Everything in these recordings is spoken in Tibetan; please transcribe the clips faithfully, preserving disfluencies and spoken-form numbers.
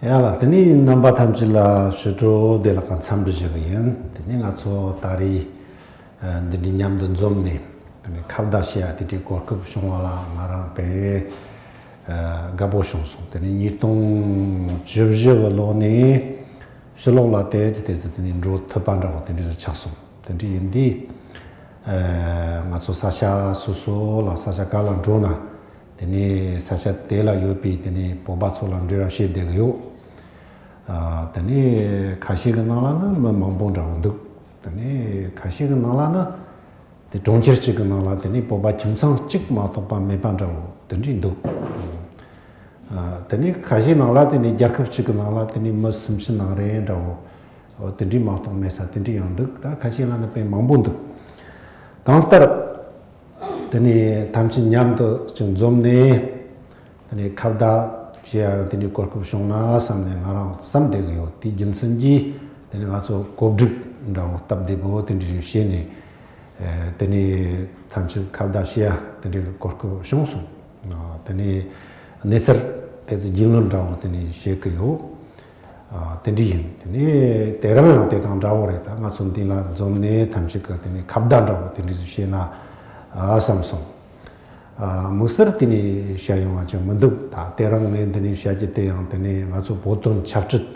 ཡ་ལ། དེ་ནས་རྣམ་པ་ཐམས་ཅད་ལ་ཞུ་སྒྲོ་བདེ་ལེགས་དང་འཚམས་འདྲི་ཞུ་གི་ཡིན། དེ་ནས་ང་ཚོ་ད་རེས་ཨ་འདི་འདྲའི་མཉམ་དུ་འཛོམས་ནས། དེ་ནས་ཁ་བརྡ་བྱེད་ཡ་དེ་འདྲའི་གོ་སྐབས་བྱུང་བ་ལ་ང་རང་དཔེ་ཨ་དགའ་པོ་བྱུང་སོང་། དེ་ནས་ཉིས་སྟོང་བཅུ་བཞི་གི་ལོ་ནས་ཕྱི་ལོགས་ལ་དེ་ཙི་དེ་ཙི་དེ་ནས་འགྲོ་ཐུབ་པ་འདྲ་བོ་དེ་འདྲ་ཞིག་ཆགས་སོང་། དེ་འདྲ་ཡིན་དུས་ཨ་ང་ཚོ་ས་ཆ་སོ་སོ་ལ་ས་ཆ་ག་ལ་འགྲོ་ན། དེ་ནས་ས་ཆ་དེ་ལ་ཡོད་པའི་དེ་ནས་བོད་པ་ཚོ་ལ་འབྲེལ་བ་བྱེད་བསྡད་ཀྱི་ཡོད། ཨ་དེ་ནས་ཁ་ཤས་ཀྱི་ནང་ལ་ནི་མི་མང་པོ་འདྲ་བོ་འདུག། དེ་ནས་ཁ་ཤས་ཀྱི་ནང་ལ་ནི་དེ་གྲོང་ཁྱེར་གཅིག་གི་ནང་ལ་དེ་ནས་བོད་པ་ཁྱིམ་ཚང་གཅིག་མ་གཏོགས་པ་མེད་པ་འདྲ་བོ་དེ་འདྲས་འདུག། ཨ་དེ་ནས་ཁ་ཤས་ནང་ལ་དེ་ནས་རྒྱལ་ཁབ་གཅིག་གི་ནང་ལ་དེ་ནས་མི་སུམ་ཅུ་ནང་རེ་འདྲ་བོ་དེ་འདྲས་མ་གཏོགས་མེད་ས་དེ་འདྲས་ཡང་འདུག། ད་ཁ་ཤས་ལ་ནི་དཔེ་མང་པོ་འདུག། གང་ལྟར། དེ་ནས་ཐམས་ཅད་མཉམ་དུ་ཅིག་འཛོམས་ནས། དེ་ནས་ཁ་བརྡ་བྱེད་ཡག་དེ་འདྲའི་གོ་སྐབས་བྱུང་ན་བསམ་ནས་ང་རང་བསམ་བསྡད་ཀྱི་ཡོད། དེའི་རྒྱུ་མཚན་གྱིས་དེ་ནས་ང་ཚོ་གོ་སྒྲིག་འདྲ་བོ་སྟབས་བདེ་པོ་དེ་འདྲ་ཞིག་བྱས་ནས། ཨེ་དེ་ནས་ཐམས་ཅད་ཁ་བརྡ་བྱེད་ཡག་དེ་འདྲའི་གོ་སྐབས་བྱུང་སོང་། ཨ་དེ་ནས་གནས་ཚུལ་དེ་ཚོ་རྒྱུས་ལོན་འདྲ་བོ་དེ་འདྲ་བྱེད་ཀྱི་ཡོད། ཨ་དེ་འདྲ་ཡིན། དེ་ནས་དེ་རིང་ཡང་དེ་དང་འདྲ་བོ་རེད། ད་ང་ཚོ་འདི་ལ་འཛོམས་ནས་ཐམས་ཅད་ཀྱིས་དེ་ནས་ཁ་བརྡ་འདྲ་བོ་དེ་འདྲ་ཞིག་བྱས་ན་ཨ་བསམ་སོང་། ཨ་དམིགས་བསལ་དེ་ནས་བཤད་ཡོང་བ་ཅིག་མི་འདུག། ད་དེ་རིང་ངས་འདི་ནས་བཤད་རྒྱུ་དེ་ཡང་དེ་ནས་ང་ཚོ་བོད་དོན་ཆབ་སྲིད་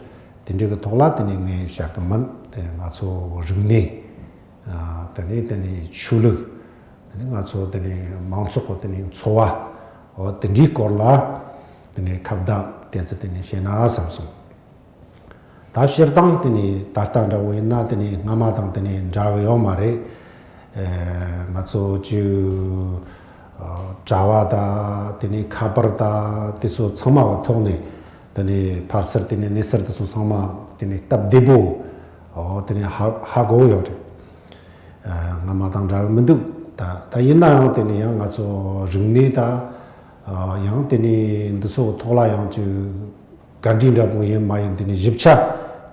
དེ་འདྲ་གི་ཐོག་ལ་དེ་ནས་ངས་བཤད་གི་མིན། དེ་ང་ཚོ་རིག་གནས། ཨ་དེ་ནས་དེ་ནས་ཆོས་ལུགས། དེ་ནས་ང་ཚོ་དེ་ནས་མང་ཚོགས་ཀྱི་དེ་ནས་འཚོ་བ། འོ་དེ་འདྲའི་སྐོར་ལ་དེ་ནས་ཁ་བརྡ་དེ་ཚོ་དེ་ནས་བྱས་ན་བསམ་སོང་། ད་སྤྱིར་བཏང་དེ་ནས་ད་ལྟ་འདྲ་བོ་ཡིན་ན་དེ་ནས་སྔ་མ་དང་དེ་ནས་འདྲ་གི་ཡོད་མ་རེད། ཨེ་ང་ཚོ་ཅིག་ཨ་དྲ་བ་དང་དེ་ནས་ཁ་པར་དང་དེ་ཚོ་ཚང་མ་གི་ཐོག་ནས་དེ་ནས་ཕལ་ཆེར་དེ་ནས་གནས་ཚུལ་དེ་ཚོ་ཚང་མ་དེ་ནས་སྟབས་བདེ་པོ་འོ་དེ་ནས་ཧ་ཧ་གོ་ཡོད་རེད། ཨ་སྔ་མ་དང་འདྲ་གི་མི་འདུག། ད་ད་ཡིན་ན་ཡང་དེ་ནས་ཡང་ང་ཚོ་རིག་གནས་དང་ཨ་ཡང་དེ་ནས་འདི་ཚོ་ཐོག་ལ་ཡང་ཅིག་བཀའ་འདྲི་འདྲ་པོ་ཡིན་མ་ཡིན་དེ་ནས་ཞིབ་ཆ་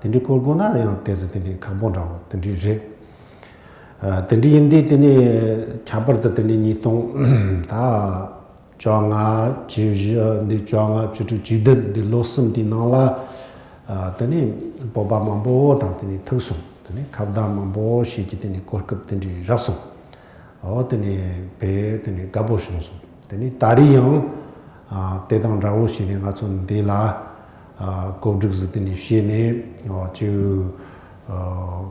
དེ་འདྲ་བཀོད་དགོས་ན་ཡང་དེ་ཚོ་དེ་འདྲ་ཁག་པོ་འདྲ་བོ་དེ་འདྲ་རེད། ཨ་དེ་འདྲ་ཡིན་དུས་དེ་ནས་ཁྱད་པར་དུ་དེ་ནས་ཉིས་སྟོང་ད་བཅོ་ལྔ་བཅུ་བཞི་འདི་བཅོ་ལྔ་བཅུ་དྲུག་བཅུ་བདུན་འདི་ལོ་གསུམ་དེའི་ནང་ལ་ཨ་དེ་ནས་བོད་པ་མང་པོ་དང་དེ་ནས་ཐུག་སོང་། དེ་ནས་ཁ་བརྡ་མང་པོ་བྱེད་ཀྱི་དེ་ནས་གོ་སྐབས་དེ་འདྲ་རག་སོང་། འོ་དེ་ནས་དཔེ་དེ་ནས་དགའ་པོ་བྱུང་སོང་། དེ་ནས་ད་རེས་ཡང་ཨ་དེ་དང་འདྲ་བོ་བྱས་ནས་ང་ཚོ་འདི་ལ་ཨ་གོ་སྒྲིག་ཟིག་དེ་ནས་བྱས་ནས་འོ་ཅིག་ཨ་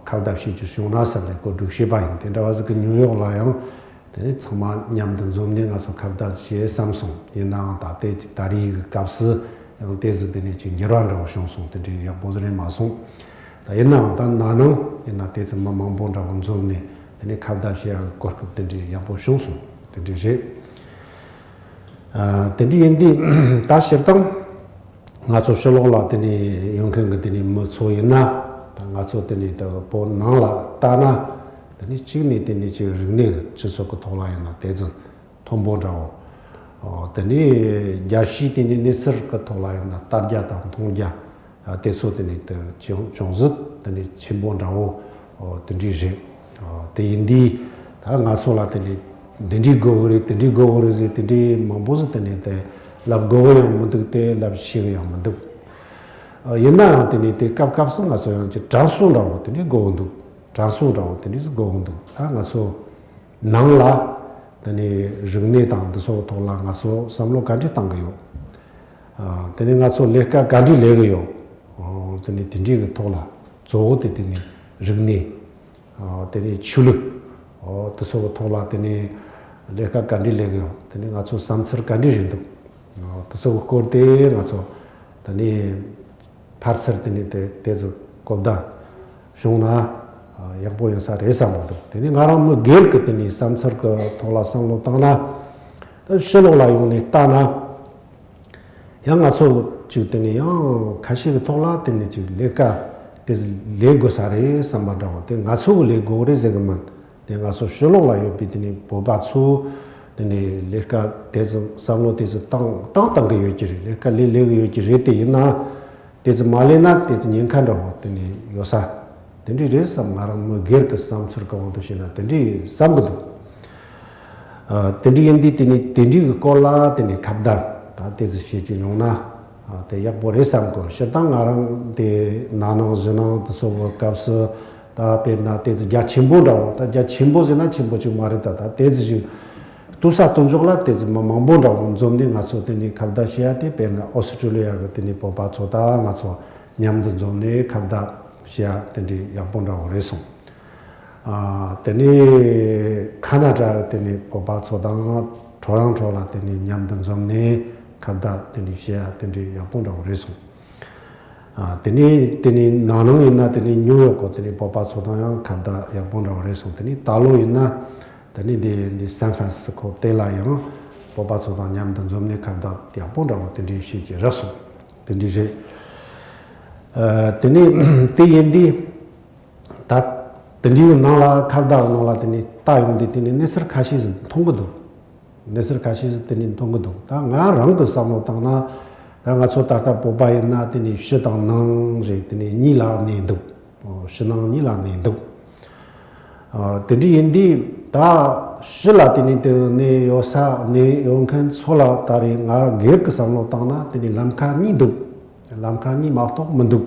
ཁ་བརྡ་བྱེད་རྒྱུ་བྱུང་ན་བསམ་ནས་གོ་སྒྲིག་བྱས་པ་ཡིན། དེ་འདྲ་བ་ཟིག་གི་ཉིའུ་ཡོག་ལ་ཡང་དེ་ནས་ཚང་མ་མཉམ་དུ་འཛོམས་ནས་ང་ཚོ་ཁ་བརྡ་བྱས་བསམ་སོང་། ཡིན་ནའང་ད་ལྟའི་ད་རེས་ཀྱི་སྐབས་སུ་ཡང་དེ་ཟིག་དེ་ནས་ཅིག་འགྱུར་བ་འདྲ་བོ་བྱུང་སོང་། དེ་འདྲའི་ཡག་པོ་ཟིག་རེད་མ་སོང་། ད་ཡིན་ནའང་ད་ན་ནིང་ཡིན་ན་དེ་ཚོ་མི་མང་པོ་འདྲ་བོ་འཛོམས་ནས་དེ་ནས་ཁ་བརྡ་བྱེད་ཡག་གི་གོ་སྐབས་དེ་འདྲའི་ཡག་པོ་བྱུང་སོང་། དེ་འདྲའི་རེད། ཨ་དེ་འདྲའི་ཡིན་དུས་ད་སྤྱིར་བཏང་ང་ཚོ་ཕྱི་ལོགས་ལ་དེ་ནས་ཡོང་མཁན་གྱི་དེ་ནས་མི་ཚོ་ཡིན་ན། ད་ང་ཚོ་དེ་ནས་ད་བོད་ནང་ལ་ལྟ་ན་དེ་ནས་གཅིག་ནས་དེ་ནས་ཅིག་རིག་གནས་སྤྱི་ཚོགས་ཀྱི་ཐོག་ལ་ཡིན་ན་དེ་ཚོ་མཐོན་པོ་འདྲ་བོ། ཨོ་དེ་ནས་རྒྱལ་སྤྱིའི་དེ་ནས་གནས་ཚུལ་གྱི་ཐོག་ལ་ཡིན་ན་ལྟ་རྒྱ་དང་མཐོང་རྒྱ་ཨ་དེ་ཚོ་དེ་ནས་དེ་ཅུང་ཅུང་ཟད་དེ་ནས་ཆེན་པོ་འདྲ་བོ་ཨོ་དེ་འདྲའི་རེད། ཨོ་དེ་ཡིན་དུས་ད་ང་ཚོ་ལ་དེ་ནས་འདི་འདྲའི་དགོས་གི་རེད། དེ་འདྲའི་དགོས་གི་རེད་ཟེར་དེ་འདྲའི་མང་པོ་ཟིག་དེ་ནས་དེ་ལབ་དགོས་གི་ཡང་མི་འདུག། དེ་ལབ་ཤེས་གི་ཡང་མི་འདུག། ཨོ་ཡིན་ན་ཡང་དེ་ནས་དེ་སྐབས་སྐབས་སུ་ང་ཚོ་ཡང་ཅིག་དྲན་གསོ་འདྲ་བོ་དེ་འདྲའི་དགོས་གི་འདུག། དྲན་གསོ་འདྲ་བོ་དེ་འདྲའི་ཟིག་དགོས་གི་འདུག། ད་ང་ཚོ་ནང་ལ་དེ་ནས་རིག་གནས་དང་འདི་ཚོ་ཐོག་ལ་ང་ཚོ་བསམ་བློ་ག་འདྲས་བཏང་གི་ཡོད། ཨ་དེ་ནས་ང་ཚོ་ལས་ཀ་ག་འདྲས་ལས་གི་ཡོད། ཨ་དེ་ནས་དེ་འདྲས་ཀྱི་ཐོག་ལ་གཙོ་བོ་དེ་དེ་ནས་རིག་གནས། ཨ་དེ་ནས་ཆོས་ལུགས། ཨ་དེ་ཚོ་གི་ཐོག་ལ་དེ་ནས་ལས་ཀ་ག་འདྲས་ལས་གི་ཡོད། དེ་ནས་ང་ཚོ་བསམ་ཚུལ་ག་འདྲས་རེད་འདུག། ཨ་དེ་ཚོ་གི་སྐོར་དེ་ང་ཚོ་དེ་ནས་ཕར་ཚུར་དེ་ནས་དེ་དེ་ཚོ་གོ་བརྡ་བྱུང་ན་ཡག་པོ་ཡོང་ས་རེད་བསམ་གི་འདུག། དེ་ནས་ང་རང་མི་སྒེར་གྱི་དེ་ནས་བསམ་ཚུལ་གྱི་ཐོག་ལ་བསམ་བློ་བཏང་ན། ད་ཕྱི་ལོགས་ལ་ཡོང་ནས་ལྟ་ན། ཡང་ང་ཚོ་གཅིག་དེ་ནས་ཡང་ཁ་ཤས་ཀྱི་ཐོག་ལ་དེ་ནས་ཅིག་ལས་ཀ་དེ་ལས་དགོས་ས་རེད་བསམ་པ་འདྲ་བོ་དེ་ང་ཚོ་གི་ལས་དགོས་རེད་ཟེར་གི་མིན། དེ་ང་ཚོ་ཕྱི་ལོགས་ལ་ཡོད་པའི་དེ་ནས་བོད་པ་ཚོ་དེ་ནས་ལས་ཀ་དེ་ཚོ་བསམ་བློ་དེ་ཚོ་བཏང་བཏང་བཏང་གི་ཡོད་ཀྱི་རེད། ལས་ཀ་ལས་ལས་གི་ཡོད་ཀྱི་རེད། དེ་ཡིན་ན་དེ་ཚོ་མ་ལས་ན་དེ་ཚོ་ཉེན་ཁ་འདྲ་བོ་དེ་ནས་ཡོད་ས་དེ་འདྲ་རེད་བསམ། ང་རང་མི་སྒེར་གྱི་བསམ་ཚུལ་གི་དབང་དུ་བྱས་ན་དེ་འདྲ་བསམ་གི་འདུག། ཨ་དེ་འདྲ་ཡིན་དུས་དེ་ནས་དེ་འདྲའི་གི་སྐོར་ལ་དེ་ནས་ཁ་བརྡ་ད་དེ་ཚོ་བྱེད་ཀྱི་ཡོང་ན། ཨ། དེ་ཡག་པོ་རེད་བསམ་གོ། སྤྱིར་བཏང་ང་རང་དེ་ན་ནིང་གཞེས་ནིང་དེ་ཚོ་གི་སྐབས་སུ་ད་དཔེར་ན་དེ་ཚོ་རྒྱ་ཆེན་པོ་འདྲ་བོ། ད་རྒྱ་ཆེན་པོ་ཟེར་ན་ཆེན་པོ་ཅིག་མ་རེད། ད་ད་དེ་ཚོ་ཞིག་ལྟོས་ས་ལྟོས་འཇོག་ལ་དེ་ཚོ་མི་མང་པོ་འདྲ་བོ་འཛོམས་ནས་ང་ཚོ་དེ་ནས་ཁ་བརྡ་བྱེད་ཡ་དེ། དཔེར་ན་ཨོ་སི་ཀྲི་ལི་ཡ་གི་དེ་ནས་བོད་པ་ཚོ་དང་ང་ཚོ་མཉམ་དུ་འཛོམས་ནས་ཁ་བརྡ་བྱེད་ཡ་དེ་འདྲའི་ཡག་པོ་འདྲ་བོ་རེད་སོང་། ཨ། དེ་ནས་ཁ་ན་ཌ་དེ་ནས་བོད་པ་ཚོ་དང་ཁྲོ་རང་ཁྲོ་ལ་དེ་ནས་མཉམ་དུ་འཛོམས་ནས་ཁ་བརྡ་དེ་འདྲ་བྱེད་ཡ་དེ་འདྲའི་ཡག་པོ་འདྲ་བོ་རེད་སོང་། ཨ། དེ་ནས་དེ་ནས་ན་ནིང་ཡིན་ན་དེ་ནས་ནིའུ་ཡོག་གི་དེ་ནས་བོད་པ་ཚོ་དང་ཡང་ཁ་བརྡ་ཡག་པོ་འདྲ་བོ་རེད་སོང་། དེ་ནས་ད་ལོ་ཡིན་ན་དེ་ནས་འདི་འདི་སན་ཧྥ་རན་སི་སྐོ་དེ་ལ་ཡང་བོད་པ་ཚོ་དང་མཉམ་དུ་འཛོམས་ནས་ཁ་བརྡ་ཡག་པོ་འདྲ་བོ་དེ་འདྲ་བྱེད་ཀྱི་རེད་སོང་། དེ་འདྲ་རེད། ཨ། དེ་ནས་དེ་ཡིན་དུས། ད་དེ་འདྲའི་ནང་ལ་ཁ་བརྡ་ནང་ལ་དེ་ནས་ལྟ་ཡོང་དུས་དེ་ནས་གནས་ཚུལ་ཁ་ཤས་ཤིག་མཐོང་གི་འདུག་གནས་ཚུལ་ཁ་ཤས་ཤིག་དེ་ནས་མཐོང་གི་འདུག་ད་ང་རང་གི་བསམ་བློ་བཏང་ན། ད་ང་ཚོ་ད་ལྟ་བོད་པ་ཡིན་ན་དེ་ནས་ཕྱི་དང་ནང་རེད། དེ་ནས་གཉིས་ལ་གནས་འདུག་ཕྱི་ནང་གཉིས་ལ་གནས་འདུག་ཨ། དེ་འདྲ་ཡིན་དུས་ད་ཕྱི་ལ་དེ་ནས་དེ་གནས་ཡོད་ས་གནས་ཡོད་མཁན་ཚོ་ལ་ད་རེས་ང་སྒེར་གྱི་བསམ་བློ་བཏང་ན་དེ་ནས་ལམ་ཁ་གཉིས་འདུག་ལམ་ཁ་གཉིས་མ་གཏོགས་མི་འདུག་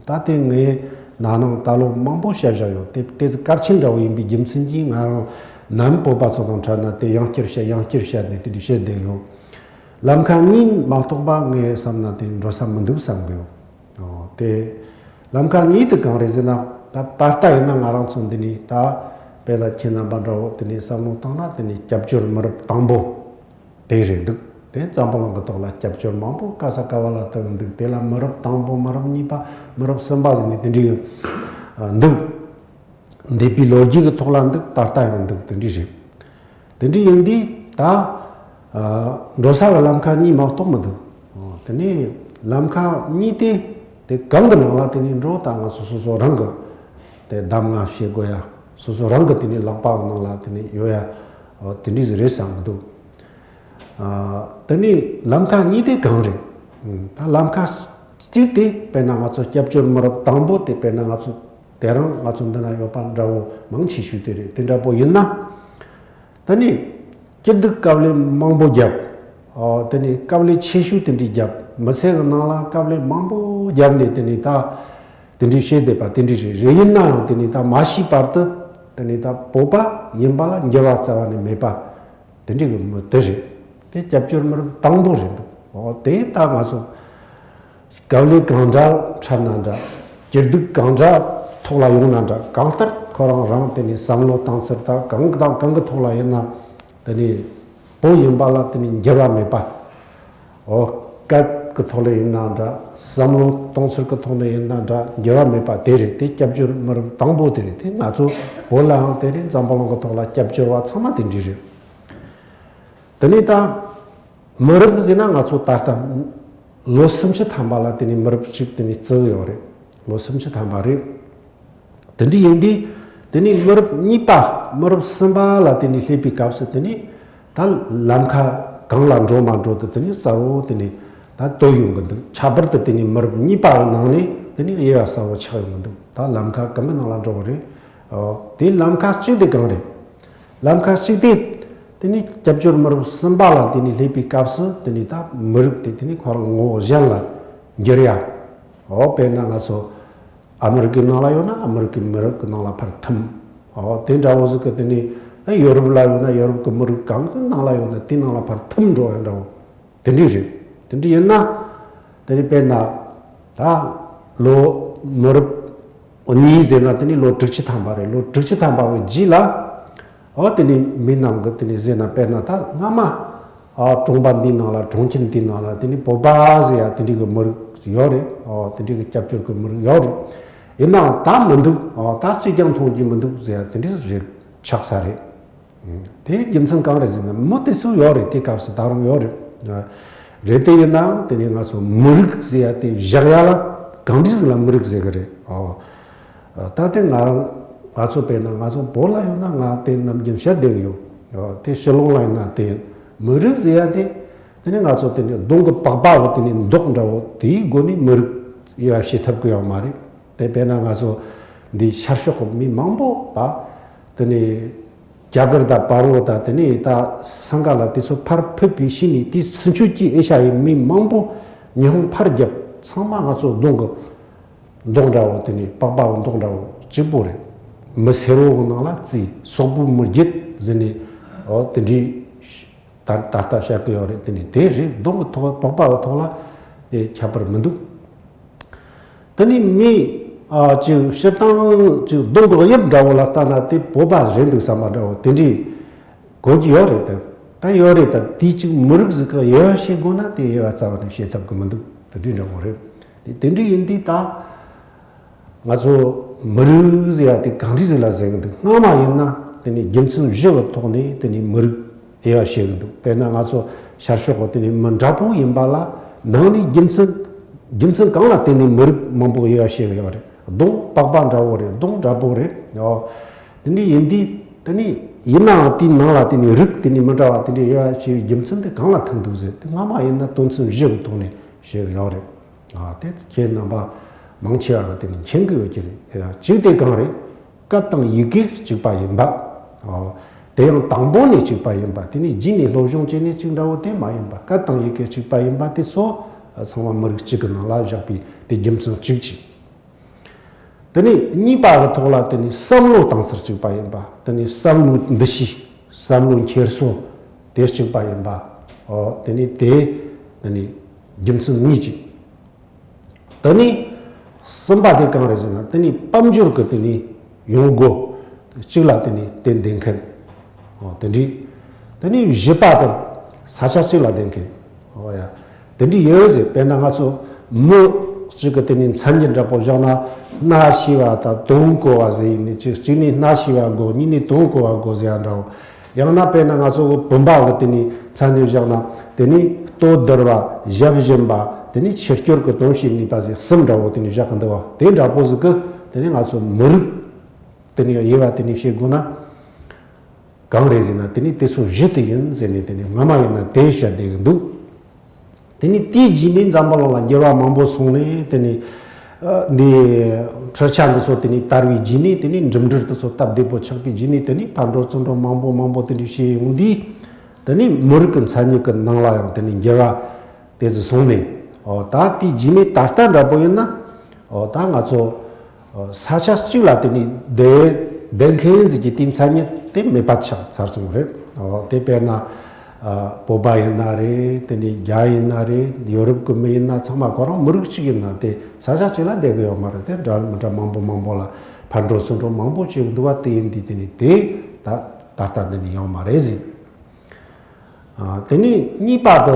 ད་དེ་ངས་ན་ནིང་ད་ལོ་མང་པོ་བཤད་བཞག་ཡོད། དེ་དེ་ཚོ་གལ་ཆེན་འདྲ་བོ་ཡིན་པའི་རྒྱུ་མཚན་གྱིས་ང་རང་ནམ་བོད་པ་ཚོ་དང་འཕྲད་ན་དེ་ཡང་བསྐྱར་བཤད་ཡང་བསྐྱར་བཤད་ནས་དེ་འདྲ་བཤད་བསྡད་ཡོད། ལམ་ཁ་གཉིས་མ་གཏོགས་པ་ངས་བསམ་ན་དེ་འགྲོ་ས་མི་འདུག་བསམ་གི་ཡོད། ཨོ། དེ་ལམ་ཁ་གཉིས་དེ་གང་རེད་ཟེར་ན། ད་ད་ལྟ་ཡིན་ན་ང་རང་ཚོ་འདི་ནས་ད་དཔེ་ལ་ཁྱེད་རྣམ་པ་འདྲ་བོ་དེ་ནས་བསམ་བློ་བཏང་ན་དེ་ནས་སྐྱབས་བཅོལ་མི་རབས་དང་པོ་དེ་རེད་འདུག་དེ་འཛམ་བུ་གླིང་གི་ཐོག་ལ་སྐྱབས་བཅོལ་མང་པོ་ག་ས་ག་བ་ལ་བཏང་འདུག་དེ་ལ་མི་རབས་དང་པོ་མི་རབས་གཉིས་པ་མི་རབས་གསུམ་པ་ཟེར་ནས་དེ་འདྲའི་འདུག་འདས་པའི་ལོ་རྒྱུས་ཀྱི་ཐོག་ལ་འདུག་ད་ལྟ་ཡང་འདུག་དེ་འདྲ་རེད། དེ་འདྲ་ཡིན་དུས་ད་ཨ་འགྲོ་ས་གི་ལམ་ཁ་གཉིས་མ་གཏོགས་མི་འདུག་ཨོ། དེ་ནས་ལམ་ཁ་གཉིས་དེ་དེ་གང་གི་ནང་ལ་དེ་ནས་འགྲོ། ད་ང་ཚོ་སོ་སོ་རང་གི་དེ་གདམས་ངག་བྱེད་དགོས་ཡ། སོ་སོ་རང་གི་དེ་ནས་ལག་པ་གི་ནང་ལ་དེ་ནས་ཡོད་ཡ། ཨོ། དེ་འདྲ་ཟིག་རེད་བསམ་གི་འདུག་ཨ། དེ་ནས་ལམ་ཁ་གཉིས་དེ་གང་རེད། ཨུམ། ད་ལམ་ཁ་གཅིག་དེ་དཔེར་ན་ང་ཚོ་སྐྱབས་བཅོལ་མི་རབས་དང་པོ་དེ་དཔེར་ན་ང་ཚོ་དེ་རིང་ང་ཚོ་འདི་ན་ཡོད་པ་འདྲ་བོ་མང་ཆེ་ཤོས་དེ་རེད། དེ་འདྲ་པོ་ཡིན་ན། དེ་ནས་སྐྱིད་སྡུག་དཀའ་ལས་མང་པོ་བརྒྱབ། ཨོ། དེ་ནས་དཀའ་ལས་ཆེ་ཤོས་དེ་འདྲ་བརྒྱབ། མི་ཚེ་གི་ནང་ལ་དཀའ་ལས་མང་པོ་བརྒྱབ་ནས་དེ་ནས་ད་དེ་འདྲ་བྱས་བསྡད་པ་དེ་འདྲ་རེད། རེད། ཡིན་ན་ཡང་དེ་ནས་ད་མ་ཤི་བར་དུ་དེ་ནས་ད་བོད་པ་ཡིན་པ་ལ་འགྱུར་བ་རྩ་བ་ནས་མེད་པ། དེ་འདྲ་གི་མི་དེ་རེད། དེ་སྐྱབས་བཅོལ་མི་རབས་དང་པོ་རེད་འདུག་ཨོ། དེ་ད་ང་ཚོ་དཀའ་ལས་གང་འདྲ་འཕྲད་ན་འདྲ། སྐྱིད་སྡུག་གང་འདྲ་ཐོག་ལ་ཡོང་ན་འདྲ། གང་ལྟར་ཁོ་རང་རང་དེ་ནས་བསམ་བློ་བཏང་ཚུལ་དང་གང་དང་གང་གི་ཐོག་ལ་ཡིན་ན་དེ་ནས་བོད་ཡིན་པ་ལ་དེ་ནས་འགྱུར་བ་མེད་པ། ཨོ། སྐད་ཀྱི་ཐོག་ལ་ཡིན་ན་འདྲ། བསམ་བློ་གཏོང་ཚུལ་གྱི་ཐོག་ནས་ཡིན་ན་འདྲ། འགྱུར་བ་མེད་པ་དེ་རེད། དེ་སྐྱབས་བཅོལ་མི་རབས་དང་པོ་དེ་རེད། དེ་ང་ཚོ་བོད་ལའང་དེ་རེད། འཛམ་བུ་གླིང་གི་ཐོག་ལ་སྐྱབས་བཅོལ་བ་ཚང་མ་དེ་འདྲ་རེད། དེ་ནས་ད་མི་རབས་ཟེར་ན་ང་ཚོ་ད་ལྟ་ལོ་སུམ་ཅུ་ཐམ་པ་ལ་དེ་ནས་མི་རབས་གཅིག་དེ་ནས་བརྩི་གི་ཡོད་རེད། ལོ་སུམ་ཅུ་ཐམ་པ་རེད། དེ་འདྲ་ཡིན་དུས་དེ་ནས་མི་རབས་གཉིས་པ་མི་རབས་གསུམ་པ་ལ་དེ་ནས་སླེབས་པའི་སྐབས་སུ་དེ་ནས་ད་ལམ་ཁ་གང་ལ་འགྲོ་མ་འགྲོ་དེ་དེ་ནས་གསལ་བོ་དེ་ནས་ད་སྟོན་ཡོང་གི་འདུག་ཁྱད་པར་དུ་དེ་ནས་མི་རབས་གཉིས་པ་གི་ནང་ནས་དེ་ནས་དབྱེ་བ་གསལ་བོ་ཆགས་ཡོང་གི་འདུག་ད་ལམ་ཁ་གང་གི་ནང་ལ་འགྲོ་གི་རེད། ཨོ། དེ་ལམ་ཁ་གཅིག་དེ་གང་རེད། ལམ་ཁ་གཅིག་དེ་དེ་ནས་སྐྱབས་བཅོལ་མི་རབས་གསུམ་པ་ལ་དེ་ནས་སླེབས་པའི་སྐབས་སུ་དེ་ནས་ད་མི་རིགས་དེ་དེ་ནས་ཁོ་རང་ངོ་བོ་གཞན་ལ་འགྱུར་ཡ། ཨོ། དཔེར་ན་ང་ཚོ་ཨ་མི་རི་ཀའི་ནང་ལ་ཡོད་ན་ཨ་མི་རི་ཀའི་མི་རིགས་ཀྱི་ནང་ལ་ཕར་ཐིམ། ཨོ། དེ་འདྲ་བོ་ཟིག་གི་དེ་ནས་ཨ་ཡོ་རོབ་ལ་ཡོད་ན་ཡོ་རོབ་ཀྱི་མི་རིགས་གང་གི་ནང་ལ་ཡོད་ན་དེའི་ནང་ལ་ཕར་ཐིམ་འགྲོ་ཡ་འདྲ་བོ་དེ་འདྲ་རེད། དེ་འདྲ་ཡིན་ན་དེ་ནས་དཔེར་ན་ད་ལོ་མི་རབས་གཉིས་ཟེར་ན་དེ་ནས་ལོ་དྲུག་ཅུ་ཐམ་པ་རེད། ལོ་དྲུག་ཅུ་ཐམ་པ་གི་རྗེས་ལ། ཨོ། དེ་ནས་མི་རྣམས་ཀྱི་དེ་ནས་ཟེར་ན་དཔེར་ན་ད་སྔ་མ། ཨ། གྲོང་པ་འདིའི་ནང་ལ་གྲོང་ཁྱེར་འདིའི་ནང་ལ་དེ་ནས་བོད་པ་ཟེར་ཡ་དེ་འདྲའི་གི་མི་རིགས་ཡོད་རེད། ཨོ། དེ་འདྲའི་གི་སྐྱབས་བཅོལ་གི་མི་རིགས་ཡོད་རེད། ཡིན་ནའང་ད་མི་འདུག་ཨོ། ད་གཅིག་ཀྱང་མཐོང་རྒྱུ་མི་འདུག་ཟེར་ཡ་དེ་འདྲ་རེད་ཆགས་ས་རེད། དེའི་རྒྱུ་མཚན་གང་རེད་ཟེར་ན་མི་དེ་ཚོ་ཡོད་རེད། དེ་སྐབས་སུ་ད་རུང་ཡོད་རེད། རེད་དེ་ཡིན་ནའང་དེ་ནས་ང་ཚོ་མི་རིགས་ཟེར་ཡ་དེ་བཞག་ཡ་ལ་གང་འདྲ་ཟིག་ལ་མི་རིགས་ཟེར་གི་རེད། ཨོ། ད་དེ་ང་རང་ང་ཚོ་དཔེར་ན་ང་ཚོ་བོད་ལ་ཡོད་ན་ང་དེ་ནམ་རྒྱུན་བཤད་བསྡད་ཡོད། དེ་ཕྱི་ལོགས་ལ་ཡིན་ན་དེ་མི་རིགས་ཟེར་ཡ་དེ་དེ་ནི་ང་ཚོ་དེ་ནི་གདོང་གི་པགས་པ་བོ་དེ་ནི་མདོག་འདྲ་བོ་དེའི་སྒོ་ནས་མི་རིགས་ཡོད་ཡ་བྱེད་ཐུབ་ཀྱི་ཡོད་མ་རེད། དེ་དཔེར་ན་ང་ཚོ་འདི་ཤར་ཕྱོགས་ཀྱི་མི་མང་པོ་བ་དེ་ནི་རྒྱ་གར་དང་བལ་པོ་དང་དེ་ནས་ད་སིངྒ་ལ་དེ་ཚོ་ཕར་ཕེབས་པའི་ཕྱི་ནས་དེའི་ཚུན་ཆོད་ཀྱི་ཨེ་ཤ་ཡའི་མི་མང་པོ་ ཉི་ཧོང་ཕར་རྒྱབ་ཚང་མ་ང་ཚོ་གདོང་གི་མདོག་འདྲ་བོ་དེ་ནས་པགས་པ་གི་མདོག་འདྲ་བོ་གཅིག་པོ་རེད། མི་སེར་བོ་གི་ནང་ལ་བཙས། སོག་པོ་མི་རྒྱུད་ཟེར་ནས་ཨོ་དེ་འདྲའི་ད་ད་ལྟ་བཤད་གི་ཡོད་རེད། དེ་ནས་དེ་རེད། གདོང་གི་ཐོག་པགས་པ་གི་ཐོག་ལ་དེ་ཁྱད་པར་མི་འདུག་དེ་ནས་མི་ཨ་ཅིག་སྤྱིར་བཏང་ཅིག་གདོང་གི་དབྱིབས་འདྲ་བོ་ལ་ལྟ་ན་དེ་བོད་པ་རེད་འདུག་བསམ་པ་འདྲ་བོ་དེ་འདྲའི་གོ་གི་ཡོད་རེད་དེ། ད་ཡོད་རེད་ད། དེའི་ཅིག་མི་རིགས་ཟིག་གི་དབྱེ་བ་ཕྱེ་དགོས་ན་དེ་དབྱེ་བ་རྩ་བ་ནས་ཕྱེ་ཐུབ་གི་མི་འདུག་དེ་འདྲའི་འདྲ་བོ་རེད། དེ་དེ་འདྲའི་ཡིན་དུས་ད་ང་ཚོ་མི་རིགས་ཟེར་ཡ་དེ་གང་འདྲ་ཟིག་ལ་ཟེར་གི་འདུག་སྔ་མ་ཡིན་ན་དེ་ནི་རྒྱུ་མཚན་བཞི་གི་ཐོག་ནས་དེ་ནི་མི་རིགས་དབྱེ་བ་ཕྱེ་གི་འདུག་དཔེར་ན་ང་ཚོ་ཤར་ཕྱོགས་གི་དེ་ནི་མི་འདྲ་པོ་ཡིན་པ་ལ་ནང་ནས་རྒྱུ་མཚན་རྒྱུ་མཚན་གང་ལ་བརྟེན་ནས་མི་རིགས་མང་པོ་དབྱེ་བ་ཕྱེ་གི་ཡོད་རེད། གདོང་པགས་པ་འདྲ་བོ་རེད། གདོང་འདྲ་པོ་རེད། ཨོ། དེ་འདྲ་ཡིན་དུས་དེ་ནི་ཡིན་ནའང་དེའི་ནང་ལ་དེ་ནི་རིགས་དེ་ནི་མི་འདྲ་བ་དེ་འདྲ་དབྱེ་བ་ཕྱེ་བའི་རྒྱུ་མཚན་དེ་གང་ལ་ཐུག་འདུག་ཟེར་དེ་སྔ་མ་ཡིན་ན་དོན་ཚན་བཞི་གི་ཐོག་ནས་བཤད་གི་ཡོད་རེད། ཨ་དེ་ཁྱེད་རྣམ་པ་མང་ཆེ་བ་གི་དེ་ནི་མཁྱེན་གི་ཡོད་ཀྱི་རེད། གཅིག་དེ་གང་རེད། སྐད་དང་ཡི་གེ་གཅིག་པ་ཡིན་པ། ཨོ། དེ་ཡང་དང་པོ་ནས་གཅིག་པ་ཡིན་པ། དེ་ནི་རྗེས་ནས་སློབ་སྦྱོང་བྱས་ནས་གཅིག་འདྲ་བོ་དེ་མ་ཡིན་པ། སྐད་དང་ཡི་གེ་གཅིག་པ་ཡིན་པ་དེ་ཚོ་ཚང་མ་མི་རིགས་གཅིག་གི་ནང་ལ་བཞག་པའི་དེ་རྒྱུ་མཚན་གཅིག་གཅིག་དེ་ནས་གཉིས་པ་གི་ཐོག་ལ་དེ་ནི་བསམ་བློ་གཏོང་ཚུལ་གཅིག་པ་ཡིན་པ། དེ་ནི་བསམ་བློའི་འདུ་ཤེས་བསམ་བློའི་འཁྱེར་སོ་དེ་གཅིག་པ་ཡིན་པ། ཨོ་དེ་ནི་དེ་དེ་ནི་རྒྱུ་མཚན་གཉིས་གཅིག་དེ་ནས་གསུམ་པ་དེ་གང་རེད་ཟེར་ན་དེ་ནས་དཔལ་འབྱོར་གྱི་དེ་ནས་ཡོང་སྒོ་གཅིག་ལ་དེ་ནས་བརྟེན་བསྡད་མཁན། ཨོ་དེ་འདྲའི་དེ་ནས་བཞི་པ་དེ་ས་ཆ་གཅིག་ལ་བསྡད་མཁན། ཨོ་ཡ། དེ་འདྲའི་ཡོད་ཟེར། དཔེར་ན་ང་ཚོ་མི་གཅིག་གི་དེ་ནས་མཚན་ཉིད་འདྲ་པོ་བཞག་ན་སྣ་ཤེས་པ་དང་དོན་གོ་བ་ཟེར་ཡིན་ནི་གཅིག་གཅིག་ནས་སྣ་ཤེས་པ་དགོས། གཉིས་ནས་དོན་གོ་བ་དགོས་ཟེར་ཡ་འདྲ་བོ། ཡང་ན་དཔེར་ན་ང་ཚོ་བུམ་པ་གི་དེ་ནི་མཚན་ཉིད་བཞག་ན་དེ་ནི་ལྟོ་ལྡིར་བ་ཞབས་ཞིམ་པ་དེ་ནི་ཕྱི་སྐྱོར་གི་དོན་བྱེད་ནུས་པ་ཟེར་གསུམ་འདྲ་བོ་དེ་ནི་བཞག་གི་འདུག་བ། དེ་འདྲ་པོ་ཟིག་གི་དེ་ནི་ང་ཚོ་མི་རིགས་དེ་ནི་དབྱེ་བ་དེ་ནི་ཕྱེ་དགོས་ན་གང་རེད་ཟེར་ན་དེ་ནི་དེ་ཚོ་བཞི་དེ་ཡིན་ཟེར་ནས་དེ་ནི་སྔ་མ་ཡིན་ན་དེ་བཤད་བསྡད་གི་འདུག་དེ་ནི་དེའི་རྗེས་ནས་འཛམ་བུ་གླིང་ལ་འགྱུར་བ་མང་པོ་སོང་ནས་དེ་ནི་ཨ་འདི་འཕྲུལ་ཆས་འདི་ཚོ་དེ་ནི་དར་བའི་རྗེས་ནས་དེ་ནི་འགྲིམ་འགྲུལ་དེ་ཚོ་སྟབས་བདེ་པོ་ཆགས་པའི་རྗེས་ནས་དེ་ནི་ཕར་འགྲོ་ཚུར་འགྲོ་མང་པོ་མང་པོ་དེ་འདྲ་བྱས་ཡོང་དུས་དེ་ནི་མི་རིགས་ཀྱི་མཚན་ཉིད་ཀྱི་ནང་ལ་ཡང་དེ་ནི་འགྱུར་བ་དེ་ཚོ་སོང་ནས། ཨོ་ད་དེའི་རྗེས་ནས་ད་ལྟ་འདྲ་པོ་ཡིན་ན། ཨོ་ད་ང་ཚོ་ཨོ་ས་ཆ་གཅིག་ལ་དེ་ནི་བསྡད་བསྡད་མཁན་ཟིག་གི་དེའི་མཚན་ཉིད་དེ་མེད་པ་ཆགས་ཚར་སོང་རེད། ཨོ་དེ་དཔེར་ན་ཨ་བོད་པ་ཡིན་ན་རེད། དེ་ནི་རྒྱ་ཡིན་ན་རེད། ཡོ་རོབ་ཀྱི་མི་ཡིན་ན་ཚང་མ་ཁོ་རང་མི་རིགས་གཅིག་ཡིན་ན་དེ་ས་ཆ་གཅིག་ལ་བསྡད་གི་ཡོད་མ་རེད། དེ་འདྲ་མི་འདྲ་མང་པོ་མང་པོ་ལ་ཕར་འགྲོ་ཚུར་འགྲོ་མང་པོ་བྱེད་གི་འདུག་བ། དེ་ཡིན་དུས་དེ་ནི་དེ་ད་ད་ལྟ་འདི་ནི་ཡོད་མ་རེད་ཟིག་ཨ་དེ་ནས་གཉིས་པ་དེ།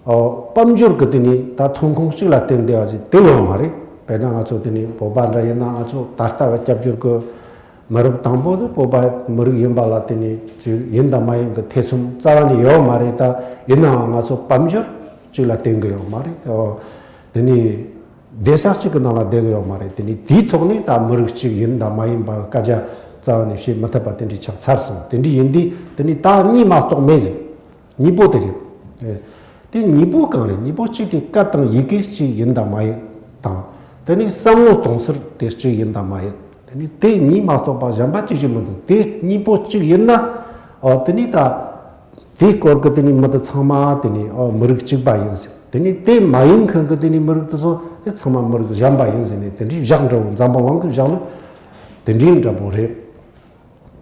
ཨོ་དཔལ་འབྱོར་གྱི་དེ་ནས་ད་ཐོན་ཁུངས་གཅིག་ལ་བརྟེན་བསྡད་པ་ཞིག་དེ་ཡོད་མ་རེད། དཔེར་ན་ང་ཚོ་དེ་ནས་བོད་པ་འདྲ་ཡིན་ན་ང་ཚོ་ད་ལྟ་བའི་སྐྱབས་བཅོལ་གྱི་མི་རབས་དང་པོ་དེ་བོད་པ་མི་རིགས་ཡིན་པ་ལ་དེ་ནས་ཅིག་ཡིན་དང་མ་ཡིན་གྱི་ཐེ་ཚོམ་རྩ་བ་ནས་ཡོད་མ་རེད། ད་ཡིན་ནའང་ང་ཚོ་དཔལ་འབྱོར་གཅིག་ལ་བརྟེན་གྱི་ཡོད་མ་རེད། ཨོ་དེ་ནས་བསྡད་ས་གཅིག་གི་ནང་ལ་བསྡད་གི་ཡོད་མ་རེད། དེ་ནས་དེའི་ཐོག་ནས་ད་མི་རིགས་གཅིག་ཡིན་དང་མ་ཡིན་པ་སྐད་ཆ་རྩ་བ་ནས་བཤད་མི་ཐུབ་པ་དེ་འདྲ་ཆགས་ཚར་སོང་། དེ་འདྲ་ཡིན་དུས་དེ་ནས་ད་གཉིས་མ་གཏོགས་མེད་ཟིག་གཉིས་པོ་དེ་རེད། ཨེ། དེ་གཉིས་པོ་གང་རེད། གཉིས་པོ་གཅིག་དེ་སྐད་དང་ཡི་གེ་གཅིག་ཡིན་དང་མ་ཡིན་དང་། དེ་ནས་བསམ་བློ་གཏོང་ཚུལ་དེ་གཅིག་ཡིན་དང་མ་ཡིན། དེ་ནས་དེ་གཉིས་མ་གཏོགས་པ་གཞན་པ་གཅིག་གཅིག་མི་འདུག་དེ་གཉིས་པོ་གཅིག་ཡིན་ན། ཨོ་དེ་ནས་ད་དེའི་སྐོར་གྱི་དེ་ནས་མི་དེ་ཚང་མ་དེ་ནས་ཨོ་མི་རིགས་གཅིག་པ་ཡིན་ཟེར། དེ་ནས་དེ་མ་ཡིན་མཁན་གྱི་དེ་ནས་མི་རིགས་དེ་ཚོ་དེ་ཚང་མ་མི་རིགས་གཞན་པ་ཡིན་ཟེར་ནས་དེ་འདྲའི་བཞག་འགྲོ། འཛམ་བུ་གླིང་གི་བཞག་ལ་དེ་འདྲའི་འདྲ་པོ་རེད།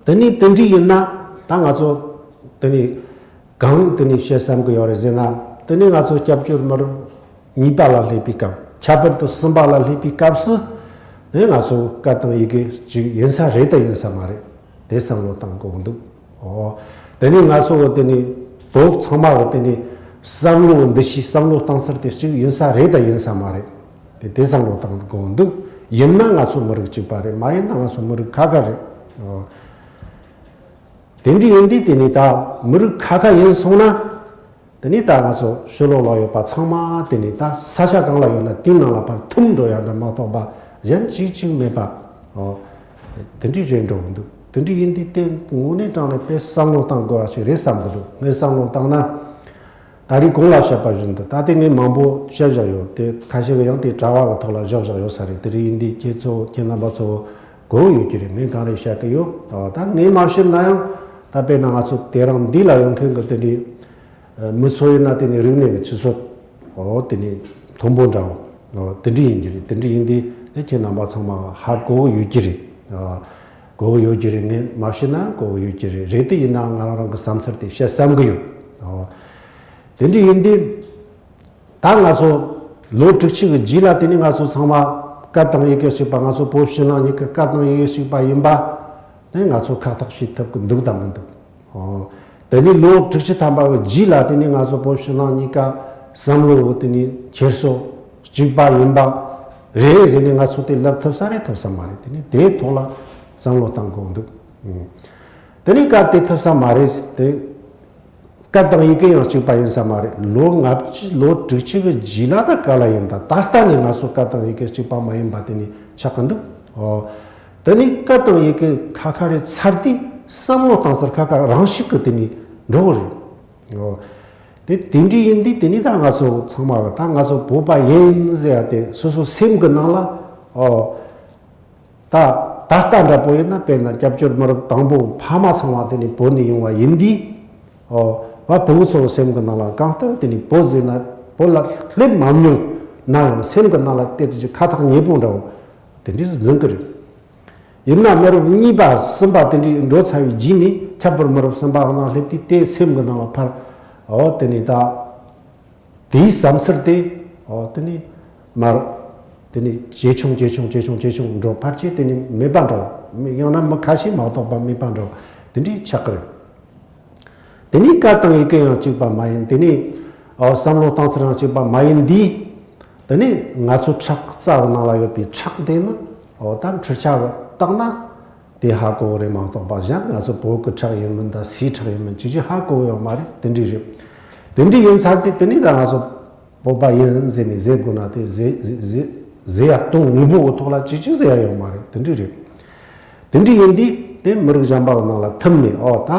དེ་ནས་དེ་འདྲ་ཡིན་ན་ད་ང་ཚོ་དེ་ནས་གང་དེ་ནས་བཤད་བསམ་གི་ཡོད་རེད་ཟེར་ན། དེ་ནས་ང་ཚོ་སྐྱབས་བཅོལ་མི་རབས་གཉིས་པ་ལ་སླེབས་པའི་སྐབས། ཁྱད་པར་དུ་གསུམ་པ་ལ་སླེབས་པའི་སྐབས་སུ་དེ་ང་ཚོ་སྐད་དང་ཡི་གེ་གཅིག་ཡིན་ས་རེད་ད་ཡིན་ས་མ་རེད། དེ་བསམ་བློ་བཏང་དགོས་འདུག་ཨོ། དེ་ནས་ང་ཚོ་གི་དེ་ནས་བོད་ཚང་མ་གི་དེ་ནས་བསམ་བློ་འདུ་ཤེས་བསམ་བློ་བཏང་ས་དེ་གཅིག་ཡིན་ས་རེད་ད་ཡིན་ས་མ་རེད། དེ་དེ་བསམ་བློ་བཏང་དགོས་འདུག་ཡིན་ན་ང་ཚོ་མི་རིགས་གཅིག་པ་རེད། མ་ཡིན་ན་ང་ཚོ་མི་རིགས་ཁ་ཁ་རེད། ཨོ། དེ་འདྲ་ཡིན་དུས་དེ་ནས་ད་མི་རིགས་ཁ་ཁ་ཡིན་སོང་ན། དེ་ནས་ད་ང་ཚོ་ཕྱི་ལོགས་ལ་ཡོད་པ་ཚང་མ་དེ་ནས་ད་ས་ཆ་གང་ལ་ཡོད་ན་དེའི་ནང་ལ་ཕར་ཐིམ་འགྲོ་ཡ་འདྲ་མ་གཏོགས་པ་གཞན་གཅིག་གཅིག་མེད་པ། ཨོ། དེ་འདྲ་རེད་འགྲོ་གི་འདུག་དེ་འདྲ་ཡིན་དུས་དེ་དངོས་གནས་དྲང་ནས་དཔེ་བསམ་བློ་བཏང་དགོས་པ་ཞིག་རེད་བསམ་གི་འདུག་ངས་བསམ་བློ་བཏང་ན། ད་རེས་གོང་ལ་བཤད་པ་བཞིན་དུ་ད་ལྟ་ངས་མང་པོ་བཤད་བཞག་ཡོད་དེ། ཁ་ཤས་ཀྱིས་ཡང་དེ་དྲ་བ་གི་ཐོག་ལ་བཞག་བཞག་ཡོད་ས་རེད། དེ་རིང་ཡིན་དུས་ཁྱེད་ཚོ་ཁྱེད་རྣམ་པ་ཚོ་གོ་ཡོད་ཀྱི་རེད། ངས་གང་རེད་བཤད་ཀྱི་ཡོད། ད་ངས་མ་བཤད་ན་ཡང་ད་དཔེར་ན་ང་ཚོ་དེ་རིང་འདི་ལ་ཡོང་མཁན་གྱི་དེ་འདྲའི་མི་ཚོ་ཡིན་ན་དེ་ནི་རིག་གནས་ཀྱི་ཆུ་ཚད་ ཨོ་དེ་ནི་མཐོན་པོ་འདྲ་བོ། ཨོ་དེ་འདྲ་ཡིན་གྱི་རེད། དེ་འདྲ་ཡིན་དུས་ཨེ་ཁྱེད་རྣམ་པ་ཚང་མ་ཧ་གོ་གི་ཡོད་ཀྱི་རེད། ཨོ་གོ་གི་ཡོད་ཀྱི་རེད། ངས་མ་བཤད་ན་གོ་གི་ཡོད་ཀྱི་རེད། རེད་དེ་ཡིན་ན་ང་རང་རང་གི་བསམ་ཚུལ་དེ་བཤད་བསམ་གི་ཡོད། ཨོ་དེ་འདྲ་ཡིན་དུས། ད་ང་ཚོ་ལོ་དྲུག་ཅུ་གི་རྗེས་ལ་དེ་ནི་ང་ཚོ་ཚང་མ་སྐད་དང་ཡི་གེ་གཅིག་པ། ང་ཚོ་བོད་ཕྱི་ནང་གཉིས་ཀྱི་སྐད་དང་ཡི་གེ་གཅིག་པ་ཡིན་པ་དེ་ནི་ང་ཚོ་ཁག་ཐེག་བྱེད་ཐུབ་ཀྱི་འདུག་དང་མི་འདུག་ཨོ། དེ་ནི་ལོ་དྲུག་ཅུ་ཐམ་པ་གི་རྗེས་ལ་དེ་ནི་ང་ཚོ་བོད་ཕྱི་ནང་གཉིས་ཀ་བསམ་བློ་དེ་ནི་འཁྱེར་སོ་གཅིག་པ་ཡིན་པ་རེད་ཟེར་ནས་ང་ཚོ་དེ་ལབ་ཐུབ་ས་རེད་ཐུབ་ས་མ་རེད། དེ་ནི་དེའི་ཐོག་ལ་བསམ་བློ་བཏང་དགོས་འདུག་དེ་ནི་སྐད་དེ་ཐུབ་ས་མ་རེད་དེ། སྐད་དང་ཡི་གེ་ཡང་གཅིག་པ་ཡིན་ས་མ་རེད། ལོ་ལྔ་བཅུ་ལོ་དྲུག་ཅུ་གི་རྗེས་ལ་ད་ག་ལ་ཡིན། ད་ད་ལྟ་ནས་ང་ཚོ་སྐད་དང་ཡི་གེ་གཅིག་པ་མ་ཡིན་པ་དེ་ནི་ཆགས་ཀྱི་འདུག་ཨོ། དེ་ནི་སྐད་དང་ཡི་གེ་ཁ་ཁ་རེ་ཚར་དུས་བསམ་བློ་བཏང་སར་ཁ་ཁ་རང་ཤུགས་ཀྱིས་དེ་ནི་འགྲོ་གི་རེད། ཨོ། དེ་དེ་འདྲ་ཡིན་དུས་དེ་ནི་ད་ང་ཚོ་ཚང་མ་གི་ད་ང་ཚོ་བོད་པ་ཡིན་ཟེར་ཡ་དེ་སོ་སོ་སེམས་ཀྱི་ནང་ལ། ཨོ། ད་ད་ལྟ་འདྲ་པོ་ཡིན་ན། དཔེར་ན་སྐྱབས་བཅོལ་མི་རབས་དང་པོ་ཕ་མ་ཚང་མ་དེ་ནི་བོད་ནས་ཡོང་བ་ཡིན་དུས། ཨོ། བ་བུ་ཚོ་སེམས་ཀྱི་ནང་ལ་གང་ལྟར་དེ་ནི་བོད་ཟེར་ན་བོད་ལ་སླེབས་མ་མྱོང་ན་ཡང་སེམས་ཀྱི་ནང་ལ་དེ་ཙི་ཅིག་ཁ་ཐག་ཉེ་པོ་འདྲ་བོ་དེ་འདྲ་འཛིན་གི་རེད། ཡིན་ན་མི་རབས་གཉིས་པ་གསུམ་པ་དེ་འདྲ་འགྲོ་ཚར་བའི་རྗེས་ནས་ཁྱད་པར་མི་རབས་གསུམ་པ་ནང་སླེབས་དུས་དེ་སེམས་ཀྱི་ནང་ལ་ཕར། ཨོ་དེ་ནི་ད། དེའི་བསམ་ཚུལ་དེ། ཨོ་དེ་ནི་མར། དེ་ནི་ཇེ་ཆུང་ཇེ་ཆུང་ཇེ་ཆུང་ཇེ་ཆུང་འགྲོ། ཕལ་ཆེར་དེ་ནི་མེད་པ་འགྲོ། མི་ཡང་ན་མི་ཁ་ཤས་མ་གཏོགས་པ་མེད་པ་འགྲོ། དེ་འདྲའི་ཆགས་ཀྱི་རེད། དེ་ནི་སྐད་དང་ཡི་གེ་ཡང་གཅིག་པ་མ་ཡིན། དེ་ནི་ཨོ་བསམ་བློ་གཏོང་ཚུལ་ཡང་གཅིག་པ་མ་ཡིན་དུས། དེ་ནི་ང་ཚོ་ཁྲག་རྩ་བའི་ནང་ལ་ཡོད་པའི་ཁྲག་དེ་ནི་ཨོ་ད་འཕྲུལ་ཆས་ཀྱིས་བཏགས་ན། དེ་ཧ་གོ་བོ་རེད་མ་གཏོགས་པ། གཞན་ང་ཚོ་བོད་ཀྱི་ཁྲག་ཡིན་མིན་དང་སུའི་ཁྲག་ཡིན་མིན་ཅི་ཅི་ཧ་གོ་བོ་ཡོད་མ་རེད། དེ་འདྲ་རེད། དེ་འདྲ་ཡིན་ཚར་དུས་དེ་ནི་ད་ང་ཚོ་བོད་པ་ཡིན་ཟེར་ནས་ཟེར་དགོས་ན་དེ་ཟེར་ཟེར་ཟེར་ཟེར་ཡ་དོན་དངོས་པོ་གི་ཐོག་ལ་ཅི་ཅི་ཟེར་ཡ་ཡོད་མ་རེད། དེ་འདྲ་རེད། དེ་འདྲ་ཡིན་དུས་དེ་མི་རིགས་གཞན་པ་གི་ནང་ལ་ཐིམ་ནས། ཨོ་ད་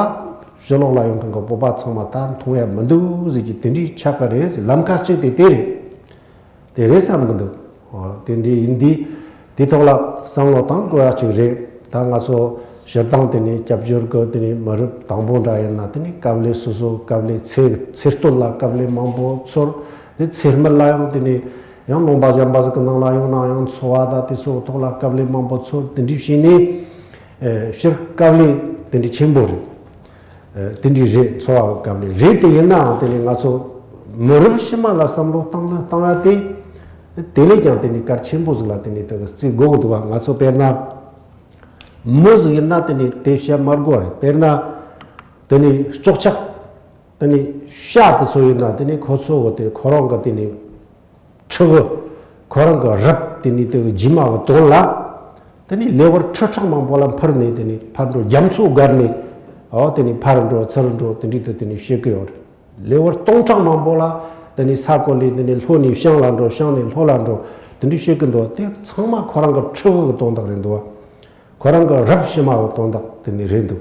ཕྱི་ལོགས་ལ་ཡོང་མཁན་གི་བོད་པ་ཚང་མ་ད་མཐོང་ཡ་མི་འདུག་ཟེར་གྱི་དེ་འདྲའི་ཆགས་ཀྱི་རེད་ཟེར། ལམ་ཁ་གཅིག་དེ་དེ་རེད། དེ་རེད་བསམ་གི་འདུག་ཨོ་དེ་འདྲའི་ཡིན་དུས་དེ་ཐོག་ལ་བསམ་བློ་བཏང་དགོས་ཡ་ཅིག་རེད། ད་ང་ཚོ་སྤྱིར་བཏང་དེ་ནི་སྐྱབས་བཅོལ་གི་དེ་ནི་མི་རབས་དང་པོ་འདྲ་ཡིན་ན། དེ་ནི་དཀའ་ལས་སོ་སོ་དཀའ་ལས་ཚེ་ཚེ་སྟོད་ལ་དཀའ་ལས་མང་པོ་ཚོར། དེ་ཚེ་སྨད་ལ་ཡང་དེ་ནི་ཡང་ལུང་པ་གཞན་པ་ཟིག་གི་ནང་ལ་ཡོང་ན་ཡང་འཚོ་བ་དང་དེ་ཚོའི་ཐོག་ལ་དཀའ་ལས་མང་པོ་ཚོར། དེ་འདྲའི་བྱས་ནས་ཨེ་སྤྱིར་དཀའ་ལས་དེ་འདྲའི་ཆེན་པོ་རེད། དེ་འདྲའི་རེད། འཚོ་བ་གི་སྐབས་ནས་རེད། དེ་ཡིན་ནའང་དེ་ནི་ང་ཚོ་མི་རབས་ཕྱི་མ་ལ་བསམ་བློ་བཏང་ན་བཏང་ཡ་དེ། དེ་ལས་ཀྱང་དེ་ནི་གལ་ཆེན་པོ་ཟིག་ལ་དེ་ནི་དེ་གི་བརྩི་དགོས་ཀྱི་འདུག་བ། ང་ཚོ་དཔེར་ན་མི་ཟིག་ཡིན་ན་དེ་ནི་དེ་བཤད་མ་དགོས་པ་རེད། དཔེར་ན་དེ་ནི་ལྕོགས་ཆག་དེ་ནི་ཤ་དེ་ཚོ་ཡིན་ན་དེ་ནི་ཁོ་ཚོ་གི་དེ་ཁོ་རང་གི་དེ་ནི། ཕྲུ་གུ། ཁོ་རང་གི་རབས་དེ་ནི་དེ་གི་རྗེས་མ་གི་དོན་ལ། དེ་ནི་ལེ་དབར་ཁྲི་ཕྲག་མང་པོ་ལ་འཕུར་ནས་དེ་ནི་ཕར་འགྲོ། རྒྱ་མཚོ་བརྒལ་ནས། ཨོ་དེ་ནི་ཕར་འགྲོ་ཚུར་འགྲོ་དེ་འདྲའི་དེ་དེ་ནི་བྱེད་ཀྱི་ཡོད་རེད། ལེ་དབར་སྟོང་ཕྲག་མང་པོ་ལ་དེ་ནི་ས་གོ་ལས་དེ་ནི་ལྷོ་ནས་བྱང་ལ་འགྲོ། བྱང་ནས་ལྷོ་ལ་འགྲོ། དེ་འདྲའི་བྱེད་ཀྱི་འདུག་དེ་ཚང་མ་ཁོ་རང་གི་ཕྲུ་གུ་གི་དོན་དག་རེད་འདུག་ཁོ་རང་གི་རབས་ཕྱི་མ་གི་དོན་དག་དེ་ནི་རེད་འདུག་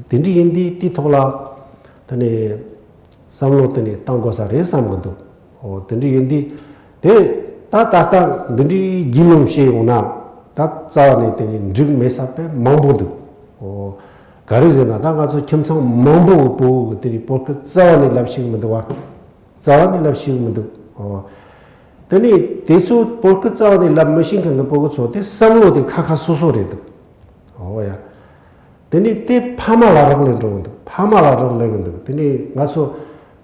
དེ་འདྲ་ཡིན་དུས་དེའི་ཐོག་ལ་དེ་ནི་བསམ་བློ་དེ་ནི་བཏང་དགོས་ས་རེད་བསམ་གི་འདུག་འོ་དེ་འདྲ་ཡིན་དུས་དེ་ད་ད་ལྟ་འདི་འདྲའི་རྒྱུས་ལོན་བྱས་ཡོང་ན་ད་རྩ་བ་ནས་དེ་ནི་འགྲིག་མེད་ས་དཔེ་མང་པོ་འདུག་འོ་ག་རེ་ཟེར་ན་ད་ང་ཚོ་ཁྱིམ་ཚང་མང་པོ་གི་བུ་གི་དེ་ནི་བོད་སྐད་རྩ་བ་ནས་ལབ་ཤེས་གི་མི་འདུག་བ། རྩ་བ་ནས་ལབ་ཤེས་གི་མི་འདུག་འོ། དེ་ནས་དེ་ཚོ་བོད་སྐད་རྩ་བ་ནས་ལབ་མི་ཤེས་མཁན་གྱི་བོད་སྐད་ཚོ་དེ་བསམ་བློ་དེ་ཁ་ཁ་སོ་སོ་རེད་འདུག་འོ་ཡ། དེ་ནས་དེ་ཕ་མ་ལ་རག་ལས་འགྲོ་གི་འདུག་ཕ་མ་ལ་རག་ལས་གི་འདུག་དེ་ནས་ང་ཚོ་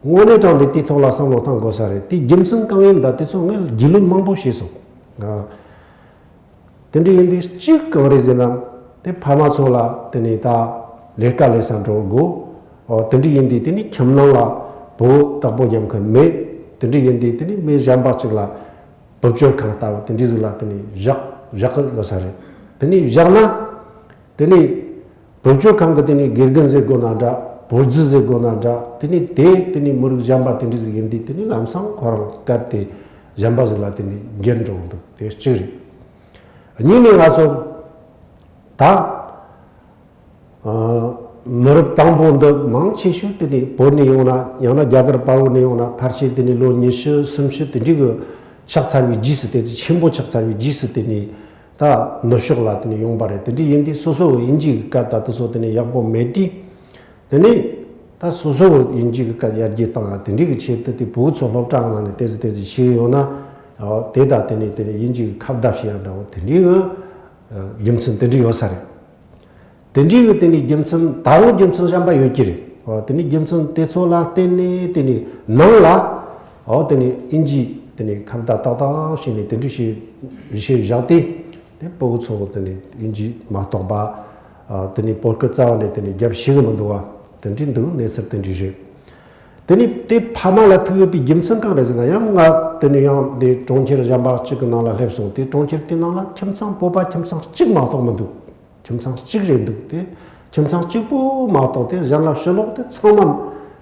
དངོས་གནས་དྲང་གནས་དེའི་ཐོག་ལ་བསམ་བློ་བཏང་དགོས་ས་རེད། དེ་རྒྱུ་མཚན་གང་ཡིན་ད་དེ་ཚོ་ངས་རྒྱུས་ལོན་མང་པོ་བྱས་སོང་། ཨ། དེ་འདྲ་ཡིན་དུས་གཅིག་གང་རེད་ཟེར་ན། དེ་ཕ་མ་ཚོ་ལ་དེ་ནས་ད་ལས་ཀ་ལས་ས་འགྲོ་དགོས། ཨོ་དེ་འདྲ་ཡིན་དུས་དེ་ནས་ཁྱིམ་ནང་ལ་བུ་བདག་པོ་རྒྱབ་མཁན་མེད། དེ་འདྲ་ཡིན་དུས་དེ་ནས་མི་གཞན་པ་གཅིག་ལ་བུ་བཅོལ་ཁང་ལྟ་བུ་དེ་འདྲ་ཟིག་ལ་དེ་ནས་བཞག་བཞག་གི་ཡོད་ས་རེད། དེ་ནས་བཞག་ན་དེ་ནས་བུ་བཅོལ་ཁང་གི་དེ་ནས་དགེ་རྒན་ཟེར་དགོས་ན་འདྲ། བུ་རྫི་ཟེར་དགོས་ན་འདྲ། དེ་ནས་དེ་དེ་ནས་མི་རིགས་གཞན་པ་དེ་འདྲ་ཟིག་ཡིན་དུས་དེ་ནས་ལམ་སང་ཁོ་རང་སྐད་དེ་གཞན་པ་ཟིག་ལ་དེ་ནས་འགྱུར་འགྲོ་གི་འདུག་དེ་གཅིག་རེད། གཉིས་ནས་ང་ཚོ་ད་ཨ་མི་རབས་དང་པོ་འདི་མང་ཆེ་ཤོས་དེ་ནི་བོད་ནས་ཡོང་ན་ཡང་ན་རྒྱ་གར་བར་བོད་ནས་ཡོང་ན་ཕལ་ཆེར་དེ་ནི་ལོ་ཉི་ཤུ་སུམ་ཅུ་དེ་འདྲའི་གི་ཆགས་ཚར་བའི་རྗེས་སུ། དེ་ཚོ་ཆེན་པོ་ཆགས་ཚར་བའི་རྗེས་སུ་དེ་ནི་ད་ནུབ་ཕྱོགས་ལ་དེ་ནི་ཡོང་པ་རེད། དེ་འདྲ་ཡིན་དུས་སོ་སོ་གི་དབྱིན་ཇིའི་སྐད་དང་དེ་ཚོ་དེ་ནི་ཡག་པོ་མེད་དུས། དེ་ནས་ ད་སོ་སོ་གི་དབྱིན་ཇི་གི་སྐད་ཡར་རྒྱས་བཏང་ཡ་དེ་འདྲའི་གི་ཆེད་དུ་དེ་བོད་ཚོ་སློབ་གྲྭ་ནང་ནས་དེ་ཚོ་དེ་ཚོ་ཤེས་ཡོད་ན། ཨོ་དེ་ད་དེ་ནས་དེ་ནས་དབྱིན་ཇི་གི་ཁ་བརྡ་བྱེད་ཡ་འདྲ་བོ་དེ་འདྲའི་གི་ཨ་རྒྱུ་མཚན་དེ་འདྲ་ཡོད་ས་རེད། དེ་འདྲའི་གི་དེ་ནས་རྒྱུ་མཚན་ད་རུང་རྒྱུ་མཚན་གཞན་པ་ཡོད་ཀྱི་རེད། ཨོ་དེ་ནས་རྒྱུ་མཚན་དེ་ཚོ་ལ་བརྟེན་ནས་དེ་ནས་ནང་ལ་ཨོ་དེ་ནས་དབྱིན་ཇི་དེ་ནས་ཁ་བརྡ་ཏག་ཏག་བྱས་ནས་དེ་འདྲ་བྱས་བྱས་བཞག་སྟེ། དེ་ཕྲུ་གུ་ཚོ་དེ་ནས་དབྱིན་ཇི་མ་གཏོགས་པ་ཨ་དེ་ནས་བོད་སྐད་རྩ་བ་ནས་དེ་ནས་རྒྱབ་ཤེས་གི་མི་འདུག་བ། དེ་འདྲའི་འདུག་གནས་ཚུལ་དེ་འདྲའི་རེད། དེ་ནས་དེ་ཕ་མ་ལ་ཐུག་ཡོད་པའི་རྒྱུ་མཚན་གང་རེད་ཟེར་ན། ཡང་ང་དེ་ནས་ཡང་དེ་གྲོང་ཁྱེར་གཞན་པ་གཅིག་གི་ནང་ལ་སླེབས་སོང་། དེ་གྲོང་ཁྱེར་དེ་ནང་ལ་ཁྱིམ་ཚང་བོད་པ་ཁྱིམ་ཚང་གཅིག་མ་གཏོགས་མི་འདུག་ཁྱིམ་ཚང་གཅིག་རེད་འདུག་དེ་ཁྱིམ་ཚང་གཅིག་པོ་མ་གཏོགས་དེ་གཞན་ལ་ཕྱི་ལོགས་དེ་ཚང་མ་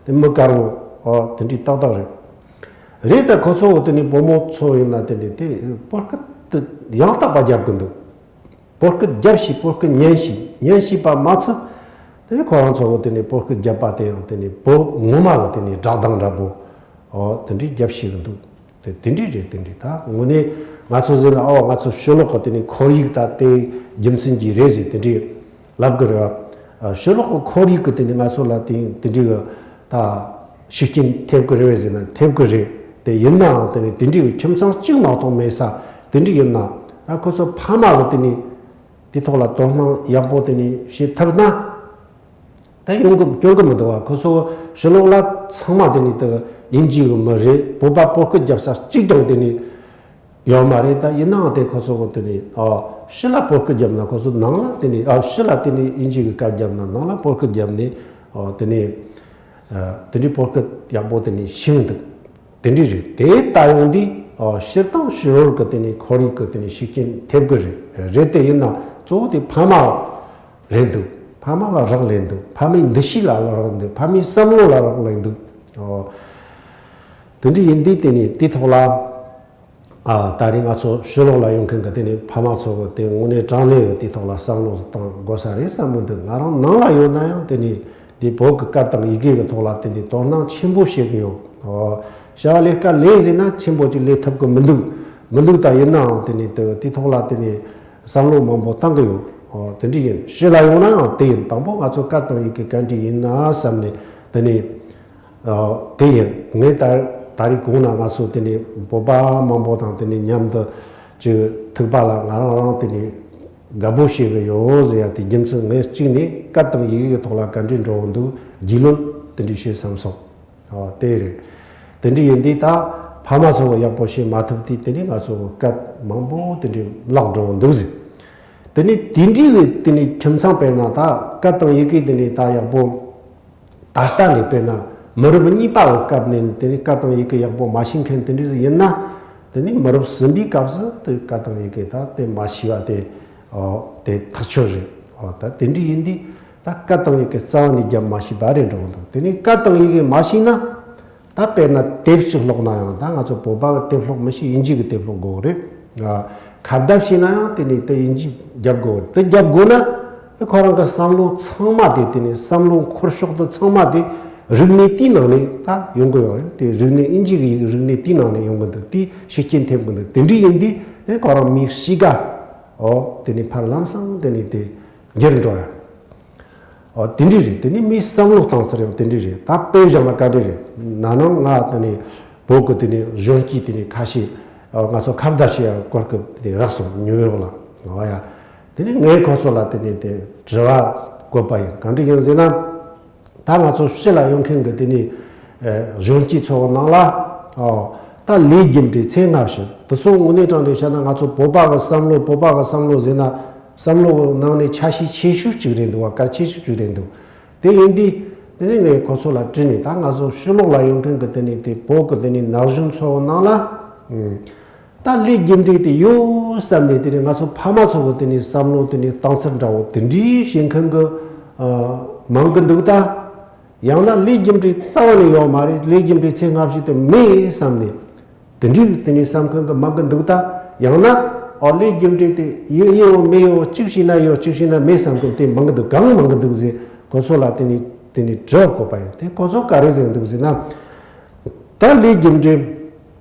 དེ་མི་དཀར་བོ་ཨོ་དེ་འདྲའི་ཏག་ཏག་རེད། རེད་ད་ཁོ་ཚོ་དེ་ནས་བུ་མོ་ཚོ་ཡིན་ན་དེ་ནས་དེ་བོད་སྐད་དེ་ཡང་དག་པ་རྒྱབ་གི་འདུག་བོད་སྐད་རྒྱབ་ཤེས། བོད་སྐད་ཉན་ཤེས། ཉན་ཤེས་པ་མ་ཚད། དེ་ཁོ་རང་ཚོ་གི་དེ་ནས་བོད་སྐད་རྒྱབ་པ་དེ་ཡང་དེ་ནས་བོད་ངོ་མ་གི་དེ་ནས་སྒྲ་གདངས་འདྲ་པོ། ཨོ་དེ་འདྲའི་རྒྱབ་ཤེས་གི་འདུག་དེ་དེ་འདྲའི་རེད། དེ་འདྲའི་ད་དངོས་གནས་ང་ཚོ་ཟེར་ན་ཨོ་ང་ཚོ་ཕྱི་ལོགས་གི་དེ་ནས་ཁོར་ཡུག་ད་དེ་རྒྱུ་མཚན་གྱིས་རེད་ཟེར་དེ་འདྲའི་ལབ་གི་རེད་བ། ཕྱི་ལོགས་གི་ཁོར་ཡུག་གི་དེ་ནས་ང་ཚོ་ལ་དེ་དེ་འདྲའི་གི་ད་ཤུགས་རྐྱེན་ཐེབས་ཀྱི་རེད་བས་ཟེར་ན་ཐེབས་ཀྱི་རེད། དེ་ཡིན་ནའང་དེ་ནི་དེ་འདྲའི་ཁྱིམ་ཚང་གཅིག་མ་གཏོགས་མེད་ས་དེ་འདྲ་ཡིན་ན། ད་ཁོ་ཚོ་ཕ་མ་གི་དེ་ནི་དེ་ཐོག་ལ་དོ་སྣང་ཡག་པོ་དེ་ནི་བྱེད་ཐུབ་ན། ད་ཡོང་གི་སྐྱོན་གི་མི་འདུག་བ། ཁོ་ཚོ་ཕྱི་ལོགས་ལ་ཚང་མ་དེ་ནི་དེ་དབྱིན་ཇི་གི་མི་རེད། བོད་པ་བོད་སྐད་རྒྱབ་ས་གཅིག་ཀྱང་དེ་ནི་ཡོད་མ་རེད། ད་ཡིན་ནའང་དེ་ཁོ་ཚོ་གི་དེ་ནི་ཨ་ཕྱི་ལ་བོད་སྐད་རྒྱབ་ན་ཁོ་ཚོ་ནང་ལ་དེ་ནི་ཨ་ཕྱི་ལ་དེ་ནི་དབྱིན་ཇི་གི་སྐད་རྒྱབ་ན་ནང་ལ་བོད་སྐད་རྒྱབ་ནས་ཨ་དེ་ནི་ཨ་དེ་འདྲའི་བོད་སྐད་ཡག་པོ་དེ་ནི་ཤེས་འདུག་དེ་འདྲ་རེད། དེ་ལྟ་ཡོང་དུས་ཨ་སྤྱིར་བཏང་ཕྱི་རོལ་གི་དེ་ནི་ཁོར་ཡུག་གི་དེ་ནི་ཤུགས་རྐྱེན་ཐེབས་གི་རེད། རེད་དེ་ཡིན་ན་གཙོ་བོ་དེ་ཕ་མ་རེད་འདུག་ཕ་མ་ལ་རག་ལས་འདུག་ཕ་མའི་འདུ་ཤེས་ལ་རག་ལས་འདུག་ཕ་མའི་བསམ་བློ་ལ་རག་ལས་འདུག་ཨོ། དེ་འདྲ་ཡིན་དུས་དེ་ནི་དེ་ཐོག་ལ་ཨ་ད་རེས་ང་ཚོ་ཕྱི་ལོགས་ལ་ཡོང་མཁན་གི་དེ་ནི་ཕ་མ་ཚོ་གི་དེ་དངོས་གནས་དྲང་གནས་ཡོད་དེ་ཐོག་ལ་བསམ་བློ་བཏང་དགོས་ས་རེད་བསམ་གི་འདུག་ང་རང་ནང་ལ་ཡོད་ན་ཡང་དེ་ནི་དེ་བོད་ཀྱི་སྐད་དང་ཡི་གེ་གི་ཐོག་ལ་དེ་ནི་དོ་སྣང་ཆེན་པོ་བྱེད་གི་ཡོད། ཨོ། བྱ་བ་ལས་ཀ་ལས་ཟིན་ན་ཆེན་པོ་ཅིག་ལས་ཐུབ་གི་མི་འདུག་མི་འདུག་ད་ཡིན་ནའང་དེ་ནི་དེ་དེ་ཐོག་ལ་དེ་ནི་བསམ་བློ་མང་པོ་བཏང་གི་ཡོད། ཨོ་དེ་འདྲ་ཡིན། ཕྱི་ལ་ཡོང་ན་ཡང་དེ་ཡིན། དང་པོ་ང་ཚོ་སྐད་དང་ཡི་གེ་ག་འདྲ་ཡིན་ན་བསམ་ནས་དེ་ནི་ཨོ་དེ་ཡིན། ངས་ད་ད་རེས་གོང་ན་ང་ཚོ་དེ་ནི་བོད་པ་མང་པོ་དང་དེ་ནི་མཉམ་དུ་ཅིག་ཐུག་པ་ལ་ང་རང་རང་དེ་ནི་དགའ་པོ་བྱེད་གི་ཡོད་ཟེར་ཡ་དེ་རྒྱུ་མཚན་ངས་གཅིག་ནས་སྐད་དང་ཡི་གེ་གི་ཐོག་ལ་ག་འདྲ་འགྲོ་གི་འདུག་རྒྱུས་ལོན་དེ་འདྲ་བྱེད་བསམ་སོང་། ཨོ་དེ་རེད། དེ་འདྲ་ཡིན་དུས་ད་ཕ་མ་ཚོ་གི་ཡག་པོ་བྱེད་མ་ཐུབ་དུས་དེ་ནི་ང་ཚོ་གི་སྐད་མང་པོ་དེ་འདྲ་བརླག་འགྲོ་གི་འདུག་ཟེར། དེ་ནི་དེ་འདྲའི་གི་དེ་ནི་ཁྱིམ་ཚང་དཔེར་ན་ད་སྐད་དང་ཡི་གེ་དེ་ནི་ད་ཡག་པོ་ད་ལྟ་ནས་དཔེར་ན་མི་རབས་གཉིས་པ་གི་སྐབས་ནས་དེ་ནི་སྐད་དང་ཡི་གེ་ཡག་པོ་མ་ཤེས་མཁན་དེ་འདྲ་ཟིག་ཡིན་ན། དེ་ནི་མི་རབས་གསུམ་པའི་སྐབས་སུ་དེ་སྐད་དང་ཡི་གེ་ད་དེ་མ་ཤེས་པ་དེ་ཨོ་དེ་ཐག་ཆོད་རེད། ཨོ་ད་དེ་འདྲ་ཡིན་དུས་ད་སྐད་དང་ཡི་གེ་རྩ་བ་ནས་རྒྱབ་མ་ཤེས་པ་རེད་འགྲོ་གི་འདུག་དེ་ནི་སྐད་དང་ཡི་གེ་མ་ཤེས་ན། ད་དཔེར་ན་དེབ་ཅིག་ཀློག་ན་ཡང་ད་ང་ཚོ་བོད་པ་གི་དེབ་ཀློག་མི་ཤེས། དབྱིན་ཇི་གི་དེབ་ཀློག་དགོས་རེད། ཨ་ཁ་བརྡ་བྱས་ན་ཡང་དེ་ནི་དེ་དབྱིན་ཇི་རྒྱབ་དགོས་རེད། དེ་རྒྱབ་དགོས་ན་དེ་ཁོ་རང་གི་བསམ་བློ་ཚང་མ་དེ་དེ་ནི་བསམ་བློ་འཁོར་ཕྱོགས་དེ་ཚང་མ་དེ་རིག་གནས་དེའི་ནང་ནས་ད་ཡོང་གི་ཡོད་རེད། དེ་རིག་གནས་དབྱིན་ཇི་གི་རིག་གནས་དེའི་ནང་ནས་ཡོང་གི་འདུག་དེ་ཤུགས་རྐྱེན་ཐེབས་གི་འདུག་དེ་འདྲ་ཡིན་དུས་དེ་ཁོ་རང་མིའི་གཤིས་ཀ་ཨོ་དེ་ནི་ཕར་ལམ་སང་དེ་ནི་དེ་འགྱུར་འགྲོ་ཡ། ཨོ་དེ་འདྲ་རེད། དེ་ནི་མིའི་བསམ་བློ་བཏང་ས་རེད། དེ་འདྲ་རེད། ད་དཔེ་བཞག་ན་ག་འདྲ་རེད་ན་ནང་ང་དེ་ནི་བོད་ཀྱི་དེ་ནི་གཞོན་སྐྱེས་དེ་ནི་ཁ་ཤས་ཨོ་ང་ཚོ་ཁ་བརྡ་བྱེད་ཡ་གོ་སྐབས་དེ་རག་སོང་། ཉུའུ་ཡོག་ལ། ཨོ་ཡ། དེ་ནི་ངས་ཁོ་ཚོ་ལ་དེ་ནི་དེ་དྲི་བ་བཀོད་པ་ཡིན། ག་འདྲ་ཡིན་ཟེར་ན། ད་ང་ཚོ་ཕྱི་ལ་ཡོང་མཁན་གྱི་དེ་ནི་ཨེ་གཞོན་སྐྱེས་ཚོ་གི་ནང་ལ་ཨོ་ད་ལས་རྒྱུ་འབྲས་ཚད་སྔ་ཕྱི་དེ་ཚོ་དངོས་གནས་དྲང་གནས་བཤད་ན་ང་ཚོ་བོད་པ་གི་བསམ་བློ་བོད་པ་གི་བསམ་བློ་ཟེར་ན་བསམ་བློ་གི་ནང་ནས་ཆ་ཤས་ཆེ་ཤོས་གཅིག་རེད་འདུག་བ། གལ་ཆེ་ཤོས་གཅིག་རེད་འདུག་དེ་ཡིན་དུས་དེ་ནི་ངས་ཁོ་ཚོ་ལ་དྲིས་ནས། ད་ང་ཚོ་ཕྱི་ལོགས་ལ་ཡོང་མཁན་གྱི་དེ་ནི་དེ་བོད་གི་དེ་ནི་ན་གཞོན་ཚོ་གི་ནང་ལ་ཨུམ། ད་ལས་རྒྱུ་འབྲས་དེ་ཡོད་བསམ་ནས་དེ་ནི་ང་ཚོ་ཕ་མ་ཚོ་གི་དེ་ནི་བསམ་བློ་དེ་ནི་བཏང་ཚུལ་འདྲ་བོ་དེ་འདྲའི་བྱེད་མཁན་གི་ཨ་མང་གི་འདུག་ད་ཡང་ན་ལས་རྒྱུ་འབྲས་རྩ་བ་ནས་ཡོད་མ་རེད། ལས་རྒྱུ་འབྲས་ཚད་སྔ་ཕྱི་དེ་མེད་བསམ་ནས་དེ་འདྲའི་དེ་ནི་བསམ་མཁན་གི་མང་གི་འདུག་ད་ཡང་ན་ཨོ་ལས་རྒྱུ་འབྲས་དེ་ཡོད་ཡོད་མེད་ཡོད། གཅིག་བྱས་ན་ཡོད་གཅིག་བྱས་ན་མེད་བསམ་མཁན་དེ་མང་གི་འདུག་གང་མང་གི་འདུག་ཟེར་ཁོ་ཚོ་ལ་དེ་ནི་དེ་ནི་དྲི་བ་བཀོད་པ་ཡིན། དེ་ཁོ་ཚོ་ག་རེ་ཟེར་འདུག་ཟེར་ན། ད་ལས་རྒྱུ་འབྲས་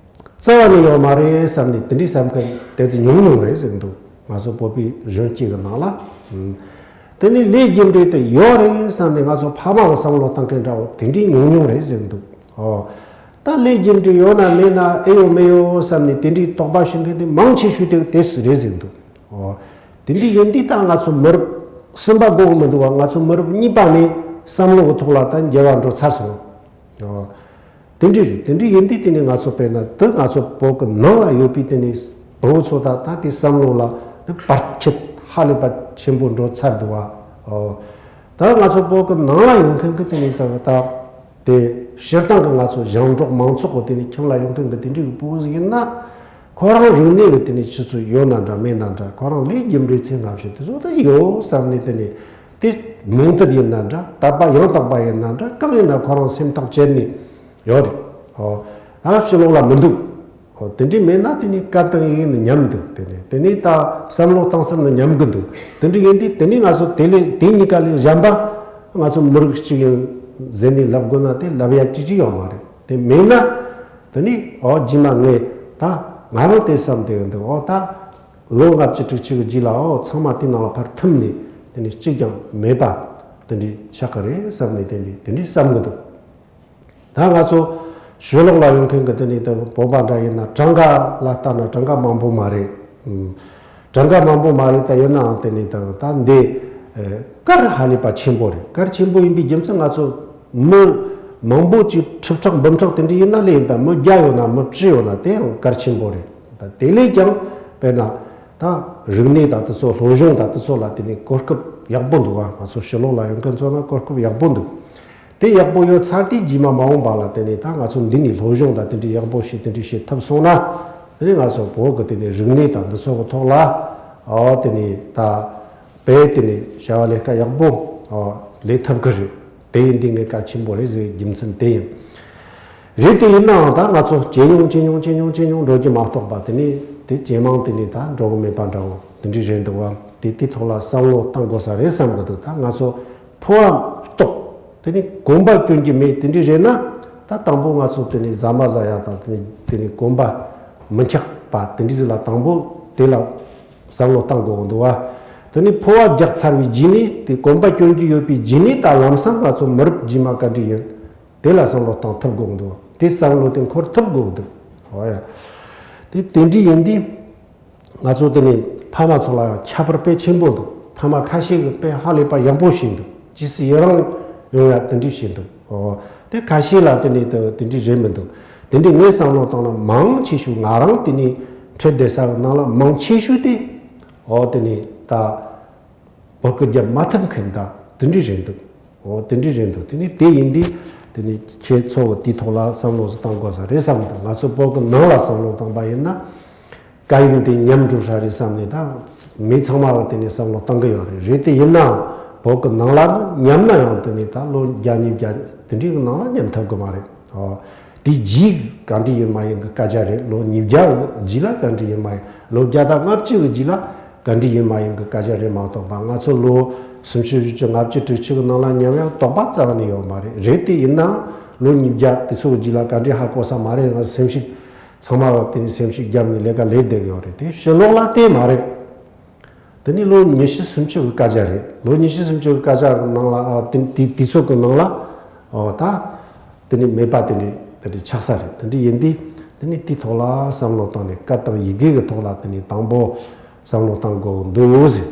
རྩ་བ་ནས་ཡོད་མ་རེད་བསམ་ནས་དེ་འདྲའི་བསམ་མཁན་དེ་ཚོ་ཉུང་ཉུང་རེད་ཟེར་འདུག་ང་ཚོ་བོད་པའི་གཞོན་སྐྱེས་ཀྱི་ནང་ལ། ཨུམ། དེ་ནས་ལས་རྒྱུ་འབྲས་དེ་ཡོད་རེད་བསམ་ནས་ང་ཚོ་ཕ་མ་གི་བསམ་བློ་བཏང་མཁན་འདྲ་བོ་དེ་འདྲའི་ཉུང་ཉུང་རེད་ཟེར་གི་འདུག་ཨོ། ད་ལས་རྒྱུ་འབྲས་ཡོད་ན་མེད་ན་ཨེ་ཡོད་མེད་ཡོད་བསམ་ནས་དེ་འདྲའི་དོགས་པ་བྱེད་མཁན་དེ་མང་ཆེ་ཤོས་དེ་དེ་སུ་རེད་ཟེར་གི་འདུག་ཨོ། དེ་འདྲའི་ཡིན་དུས་ད་ང་ཚོ་མི་རབས་གསུམ་པ་དགོས་གི་མི་འདུག་བ། ང་ཚོ་མི་རབས་གཉིས་པ་ནས་བསམ་བློ་གི་ཐོག་ལ་ད་འགྱུར་བ་འགྲོ་ཚར་སོང་། ཨོ། དེ་འདྲ་རེད། དེ་འདྲ་ཡིན་དུས་དེ་ནས་ང་ཚོ་དཔེར་ན་དེ་ང་ཚོ་བོད་ཀྱི་ནང་ལ་ཡོད་པའི་དེ་ནས་བོད་ཚོ་ད་ད་དེ་བསམ་བློ་ལ་དེ་བར་ཆད་ཧ་ལས་པ་ཆེན་པོ་འགྲོ་ཚར་འདུག་བ། ཨོ། ད་ང་ཚོ་བོད་ཀྱི་ནང་ལ་ཡོད་མཁན་གྱི་དེ་ནས་ད་ད་དེ་སྤྱིར་བཏང་གི་ང་ཚོ་ཞིང་འབྲོག་མང་ཚོགས་ཀྱི་དེ་ནས་ཁྱིམ་ལ་ཡོད་མཁན་གྱི་དེ་འདྲའི་བུ་ཟིག་ཡིན་ན། ཁོ་རང་རིག་གནས་ཀྱི་དེ་ནས་ཆུ་ཚོད་ཡོད་ན་འདྲ་མེད་ན་འདྲ། ཁོ་རང་ལས་རྒྱུ་འབྲས་ཚེ་སྔ་ཕྱི་དེ་ཚོ་ད་ཡོད་བསམ་ནས་དེ་ནས་དེ་མོང་དད་ཡིན་ན་འདྲ། དད་པ་ཡང་དག་པ་ཡིན་ན་འདྲ། གང་ཡིན་ན་ཁོ་རང་སེམས་ཐག་བཅད་ནས་ཡོད་རེད། ཨོ། ད་ཕྱི་ལོགས་ལ་མི་འདུག་ཨོ། དེ་འདྲ་མེད་ན་དེ་ནས་སྐད་དང་ཡི་གེ་ནི་ཉམས་འདུག་དེ་ནས་དེ་ནས་ད་བསམ་བློ་གཏིང་ཟབ་ནི་ཉམས་གི་འདུག་དེ་འདྲ་ཡིན་དུས་དེ་ནས་ང་ཚོ་དེ་ལས་དེ་གཉིས་ཀ་ལས་གཞན་པ་ང་ཚོ་མི་རིགས་གཅིག་ཡིན་ཟེར་ནས་ལབ་དགོས་ན་དེ་ལབ་ཡ་ཅི་ཅི་ཡོད་མ་རེད། དེ་མེད་ན། དེ་ནི་ཨོ་རྗེས་མ་ངས་ད་ང་རང་དེ་བསམ་དེ་འདུག་ཨོ་ད་ལོ་ལྔ་བཅུ་དྲུག་ཅུ་གི་རྗེས་ལ་ཨོ་ཚང་མ་དེ་ནང་ལ་ཕར་ཐིམ་ནས་དེ་ནི་གཅིག་ཀྱང་མེད་པ་དེ་འདྲའི་ཆགས་ཀྱི་རེད་བསམ་ནས་དེ་འདྲའི་དེ་འདྲའི་བསམ་གི་འདུག་ད་ང་ཚོ་ཕྱི་ལོགས་ལ་ཡོང་མཁན་གི་དེ་ནི་ད་བོད་པ་འདྲ་ཡིན་ན་གྲངས་ཀ་ལ་ལྟ་ན་གྲངས་ཀ་མང་པོ་མ་རེད། གྲངས་ཀ་མང་པོ་མ་རེད། ད་ཡིན་ནའང་དེ་ནི་ད་ད་འདི་གར་ཧ་ལས་པ་ཆེན་པོ་རེད། གར་ཆེན་པོ་ཡིན་པའི་རྒྱུ་མཚན་ང་ཚོ་མི་མང་པོ་ཅིག་ཁྲི་ཕྲག་འབུམ་ཕྲག་དེ་འདྲ་ཡིན་ན་ལས་ཡིན། ད་མི་བརྒྱ་ཡོད་ན་མི་བཅུ་ཡོད་ན་དེ་ཡང་གར་ཆེན་པོ་རེད། ད་དེ་ལས་ཀྱང་དཔེར་ན་ད་རིག་གནས་དང་དེ་ཚོ་སློབ་སྦྱོང་དང་དེ་ཚོ་ལ་དེ་ནི་གོ་སྐབས་ཡག་པོ་འདུག་ཨ་ང་ཚོ་ཕྱི་ལོགས་ལ་ཡོང་མཁན་ཚོ་ལ་གོ་སྐབས་ཡག་པོ་འདུག་དེ་ཡག་པོ་ཡོད་ཚར་དུས་རྗེས་མ་མ་འོངས་པ་ལ་དེ་ནས་ད་ང་ཚོ་འདི་ནས་སློབ་སྦྱོང་དང་དེ་འདྲའི་ཡག་པོ་བྱེད་དེ་འདྲའི་བྱེད་ཐུབ་སོང་ན། དེ་ནས་ང་ཚོ་བོད་ཀྱི་དེ་ནས་རིག་གནས་དང་འདི་ཚོ་གི་ཐོག་ལ་ཨོ་དེ་ནས་ད་དཔེ་དེ་ནས་བྱ་བ་ལས་ཀ་ཡག་པོ་ཨོ་ལས་ཐུབ་ཀྱི་རེད། དེ་ཡིན་དུས་ངས་གལ་ཆེན་པོ་རེད་ཟེར་རྒྱུ་མཚན་དེ་ཡིན། རེད། དེ་ཡིན་ནའང་ད་ང་ཚོ་ཇེ་ཉུང་ཇེ་ཉུང་ཇེ་ཉུང་ཇེ་ཉུང་འགྲོ་རྒྱུ་མ་གཏོགས་པ་དེ་ནས་དེ་ཇེ་མང་དེ་ནས་ད་འགྲོ་གི་མེད་པ་འདྲ་བོ་དེ་འདྲའི་རེད་འདུག་བ། དེ་དེ་ཐོག་ལ་བསམ་བློ་གཏང་དགོས་ས་རེད་བསམ་གི་འདུག་ད་ང་ཚོ་ཕོ་བ་ལྟོགས། དེ་ནི་གོམ་པ་སྐྱོན་གྱི་མེད་དེ་འདྲ་རེད་ན། ད་དང་པོ་ང་ཚོ་དེ་ནི་ཟ་མ་ཟ་ཡ་དང་དེ་ནི་དེ་ནི་གོམ་པ་མི་འཁྱག་པ་དེ་འདྲ་ཟིག་ལ་དང་པོ་དེ་ལ་བསམ་བློ་གཏང་དགོས་འདུག་བ། དེ་ནི་ཕོ་བ་རྒྱག་ཚར་བའི་རྗེས་ནས་དེ་གོམ་པ་སྐྱོན་གྱི་ཡོད་པའི་རྗེས་ནས་ད་ལམ་སང་ང་ཚོ་མི་རབས་རྗེས་མ་ག་འདྲ་ཡིན། དེ་ལ་བསམ་བློ་གཏང་ཐུབ་དགོས་འདུག་དེ་བསམ་བློ་དེ་འཁོར་ཐུབ་དགོས་འདུག་ཨོ་ཡ། དེ་དེ་འདྲ་ཡིན་དུས། ང་ཚོ་དེ་ནས་ཕ་མ་ཚོ་ལ་ཡང་ཁྱད་པར་དཔེ་ཆེན་པོ་འདུག་ཕ་མ་ཁ་ཤས་ཀྱིས་དཔེ་ཧ་ལས་པ་ཡག་པོ་བྱས་འདུག་ཇི་སྲིད་ཡི་རང་ཡོང་ཡ་དེ་འདྲ་བྱས་འདུག་ཨོ། དེ་ཁ་ཤས་ལ་དེ་ནས་དེ་དེ་འདྲ་རེད་མི་འདུག་དེ་འདྲ་ངས་བསམ་བློ་བཏང་ན་མང་ཆེ་ཤོས་ང་རང་དེ་ནས་ཁྲིད་བསྡད་ས་གི་ནང་ལ་མང་ཆེ་ཤོས་དེ་ཨོ་དེ་ནས་ད་བོད་སྐད་རྒྱབ་མ་ཐུབ་མཁན་ད་དེ་འདྲ་རེད་འདུག་ཨོ་དེ་འདྲ་རེད་འདུག་དེ་ནས་དེ་ཡིན་དུས་དེ་ནས་ཁྱེད་ཚོ་གི་དེའི་ཐོག་ལ་བསམ་བློ་ཟིག་བཏང་དགོས་ས་རེད་བསམ་གི་འདུག་ང་ཚོ་བོད་ཀྱི་ནང་ལ་བསམ་བློ་བཏང་པ་ཡིན་ན། སྐད་ཡིག་དེ་ཉམས་འགྲོ་ས་རེད་བསམ་ནས་ད་མི་ཚང་མ་གི་དེ་ནས་བསམ་བློ་བཏང་གི་ཡོད་རེད། རེད་དེ་ཡིན་ནའང་བོད་ཀྱི་ནང་ལ་ནི་ཉམས་ན་ཡང་དེ་ནས་ད་ལོ་བརྒྱ་ཉིས་བརྒྱ་དེ་འདྲའི་གི་ནང་ལ་ཉམས་ཐུབ་གི་མ་རེད། ཨོ། དེ་རྗེས་ག་འདྲ་ཡིན་མ་ཡིན་གི་སྐད་ཆ་རེད། ལོ་ཉིས་བརྒྱ་གི་རྗེས་ལ་ག་འདྲ་ཡིན་མ་ཡིན། ལོ་བརྒྱ་དང་ལྔ་བཅུ་གི་རྗེས་ལ་ག་འདྲ་ཡིན་མ་ཡིན་གི་སྐད་ཆ་རེད་མ་གཏོགས་པ། ང་ཚོ་ལོ་སུམ་ཅུ་བཞི་བཅུ་ལྔ་བཅུ་དྲུག་ཅུ་གི་ནང་ལ་ཉམས་ཡག་དོགས་པ་རྩ་བ་ནས་ཡོད་མ་རེད། རེད་དེ་ཡིན་ནའང་ལོ་ཉིས་བརྒྱ་དེ་ཚོ་གི་རྗེས་ལ་ག་འདྲ་ཧ་གོ་ས་མ་རེད། ང་སེམས་ཤུགས་ཚང་མ་གི་དེ་སེམས་ཤུགས་བརྒྱབ་ནས་ལས་ཀ་ལས་བསྡད་ཡོད་རེད། དེ་ཕྱི་ལོགས་ལ་དེ་མ་རེད། དེ་ནི་ལོ་ཉི་ཤུ་སུམ་ཅུ་གི་སྐད་ཆ་རེད། ལོ་ཉི་ཤུ་སུམ་ཅུ་གི་སྐད་ཆ་གི་ནང་ལ་ཨ་དེ་དེ་དུས་ཚོད་ཀྱི་ནང་ལ་ཨོ་ད་དེ་ནི་མེད་པ་དེ་འདྲ་དེ་འདྲ་ཆགས་ས་རེད། དེ་འདྲ་ཡིན་དུས་དེ་ནི་དེའི་ཐོག་ལ་བསམ་བློ་བཏང་ནས་སྐད་དང་ཡི་གེ་གི་ཐོག་ལ་དེ་ནི་དང་པོ་བསམ་བློ་བཏང་དགོས་འདུག་ཟེར།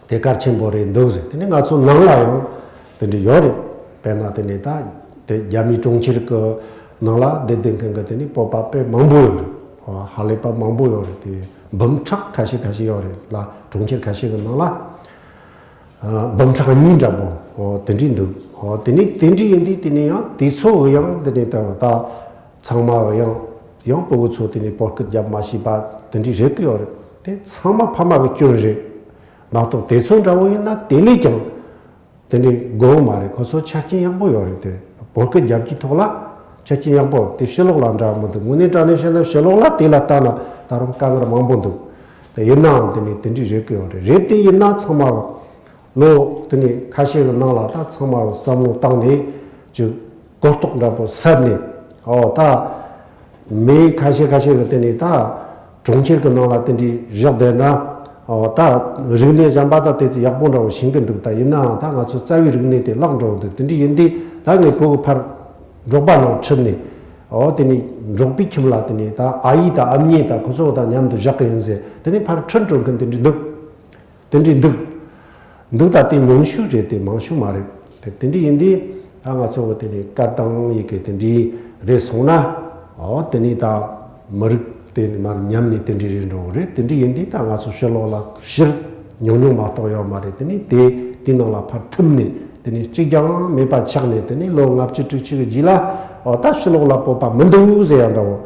དེ་གལ་ཆེན་པོ་རེད་འདུག་ཟེར། དེ་ནི་ང་ཚོ་ནང་ལ་ཡང་དེ་འདྲ་ཡོད་རེད། དཔེར་ན་དེ་ནི་ད་དེ་རྒྱ་མིའི་གྲོང་ཁྱེར་གི་ནང་ལ་བསྡད་བསྡད་མཁན་གི་དེ་ནི་བོད་པ་དཔེ་མང་པོ་ཡོད་རེད། ཧ་ལས་པ་མང་པོ་ཡོད་རེད། དེ་འབུམ་ཕྲག་ཁ་ཤས་ཁ་ཤས་ཡོད་རེད་ལ། གྲོང་ཁྱེར་ཁ་ཤས་གི་ནང་ལ་ཨ་འབུམ་ཕྲག་གཉིས་འདྲ་པོ་ཨོ་དེ་འདྲས་འདུག་ཨོ་དེ་ནི་དེ་འདྲས་ཡིན་དུས་དེ་ནི་ཡང་དེ་ཚོ་ཡང་དེ་ནི་ད་ད་ཚང་མ་ཡང་ཡང་ཕྲུ་གུ་ཚོ་དེ་ནི་བོད་སྐད་རྒྱབ་མ་ཤེས་པ་དེ་འདྲས་རེད་གི་ཡོད་རེད། དེ་ཚང་མ་ཕ་མ་གི་སྐྱོན་རེད་མ་གཏོགས། དེ་ཚོ་འདྲ་བོ་ཡིན་ན་དེ་ལས་ཀྱང་དེ་འདྲའི་དགོས་མ་རེད། ཁོ་ཚོ་ཆ་རྐྱེན་ཡག་པོ་ཡོད་རེད། དེ་བོད་སྐད་རྒྱབ་ཀྱི་ཐོག་ལ་ཆ་རྐྱེན་ཡག་པོ་དེ་ཕྱི་ལོགས་ལ་འདྲ་མི་འདུག་དངོས་གནས་དྲང་གནས་བཤད་ན་ཕྱི་ལོགས་ལ་དེ་ལ་ལྟ་ན་ད་རུང་དཀའ་ངལ་མང་པོ་འདུག་དེ་ཡིན་ནའང་དེ་ནི་དེ་འདྲའི་རེད་ཀྱི་ཡོད་རེད། རེད་དེ་ཡིན་ན་ཚང་མ་ལོ་དེ་ནི་ཁ་ཤས་ཀྱི་ནང་ལ་ད་ཚང་མ་བསམ་བློ་བཏང་ནས་ཅིག་གོ་རྟོགས་འདྲ་པོ་ཟབ་ནས་ཨོ་ད། མི་ཁ་ཤས་ཁ་ཤས་ཀྱི་དེ་ནི་ད་གྲོང་ཁྱེར་གྱི་ནང་ལ་དེ་འདྲའི་བཞག་བསྡད་ན་ ཨོ་ད་རིག་གནས་གཞན་པ་ད་དེ་ཚོ་ཡག་པོ་འདྲ་བོ་ཤེས་ཀྱི་འདུག་ད་ཡིན་ནའང་ད་ང་ཚོ་རྩ་བའི་རིག་གནས་དེ་བརླག་འགྲོ་གི་འདུག་དེ་འདྲ་ཡིན་དུས་ད་ངས་བོད་ཀྱི་ཕར་འབྲོག་པ་ནང་ཁྲིད་ནས། ཨོ་དེ་ནས་འབྲོག་པའི་ཁྱིམ་ལ་དེ་ནས་ད་ཨ་ཡེ་དང་ཨ་མྱེས་དང་ཁོ་ཚོ་དང་མཉམ་དུ་བཞག་གི་ཡིན་ཟེར། དེ་ནས་ཕར་ཁྲིད་འགྲོ་མཁན་དེ་འདྲ་འདུག་དེ་འདྲའི་འདུག་འདུག་ད་དེ་ཉུང་ཤོས་རེད། དེ་མང་ཤོས་མ་རེད། དེ་དེ་འདྲའི་ཡིན་དུས་ད་ང་ཚོ་གི་དེ་ནས་སྐད་དང་ཡི་གེ་དེ་འདྲའི་རེད་སོང་ན། ཨོ་དེ་ནས་ད་མི་རིགས་དེ་མར་ཉམས་ནས་དེ་འདྲའི་རེད་འགྲོ་གི་རེད། དེ་འདྲའི་ཡིན་དུས་ད་ང་ཚོ་ཕྱི་ལོགས་ལ་ཕྱིར་ཉུང་ཉུང་མ་གཏོགས་ཡོད་མ་རེད། དེ་ནས་དེ་དེའི་ནང་ལ་ཕར་ཐིམ་ནས་དེ་ནས་གཅིག་ཀྱང་མེད་པ་ཆགས་ནས། དེ་ནས་ལོ་ལྔ་བཅུ་དྲུག་ཅུ་གི་རྗེས་ལ་ཨོ་ད་ཕྱི་ལོགས་ལ་བོད་པ་མི་འདུག་ཟེར་ཡ་འདྲ་བོ།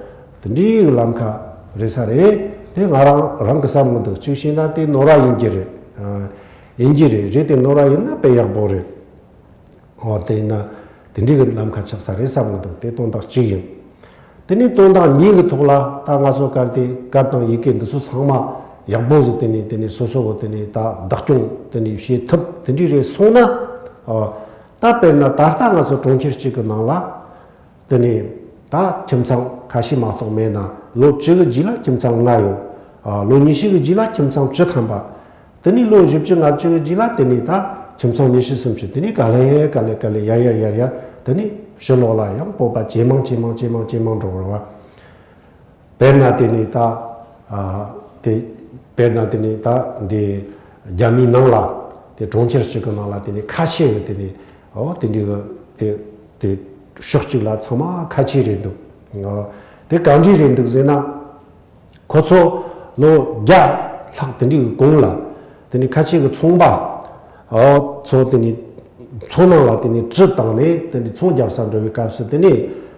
དེ་འདྲའི་ལམ་ཁ་རེད་ས་རེད། དེ་ང་རང་རང་གི་བསམ་གི་འདུག་གཅིག་བྱས་ན་དེ་ནོར་བ་ཡིན་གྱི་རེད། ཨ། ཡིན་གྱི་རེད། རེད་དེ་ནོར་བ་ཡིན་ན་དཔེ་ཡག་པོ་རེད། ཨོ་དེ་ཡིན་ན་དེ་འདྲའི་གི་ལམ་ཁ་ཆགས་ས་རེད་བསམ་གི་འདུག་དེ་དོན་དག་གཅིག་ཡིན། དེ་ནས་དོན་དག་གཉིས་ཀྱི་ཐོག་ལ་ད་ང་ཚོ་གལ་ཏེ་སྐད་དང་ཡི་གེ་འདི་ཚོ་ཚང་མ་ཡག་པོ་ཟིག་དེ་ནས་དེ་ནས་སོ་སོ་གི་དེ་ནས་ད་བདག་སྐྱོང་དེ་ནས་བྱེད་ཐུབ་དེ་འདྲའི་རེད་སོང་ན། ཨོ་ད་དཔེར་ན་ད་ལྟ་ང་ཚོ་གྲོང་ཁྱེར་གཅིག་གི་ནང་ལ། དེ་ནས་ད་ཁྱིམ་ཚང་ཁ་ཤས་མ་གཏོགས་མེད་ན། ལོ་བཅུ་གི་རྗེས་ལ་ཁྱིམ་ཚང་ལྔ་ཡོད། ཨ། ལོ་ཉི་ཤུ་གི་རྗེས་ལ་ཁྱིམ་ཚང་བཅུ་ཐམ་པ། དེ་ནས་ལོ་བཞི་བཅུ་ལྔ་བཅུ་གི་རྗེས་ལ་དེ་ནས་ད་ཁྱིམ་ཚང་ཉི་ཤུ་སུམ་ཅུ། དེ་ནས་ག་ལེ་ག་ལེ་ག་ལེ་ཡར་ཡར་ཡར་ཡར། དེ་ནས་ཕྱི་ལོགས་ལ་ཡང་བོད་པ་ཇེ་མང་ཇེ་མང་ཇེ་མང་ཇེ་མང་འགྲོ་བ། དཔེར་ན་དེ་ནས་ད། ཨ། དེ། དཔེར་ན་དེ་ནས་ད་འདི་རྒྱ་མིའི་ནང་ལ་དེ་གྲོང་ཁྱེར་གཅིག་གི་ནང་ལ་དེ་ནས་ཁ་ཆེ་བའི་དེ་ནས། ཨོ་དེ་འདྲའི་གི་དེ་དེ་ཕྱོགས་གཅིག་ལ་ཚང་མ་ཁ་ཆེ་རེད་འདུག་ཨོ་དེ་ག་འདྲའི་རེད་འདུག་ཟེར་ན། ཁོ་ཚོ་ལོ་བརྒྱ་ལྷག་དེ་འདྲའི་གི་གོང་ལ་དེ་ནས་ཁ་ཆེ་གི་ཚོང་པ། ཨོ་ཚོ་དེ་ནས་ཚོང་ནང་ལ་དེ་ནས་གྲི་བཏང་ནས་དེ་ནས་ཚོང་རྒྱབ་ས་འགྲོ་བའི་སྐབས་སུ་དེ་ནས་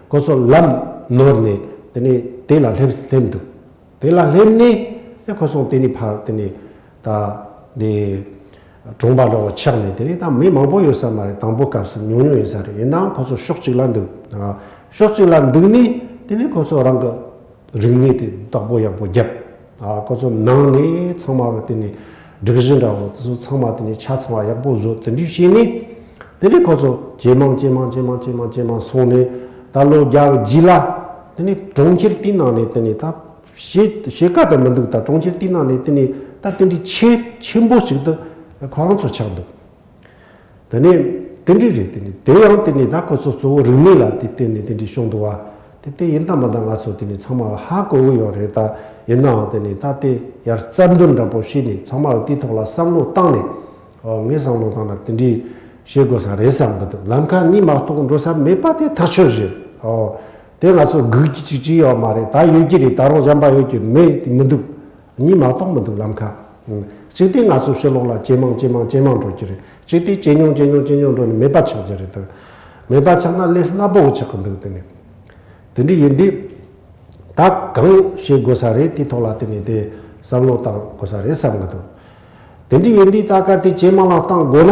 ཁོ་ཚོ་ལམ་ནོར་ནས་དེ་ནས་དེ་ལ་སླེབས་སླེབས་འདུག་དེ་ལ་སླེབས་ནས་དེ་ཁོ་ཚོ་དེ་ནས་ཕར་དེ་ནས་ད་དེ་གྲོང་པ་འདྲ་བོ་ཆགས་ནས། དེ་ནས་ད་མི་མང་པོ་ཡོད་ས་མ་རེད། དང་པོ་སྐབས་སུ་ཉུང་ཉུང་ཡིན་ས་རེད། ཡིན་ནའང་ཁོ་ཚོ་ཕྱོགས་གཅིག་ལ་འདུག་ཨ། ཕྱོགས་གཅིག་ལ་འདུག་ནས་དེ་ནས་ཁོ་ཚོ་རང་གི་རིག་གནས་དེ་བདག་པོ་ཡག་པོ་བརྒྱབ། ཨ། ཁོ་ཚོ་ནང་ནས་ཚང་མ་གི་དེ་ནས་སྒྲིག་གཞི་འདྲ་བོ་དེ་ཚོ་ཚང་མ་དེ་ནས་ཆ་ཚང་བ་ཡག་པོ་བཟོ། དེ་འདྲའི་བྱས་ནས་དེ་ནས་ཁོ་ཚོ་ཇེ་མང་ཇེ་མང་ཇེ་མང་ཇེ་མང་ཇེ་མང་སོང་ནས། ད་ལོ་བརྒྱ་གི་རྗེས་ལ་དེ་ནས་གྲོང་ཁྱེར་དེའི་ནང་ནས་དེ་ནས་ད་ཕྱེད་ཕྱེད་ཀ་དུ་མི་འདུག་ད་གྲོང་ཁྱེར་དེའི་ནང་ནས་དེ་ནས་ད་དེ་འདྲའི་ཆེ་ཆེན་པོ་ཅིག་ཏུ་ཁོ་རང་ཚོ་ཆགས་འདུག་དེ་ནས་དེ་འདྲའི་རེད། དེ་ནས་དེ་ཡང་དེ་ནས་ད་ཁོ་ཚོ་གཙོ་བོ་རིག་གནས་ལ་དེ་བརྟེན་ནས་དེ་འདྲའི་བྱུང་འདུག་བ། དེ་དེ་ཡིན་ད་མིན་ད་ང་ཚོ་དེ་ནས་ཚང་མ་ཧ་གོ་གི་ཡོད་རེད། ད་ཡིན་ནའང་དེ་ནས་ད་དེ་ཡར་རྩལ་འདོན་འདྲ་པོ་བྱས་ནས་ཚང་མ་དེའི་ཐོག་ལ་བསམ་བློ་བཏང་ནས། ཨོ་ངས་བསམ་བློ་བཏང་ན་དེ་འདྲའི་བྱེད་དགོས་ས་རེད་བསམ་གི་འདུག་ལམ་ཁ་གཉིས་མ་གཏོགས་འགྲོ་ས་མེད་པ་དེ་ཐག་ཆོད་རེད། ཨོ་དེ་ང་ཚོ་སྒུག་གི་ཅིག་ཅིག་ཡོད་མ་རེད། ད་ཡོད་ཀྱི་རེད། ད་རུང་གཞན་པ་ཡོད་ཀྱི་མེད་དེ་མི་འདུག་གཉིས་མ་གཏོགས་མི་འདུག་ལམ་ཁ། གཅིག་དེ་ང་ཚོ་ཕྱི་ལོགས་ལ་ཇེ་མང་ཇེ་མང་ཇེ་མང་འགྲོ་གི་རེད། གཅིག་དེ་ཇེ་ཉུང་ཇེ་ཉུང་ཇེ་ཉུང་འགྲོ་ནས་མེད་པ་ཆགས་ཀྱི་རེད། ད་མེད་པ་ཆགས་ན་ལས་སླ་པོ་ཆགས་ཀྱི་འདུག་དེ་ནས་དེ་འདྲ་ཡིན་དུས་ད་གང་བྱེད་དགོས་ས་རེད། དེའི་ཐོག་ལ་དེ་ནས་དེ་བསམ་བློ་བཏང་དགོས་ས་རེད་བསམ་གི་འདུག་དེ་འདྲ་ཡིན་དུས་ད་གལ་ཏེ་ཇེ་མང་ལ་བཏང་དགོས་ན་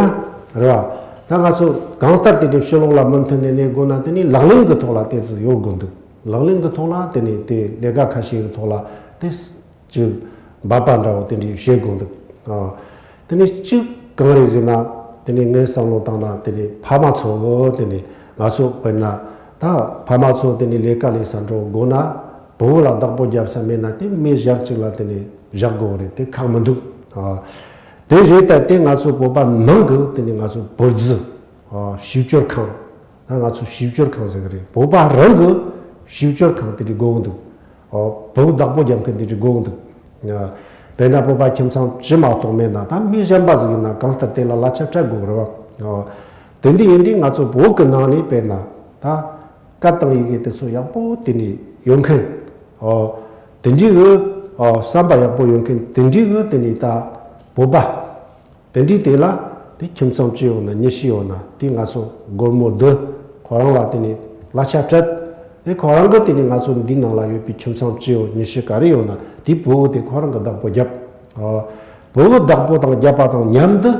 རེད་བ། ད་ང་ཚོ་གང་ལྟར་དེ་འདྲའི་ཕྱི་ལོགས་ལ་མུ་མཐུད་ནས་གནས་དགོས་ན་དེ་ནས་ལག་ལེན་གྱི་ཐོག་ལ་དེ་ཚོ་ཡོད་དགོས་འདུག་ལག་ལེན་གྱི་ཐོག་ལ་དེ་ནས་དེ་ལས་ཀ་ཁ་ཤས་ཀྱི་ཐོག་ལ་དེ་ཅིག་འབད་པ་འདྲ་བོ་དེ་འདྲའི་བྱེད་དགོས་འདུག་ཨ། དེ་ནས་གཅིག་གང་རེད་ཟེར་ན། དེ་ནས་ངས་བསམ་བློ་བཏང་ན་དེ་ནས་ཕ་མ་ཚོ་དེ་ནས་ང་ཚོ་དཔེར་ན་ད་ཕ་མ་ཚོ་དེ་ནས་ལས་ཀ་ལས་ས་འགྲོ་དགོས་ན། བུ་ལ་བདག་པོ་རྒྱབ་ས་མེད་ན་དེ་མི་གཞན་གཅིག་ལ་དེ་ནས་བཞག་དགོས་རེད། དེ་ཁག་མི་འདུག་ཨ། དེ་རེད། ད་དེ་ང་ཚོ་བོད་པ་ནང་གི་དེ་ནས་ང་ཚོ་བུ་རྫི། ཨ། ཞིབ་སྐྱོར་ཁང་། ད་ང་ཚོ་ཞིབ་སྐྱོར་ཁང་ཟེར་གི་རེད། བོད་པ་རང་གི་ཞིབ་སྐྱོར་ཁང་དེ་འདྲ་དགོས་ཀྱི་འདུག་ཨོ། བུ་བདག་པོ་རྒྱབ་མཁན་དེ་འདྲ་དགོས་ཀྱི་འདུག་དཔེར་ན་བོད་པ་ཁྱིམ་ཚང་བཅུ་མ་གཏོགས་མེད་ན། ད་མི་གཞན་པ་ཟིག་ཡིན་ན་གང་ལྟར་དེ་ལ་གླ་ཆ་སྤྲད་དགོས་རེད་བ། ཨོ། དེ་འདྲ་ཡིན་དུས་ང་ཚོ་བོད་ཀྱི་ནང་ནས་དཔེར་ན་ད་སྐད་དང་ཡི་གེ་དེ་ཚོ་ཡག་པོ་དེ་འདྲ་ཡོད་མཁན། ཨོ། དེ་འདྲའི་གི། ཨོ། བསམ་པ་ཡག་པོ་ཡོད་མཁན་དེ་འདྲའི་གི་དེ་འདྲའི་ད་བོད་པ། དེ་འདྲའི་དེ་ལ་དེ་ཁྱིམ་ཚང་བཅུ་ཡོད་ན་ཉི་ཤུ་ཡོད་ན་དེ་ང་ཚོ་སྒོར་མོ་བསྡུ། ཁོ་རང་ལ་དེ་ནས་གླ་ཆ་སྤྲད། དེ་ཁོ་རང་གི་དེ་ནས་ང་ཚོ་འདི་ནང་ལ་ཡོད་པའི་ཁྱིམ་ཚང་བཅུ་ཡོད་ཉི་ཤུ་ག་རེ་ཡོད་ན་དེ་བུ་གུ་དེ་ཁོ་རང་གི་བདག་པོ་བརྒྱབ། ཨོ། བུ་གུ་བདག་པོ་དང་བརྒྱབ་པ་དང་མཉམ་དུ་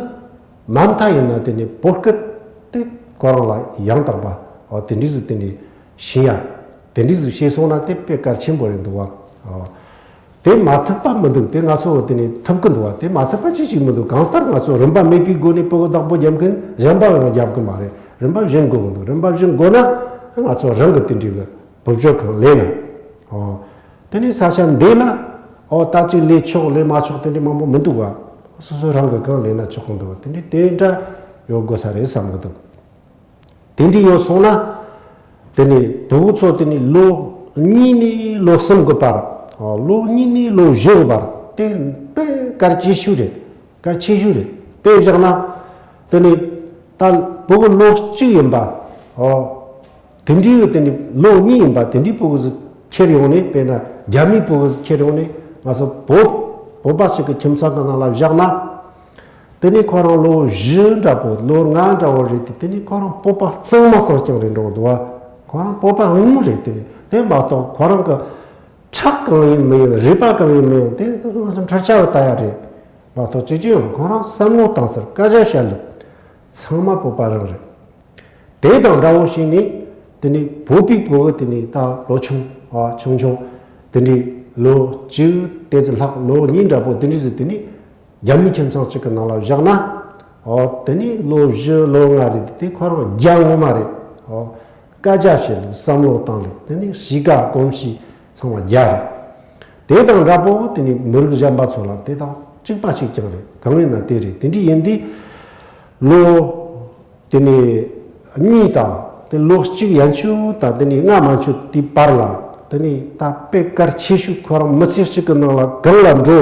མ་མཐའ་ཡིན་ན་དེ་ནས་བོད་སྐད་དེ་ཁོ་རང་ལ་ཡང་དག་པ། ཨོ། དེ་འདྲའི་ཟིག་དེ་ནས་ཤེས་ཡ། དེ་འདྲའི་ཟིག་ཤེས་སོང་ན་དེ་དཔེ་གལ་ཆེན་པོ་རེད་འདུག་བ། ཨོ། དེ་མ་ཐུབ་པ་མི་འདུག་དེ་ང་ཚོ་དེ་ནས་ཐུབ་ཀྱི་འདུག་བ། དེ་མ་ཐུབ་པ་ཅི་ཞིག་མི་འདུག་གང་ལྟར་ང་ཚོ་རིན་པ་མེད་པའི་སྒོ་ནས་བུ་གུ་བདག་པོ་རྒྱབ་མཁན་གཞན་པ་ཡང་རྒྱབ་ཀྱི་མ་རེད། རིན་པ་སྦྱིན་དགོས་ཀྱི་འདུག་རིན་པ་སྦྱིན་དགོས་ན་ང་ཚོ་རང་གི་དེ་འདྲའི་གི་བུ་བཅོལ་ཁང་ལས་ན། ཨོ། དེ་ནས་ས་ཆ་འདི་ལ་ ཨོ་ད་ཅིག་ལས་ཆོག་ལས་མ་ཆོག་དེ་འདྲའི་མང་པོ་མི་འདུག་བ། སོ་སོ་རང་གི་གང་ལས་ན་ཆོག་གི་འདུག། དེ་འདྲའི་དེ་འདྲ་ཡོད་དགོས་ས་རེད་བསམ་གི་འདུག། དེ་འདྲའི་ཡོད་སོང་ན། དེ་ནས་བུ་གུ་ཚོ་དེ་ནས་ལོ་གཉིས་ནས་ལོ་གསུམ་གི་བར། ཨོ་ལོ་གཉིས་ནས་ལོ་བཞི་གི་བར་དེ་དཔེ་གལ་ཆེ་ཤོས་རེད། གལ་ཆེ་ཤོས་རེད། དཔེ་བཞག་ན། དེ་ནས་ད་བུ་གུ་ལོ་གཅིག་ཡིན་པ། ཨོ། དེ་འདྲའི་དེ་ནི་ལོ་གཉིས་ཡིན་པ་དེ་འདྲའི་ཕྲུ་གུ་ཟིག་ཁྱེར་ཡོང་ནས། དཔེར་ན་རྒྱ་མིའི་ཕྲུ་གུ་ཟིག་ཁྱེར་ཡོང་ནས། ང་ཚོ་བོད་བོད་པ་ཞིག་གི་ཁྱིམ་ཚང་གི་ནང་ལ་བཞག་ན། དེ་ནི་ཁོ་རང་ལོ་བཞི་འདྲ་པོ་ལོ་ལྔ་འདྲ་བོ་རེད་དེ། དེ་ནི་ཁོ་རང་བོད་པ་གཙང་མ་གཙང་རྐྱང་རེད་འགྲོ་གི་འདུག་བ། ཁོ་རང་བོད་པ་དངོས་རེད། དེ་ནི་དེ་མ་གཏོགས་ཁོ་རང་གི་ཁྲག་གང་ཡིན་མི་ཡིན། རུས་པ་གང་ཡིན་མི་ཡིན། དེ་ང་ཚོ་འཕྲུལ་ཆས་ལ་ལྟ་ཡ་རེད་མ་གཏོགས། ཅི་ཅི་ཡང་ཁོ་རང་བསམ་བློ་བཏང་ཚར། སྐད་ཆ་བཤད་ལུགས་ཚང་མ་བོད་པ་རང་རེད། དེ་དང་འདྲ་བོ་ཞིག་ནི། དེ་ནི་བོད་པའི་ཕྲུ་གུ་དེ་ནི་ད་ལོ་ཆུང་། ཨ་ཆུང་ཆུང་། དེ་འདྲའི་ལོ་གཅིག་དེ་ཙམ་ལྷག་ལོ་གཉིས་འདྲ་པོ་དེ་འདྲའི་ཟིག་དེ་ནི་རྒྱ་མིའི་ཁྱིམ་ཚང་གཅིག་གི་ནང་ལ་བཞག་ན། ཨོ་དེ་ནི་ལོ་བཞི་ལོ་ལྔ་རེད་དེ། ཁོ་རང་རྒྱ་ངོ་མ་རེད། ཨོ་སྐད་ཆ་བཤད་ལུགས། བསམ་བློ་བཏང་ལུགས། དེ་ནི་གཤིས་ཀ་གོམས་གཤིས་ཚང་མ་རྒྱ་རེད། དེ་དང་འདྲ་པོ་དེ་ནི་མི་རིགས་གཞན་པ་ཚོ་ལ་དེ་དང་གཅིག་པ་ཞིག་ཀྱང་རེད། གང་ཡིན་ན་དེ་རེད། དེ་འདྲའི་ཡིན་དུས་ལོ། དེ་ནས་གཉིས་དང་དེ་ལོ་གཅིག་ཡན་ཆད་དང་དེ་ནས་ལྔ་མན་ཆད་དེའི་བར་ལ། དེ་ནས་ད་དཔེ་གལ་ཆེ་ཤོས་ཁོ་རང་མི་ཚེ་གཅིག་གི་ནང་ལ་གང་ལ་འགྲོ།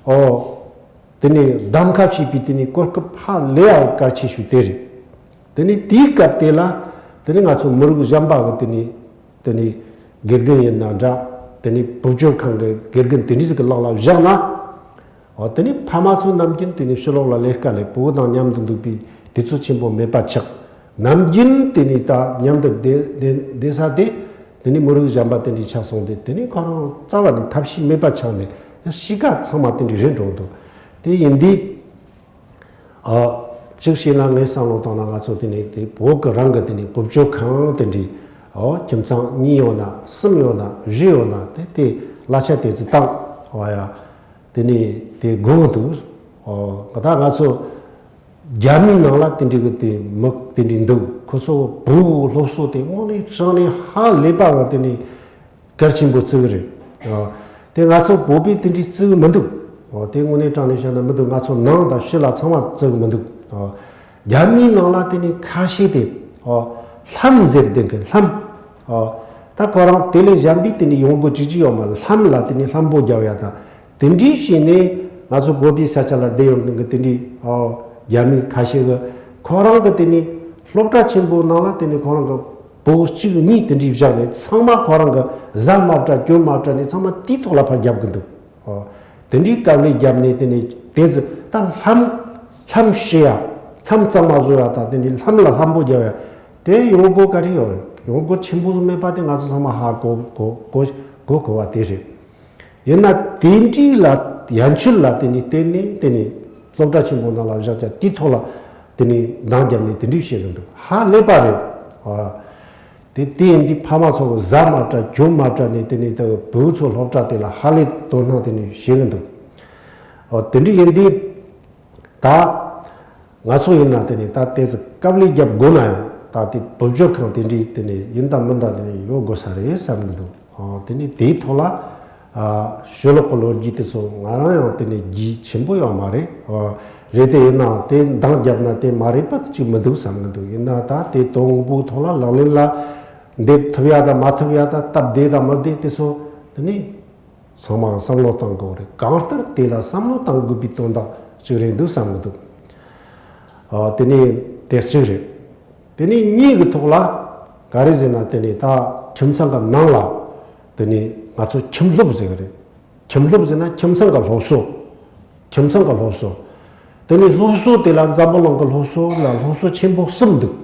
ཨོ། དེ་ནས་གདམ་ཁ་བྱེད་པའི་དེ་ནས་གོ་སྐབས་ཧ་ལས་ཡ་གལ་ཆེ་ཤོས་དེ་རེད། དེ་ནས་དེའི་སྐབས་དེ་ལ་དེ་ནས་ང་ཚོ་མི་རིགས་གཞན་པ་གི་དེ་ནས། དེ་ནས་དགེ་རྒན་ཡིན་ན་འདྲ། དེ་ནས་བུ་བཅོལ་ཁང་གི་དགེ་རྒན་དེ་འདྲ་ཟིག་གི་ལག་ལ་བཞག་ན། འོ་དེ་ནས་ཕ་མ་ཚོ་ནམ་རྒྱུན་དེ་ནས་ཕྱི་ལོགས་ལ་ལས་ཀ་ལས། བུ་དང་མཉམ་དུ་འདུག་པའི་དུས་ཚོད་ཆེན་པོ་མེད་པ་ཆགས། ནམ་རྒྱུན་དེ་ནས་ད་མཉམ་དུ་བསྡད་བསྡད་བསྡད་ས་དེ། དེ་ནས་མི་རིགས་གཞན་པ་དེ་འདྲ་ཆགས་སོང་སྟེ། དེ་ནས་ཁོ་རང་རྩ་བ་ནས་ཐབས་ཤེས་མེད་པ་ཆགས་ནས་གཤིས་ཀ་ཚང་མ་དེ་འདྲ་རེད་འགྲོ་འདུག། དེ་ཡིན་དུས། ཨ། གཅིག་བྱས་ན་ངས་བསམ་བློ་བཏང་ན། ང་ཚོ་དེ་ནས་དེ་བོད་ཀྱི་རང་གི་དེ་ནས་བུ་བཅོལ་ཁང་དེ་འདྲའི། ཨོ་ཁྱིམ་ཚང་གཉིས་ཡོད་ན་གསུམ་ཡོད་ན་བཞི་ཡོད་ན། དེ་དེ་གླ་ཆ་དེ་ཚོ་བཏང་། ཨོ་ཡ། དེ་ནས་དེ་དགོས་འདུག། ཨོ་ད་ང་ཚོ་རྒྱ་མིའི་ནང་ལ་དེ་འདྲའི་གི་དེ་མི་དེ་འདྲའི་འདུག། ཁོ་ཚོ་བོད་སློབ་གསོ་དེ་དངོས་གནས་དྲང་གནས་ཧ་ལས་པ་གི་དེ་ནས། གལ་ཆེན་པོ་བརྩི་གི་རེད། ཨ། དེ་ང་ཚོ་བོད་པས་དེ་འདྲའི་བརྩི་གི་མི་འདུག། ཨོ་དེ་དངོས་གནས་དྲང་གནས་བཤད་ན་མི་འདུག། ང་ཚོ་ནང་དང་ཕྱི་ལ་ཚང་མ་བརྩི་གི་མི་འདུག། ཨོ་རྒྱ་མིའི་ནང་ལ་དེ་ནས་ཁ་ཤས་དེ། ཨོ་ལྷམ་འཛེར་བསྡད་མཁན་ལྷམ། ཨོ་ད་ཁོ་རང་དེ་ལས་གཞན་པའི་དེ་ནས་ཡོང་སྒོ་ཅི་ཅི་ཡོད་མ་རེད། ལྷམ་ལ་དེ་ནས་ལྷམ་པོ་རྒྱབ་ཡ་དང་། དེ་འདྲའི་བྱས་ནས་ང་ཚོ་བོད་པའི་ས་ཆ་ལ་བསྡད་ཡོང་མཁན་གྱི་དེ་འདྲའི། ཨོ་རྒྱ་མི་ཁ་ཤས་ཀྱིས་ཁོ་རང་གི་དེ་ནས་སློབ་གྲྭ་ཆེན་པོའི་ནང་ལ་དེ་ནས་ཁོ་རང་གི་བུ་གཅིག་གཉིས་དེ་འདྲའི་བཞག་ནས། ཚང་མ་ཁོ་རང་གི་བཟའ་མ་བཀྲ་གྱོན་མ་བཀྲ་ནས་ཚང་མ་དེའི་ཐོག་ལ་ཕར་རྒྱབ་གི་འདུག། ཨོ། དེ་འདྲའི་དཀའ་ལས་བརྒྱབ་ནས་དེ་ནས་དེ་ཚོ་ད་ལྷམ་ལྷམ་ཕྱེ་ཡ། ལྷམ་གཙང་མ་བཟོ་ཡ་དང་། དེ་ནས་ལྷམ་ལ་ལྷམ་པོ་རྒྱབ་ཡ། དེ་ཡོང་སྒོ་ག་རེ་ཡོད་རེད། ཡོང་སྒོ་ཆེན་པོ་མེད་པ་དེ་ང་ཚོ་ཚང་མ་ཧ་གོ་གོ་གོ་གོ་གོ་བ་དེ་རེད། ཡིན་ན་དེ་འདྲའི་ལ་ཡན་ཆོད་ལ་དེ་ནས་བརྟེན་ནས། དེ་ནས་སློབ་གྲྭ་ཆེན་པོ་ནང་ལ་བཞག་ཅག་དེའི་ཐོག་ལ་དེ་ནས་འདང་བརྒྱབ་ནས་དེ་འདྲའི་བྱེད་གི་འདུག། ཧ་ལས་པ་རེད། ཨ། དེ་དེ་ཡིན་དུས་ཕ་མ་ཚོ་གི་བཟའ་མ་བཀྲ་གྱོན་མ་བཀྲ་ནས། དེ་ནས་ད་བུ་ཚོ་སློབ་གྲྭ་དེ་ལ་ཧ་ལས་དོ་སྣང་དེ་ནས་བྱེད་གི་འདུག། ཨོ་དེ་འདྲ་ཡིན་དུས། ད་ང་ཚོ་ཡིན་ན་དེ་ནས་ད་དེ་ཚོ་དཀའ་ལས་རྒྱབ་དགོས་ན་ཡང་། ད་དེ་བུ་བཅོལ་ཁང་དེ་འདྲའི་དེ་ནས་ཡིན་དང་མིན་དང་དེ་ནས་ཡོད་དགོས་ས་རེད་བསམ་གི་འདུག། ཨོ་དེ་ནས་དེའི་ཐོག་ལ། ཨ། ཕྱི་ལོགས་ཀྱི་ལོ་རྒྱུས་དེ་ཚོ་ང་རང་ཡང་དེ་ནས་རྒྱུས་ཆེན་པོ་ཡོད་མ་རེད། ཨོ་རེད་དེ། ཡིན་ནའང་དེ་འདང་བརྒྱབ་ན་དེ་མ་རེད་པ་ཅིག་མི་འདུག་བསམ་གི་འདུག། ཡིན་ན་ད་དེ་དོན་དངོས་པོའི་ཐོག་ལ་ལག་ལེན་ལ་འདེབས་ཐུབ་ཡ་དང་མ་ཐུབ་ཡ་དང་། སྟབས་བདེ་དང་མི་བདེ་དེ་ཚོ་དེ་ནས། ཚང་མ་བསམ་བློ་བཏང་དགོས་རེད། གང་ལྟར་དེ་ལ་བསམ་བློ་བཏང་དགོས་པའི་དོན་དག་ཅིག་རེད་འདུག་བསམ་གི་འདུག། ཨ། དེ་ནས་དེ་གཅིག་རེད། དེ་ནས་གཉིས་ཀྱི་ཐོག་ལ་ག་རེ་ཟེར་ན། དེ་ནས་ད་ཁྱིམ་ཚང་གི་ནང་ལ་དེ་ནས་ང་ཚོ་ཁྱིམ་སློབ་ཟེར་གི་རེད། ཁྱིམ་སློབ་ཟེར་ན་ཁྱིམ་ཚང་གི་སློབ་གསོ། ཁྱིམ་ཚང་གི་སློབ་གསོ། དེ་ནས་སློབ་གསོ་དེ་ལ་འཛམ་བུ་གླིང་གི་སློབ་གསོ་ལ་སློབ་གསོ་ཆེན་པོ་གསུམ་འདུག།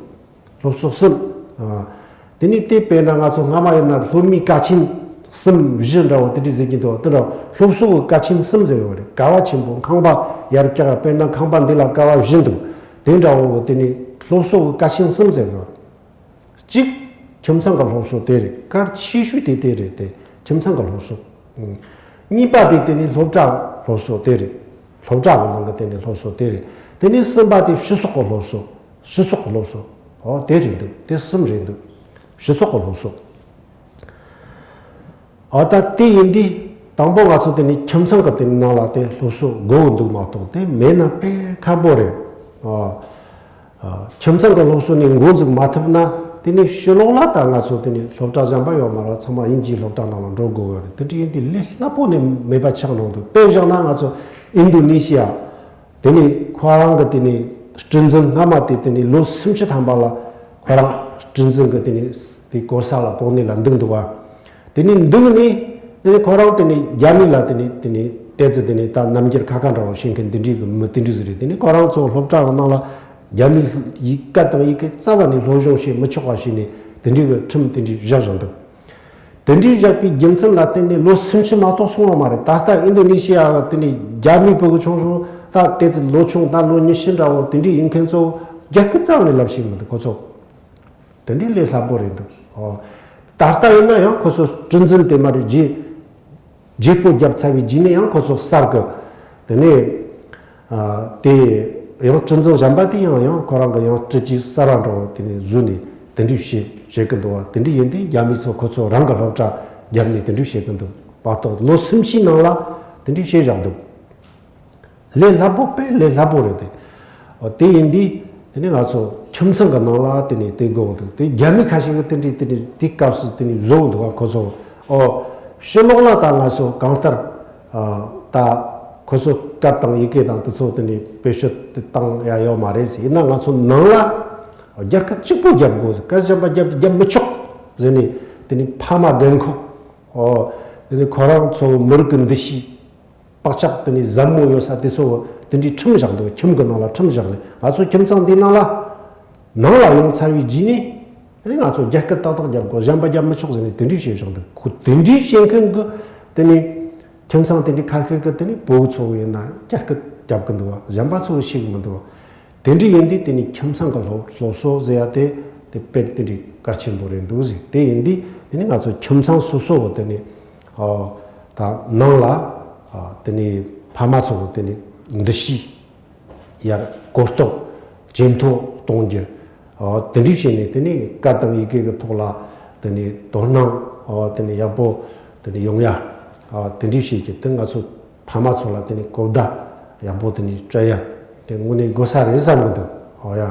སློབ་གསོ་གསུམ། ཨ། དེ་ནས་དེ་དཔེར་ན་ང་ཚོ་སྔ་མ་ཡིན་ན་སློབ་མའི་ཀ་ཆེན་གསུམ་བཞི་འདྲ་བོ་དེ་འདྲ་ཟེར་གྱི་འདུག། དེ་འདྲ་སློབ་གསོ་གི་ཀ་ཆེན་གསུམ་ཟེར་བ་རེད། ཀ་བ་ཆེན་པོ་ཁང་པ་ཡར་བཀྱག་ཡ། དཔེར་ན་ཁང་པ་འདི་ལ་ཀ་བ་བཞི་འདུག། དེ་འདྲ་བོ་དེ་ནས་སློབ་གསོ་གི་ཀ་ཆེན་གསུམ་ཟེར་བ་རེད། གཅིག། ཁྱིམ་ཚང་གི་སློབ་གསོ་དེ་རེད། གལ་ཆེ་ཤོས་དེ་དེ་རེད། དེ་ཁྱིམ་ཚང་གི་སློབ་གསོ། ཨང་། གཉིས་པ་དེ་དེ་ནི་སློབ་གྲྭ་སློབ་གསོ་དེ་རེད། སློབ་གྲྭ་གི་ནང་གི་དེ་ནི་སློབ་གསོ་དེ་རེད། དེ་ནི་གསུམ་པ་དེ་སྤྱི་ཚོགས་ཀྱི་སློབ་གསོ། སྤྱི་ཚོགས་ཀྱི་སློབ་གསོ། ཨོ་དེ་རེད་འདུག། དེ་གསུམ་རེད་འདུག། སྤྱི་ཚོགས་ཀྱི་སློབ་གསོ། ཨོ་ད་དེ་ཡིན་དུས། དང་པོ་ང་ཚོ་དེ་ནི་ཁྱིམ་ཚང་གི་དེ་ནི་ནང་ལ་དེ་སློབ་གསོ་དགོས་འདུག་མ་གཏོགས་དེ་མེད་ན་དཔེ་ཁག་པོ་རེད། ཨ། ཨ། ཁྱིམ་ཚང་གི་སློབ་གསོ་ནས་འགོ་འཛུགས་མ་ཐུབ་ན་དེ་ནི་ཕྱི་ལོགས་ལ་ད་ང་ཚོ་དེ་ནི་སློབ་གྲྭ་གཞན་པ་ཡོད་མ་རེད། ཚང་མ་དབྱིན་ཇིའི་སློབ་གྲྭ་ནང་ལ་འགྲོ་དགོས་པ་རེད། དེ་འདྲ་ཡིན་དུས་ལས་སླ་པོ་ནས་མེད་པ་ཆགས་གནང་འདུག་དཔེ་བཞག་ན་ང་ཚོ་ཨིན་དོ་ནེ་ཤི་ཡ། དེ་ནི་ཁོ་རང་གི་དེ་ནི་སྲིད་འཛིན་སྔ་མ་དེ་དེ་ནི་ལོ་སུམ་ཅུ་ཐམ་པ་ལ་ཁོ་རང་སྲིད་འཛིན་གི་དེ་ནི་དེ་གོ་ས་ལ་གོ་གནས་ལ་འདུག་འདུག་བ། དེ་ནི་འདུག་ནི་དེ་ནི་ཁོ་རང་དེ་ནི་རྒྱ་མི་ལ་དེ་ནི་དེ་ནི་ཏོག་ཙམ་དེ་ནི་ད་རྣམ་འགྱུར་ཁ་ཁ་འདྲ་བོ་བྱེད་མཁན་དེ་འདྲའི་གི་མི་དེ་འདྲ་ཟིག་རེད། དེ་ནི་ཁོ་རང་ཚོ་སློབ་གྲྭ་གི་ནང་ལ་རྒྱ་མི་ཡི་སྐད་དང་ཡི་གེ་རྩ་བ་ནས་སློབ་སྦྱོང་བྱེད་མི་ཆོག་པ་བྱས་ནས་དེ་འདྲའི་གི་ཁྲིམས་དེ་འདྲའི་བཞག་བཞག་འདུག་དེ་འདྲའི་བཞག་པའི་རྒྱུ་མཚན་ལ་བརྟེན་ནས་ལོ་སུམ་ཅུ་མ་གཏོགས་སོང་བ་མ་རེད། ད་ལྟ་ཨིན་དོ་ནེ་ཤི་ཡ་གི་དེ་ནས་རྒྱ་མིའི་ཕྲུ་གུ་ཆུང་ཆུང་ད་ཏོག་ཙམ་ལོ་ཆུང་ད་ལོ་ཉི་ཤུ་འདྲ་བོ་དེ་འདྲའི་ཡིན་མཁན་ཚོ་རྒྱ་སྐད་རྩ་བ་ནས་ལབ་ཤེས་མི་འདུག་ཁོ་ཚོ་དེ་འདྲའི་ལས་སླ་པོ་རེད་འདུག་ཨོ། ད་ལྟ་ཡིན་ན་ཡང་ཁོ་ཚོ་སྲིད་འཛིན་དེ་མ་རེད། རྗེ་རྗེ་སྤོ་བརྒྱབ་ཚར་བའི་རྗེས་ནས་ཡང་ཁོ་ཚོ་གསར་གི་དེ་ནས། ཨ། དེ་ཡང་སྲིད་འཛིན་གཞན་པ་དེ་ཡང་ཡང་ཁོ་རང་གི་ཡང་སྲིད་ཇུས་གསར་བ་འདྲ་བོ་དེ་ནས་བཟོས་ནས་དེ་འདྲ་བྱེད་བྱེད་ཀྱི་འདུག་བ། དེ་འདྲ་ཡིན་དུས་རྒྱ་མི་ཚོ་ཁོ་ཚོ་རང་གི་སློབ་གྲྭ་བརྒྱབ་ནས་དེ་འདྲ་བྱེད་ཀྱི་འདུག་མ་གཏོགས་ལོ་སུམ་ཅུའི་ནང་ལ་དེ་འདྲ་བྱས་བཞག་འདུག་ལས་སླ་པོ་དཔེ་ལས་སླ་པོ་རེད་དེ། ཨོ། དེ་ཡིན་དུས་དེ་ནས་ང་ཚོ་ཁྱིམ་ཚང་གི་ནང་ལ་དེ་ནས་དེ་དགོས་འདུག་དེ་རྒྱ་མི་ཁ་ཤས་ཀྱིས་དེ་འདྲའི་དེ་འདྲའི་དེ་སྐབས་སུ་དེ་ནས་བཟོ་འདུག་བ་ཁོ་ཚོ། ཨོ། ཕྱི་ལོགས་ལ་ད་ང་ཚོ་གང་ལྟར། ཨ། ད་ཁོ་ཚོ་སྐད་དང་ཡི་གེ་དང་དེ་ཚོ་དེ་ནས་བེད་སྤྱོད་དེ་བཏང་ཡ་ཡོད་མ་རེད་ཟེར། ཡིན་ན་ང་ཚོ་ནང་ལ་རྒྱ་སྐད་གཅིག་པོ་རྒྱབ་དགོས། སྐད་གཞན་པ་རྒྱབ་རྒྱབ་མི་ཆོག་ཟེར་ནས་དེ་ནས་ཕ་མ་རྒན་འཁོགས། ཨོ། དེ་ནས་ཁོ་རང་ཚོ་མི་རིགས་ཀྱི་འདུ་ཤེས། བག་ཆགས་དེ་ནས་ཟབ་མོ་ཡོད་ས་དེ་ཚོ་དེ་འདྲའི་ཁྲིམས་བཞག་འདུག་ཁྱིམ་གྱི་ནང་ལ་ཁྲིམས་བཞག་ནས་ང་ཚོ་ཁྱིམ་ཚང་འདིའི་ནང་ལ་ནང་ལ་ཡོང་ཚར་བའི་རྗེས་ནས་དེ་ནས་ང་ཚོ་རྒྱ་སྐད་ཏག་ཏག་རྒྱབ་དགོས། གཞན་པ་རྒྱབ་མི་ཆོག་ཟེར་ནས་དེ་འདྲའི་བཤད་བཞག་འདུག་ཁོ་དེ་འདྲའི་བཤད་མཁན་གྱི་དེ་ནས་ཁྱིམ་ཚང་དེ་འདྲའི་ཁ་ཁེར་གྱི་དེ་ནས་ཕྲུ་གུ་ཚོ་ཡིན་ན་རྒྱ་སྐད་རྒྱབ་གི་འདུག་བ། གཞན་པ་ཚོ་ཤེས་གི་མི་འདུག་བ། དེ་འདྲ་ཡིན་དུས་དེ་ནི་ཁྱིམ་ཚང་གི་སློབ་སློབ་གསོ་ཟེར་ཡ་དེ་དེ་དཔེ་དེ་འདྲའི་གལ་ཆེན་པོ་རེད་འདུག་ཟེར། དེ་ཡིན་དུས་དེ་ནི་ང་ཚོ་ཁྱིམ་ཚང་སོ་སོ་གི་དེ་ནི། ཨོ། ད་ནང་ལ། ཨ། དེ་ནི་ཕ་མ་ཚོ་གི་དེ་ནི་འདུ་ཤེས་ཡར་གོ་རྟོགས་ཇེ་མཐོ་གཏོང་རྒྱུ། ཨོ། དེ་འདྲ་བྱས་ནས་དེ་ནི་སྐད་དང་ཡི་གེ་གི་ཐོག་ལ་དེ་ནི་དོ་སྣང་། ཨོ། དེ་ནི་ཡག་པོ་དེ་ནི་ཡོང་ཡ། ཨོ། དེ་འདྲ་བྱས་ཀྱི་དེ་ང་ཚོ་ཕ་མ་ཚོ་ལ་དེ་ནི་གོ་བརྡ་ཡག་པོ་དེ་ནི་སྤྲད་ཡ་དེ་དངོས་གནས་དགོས་ས་རེད་བསམ་གི་འདུག་ཨོ་ཡ།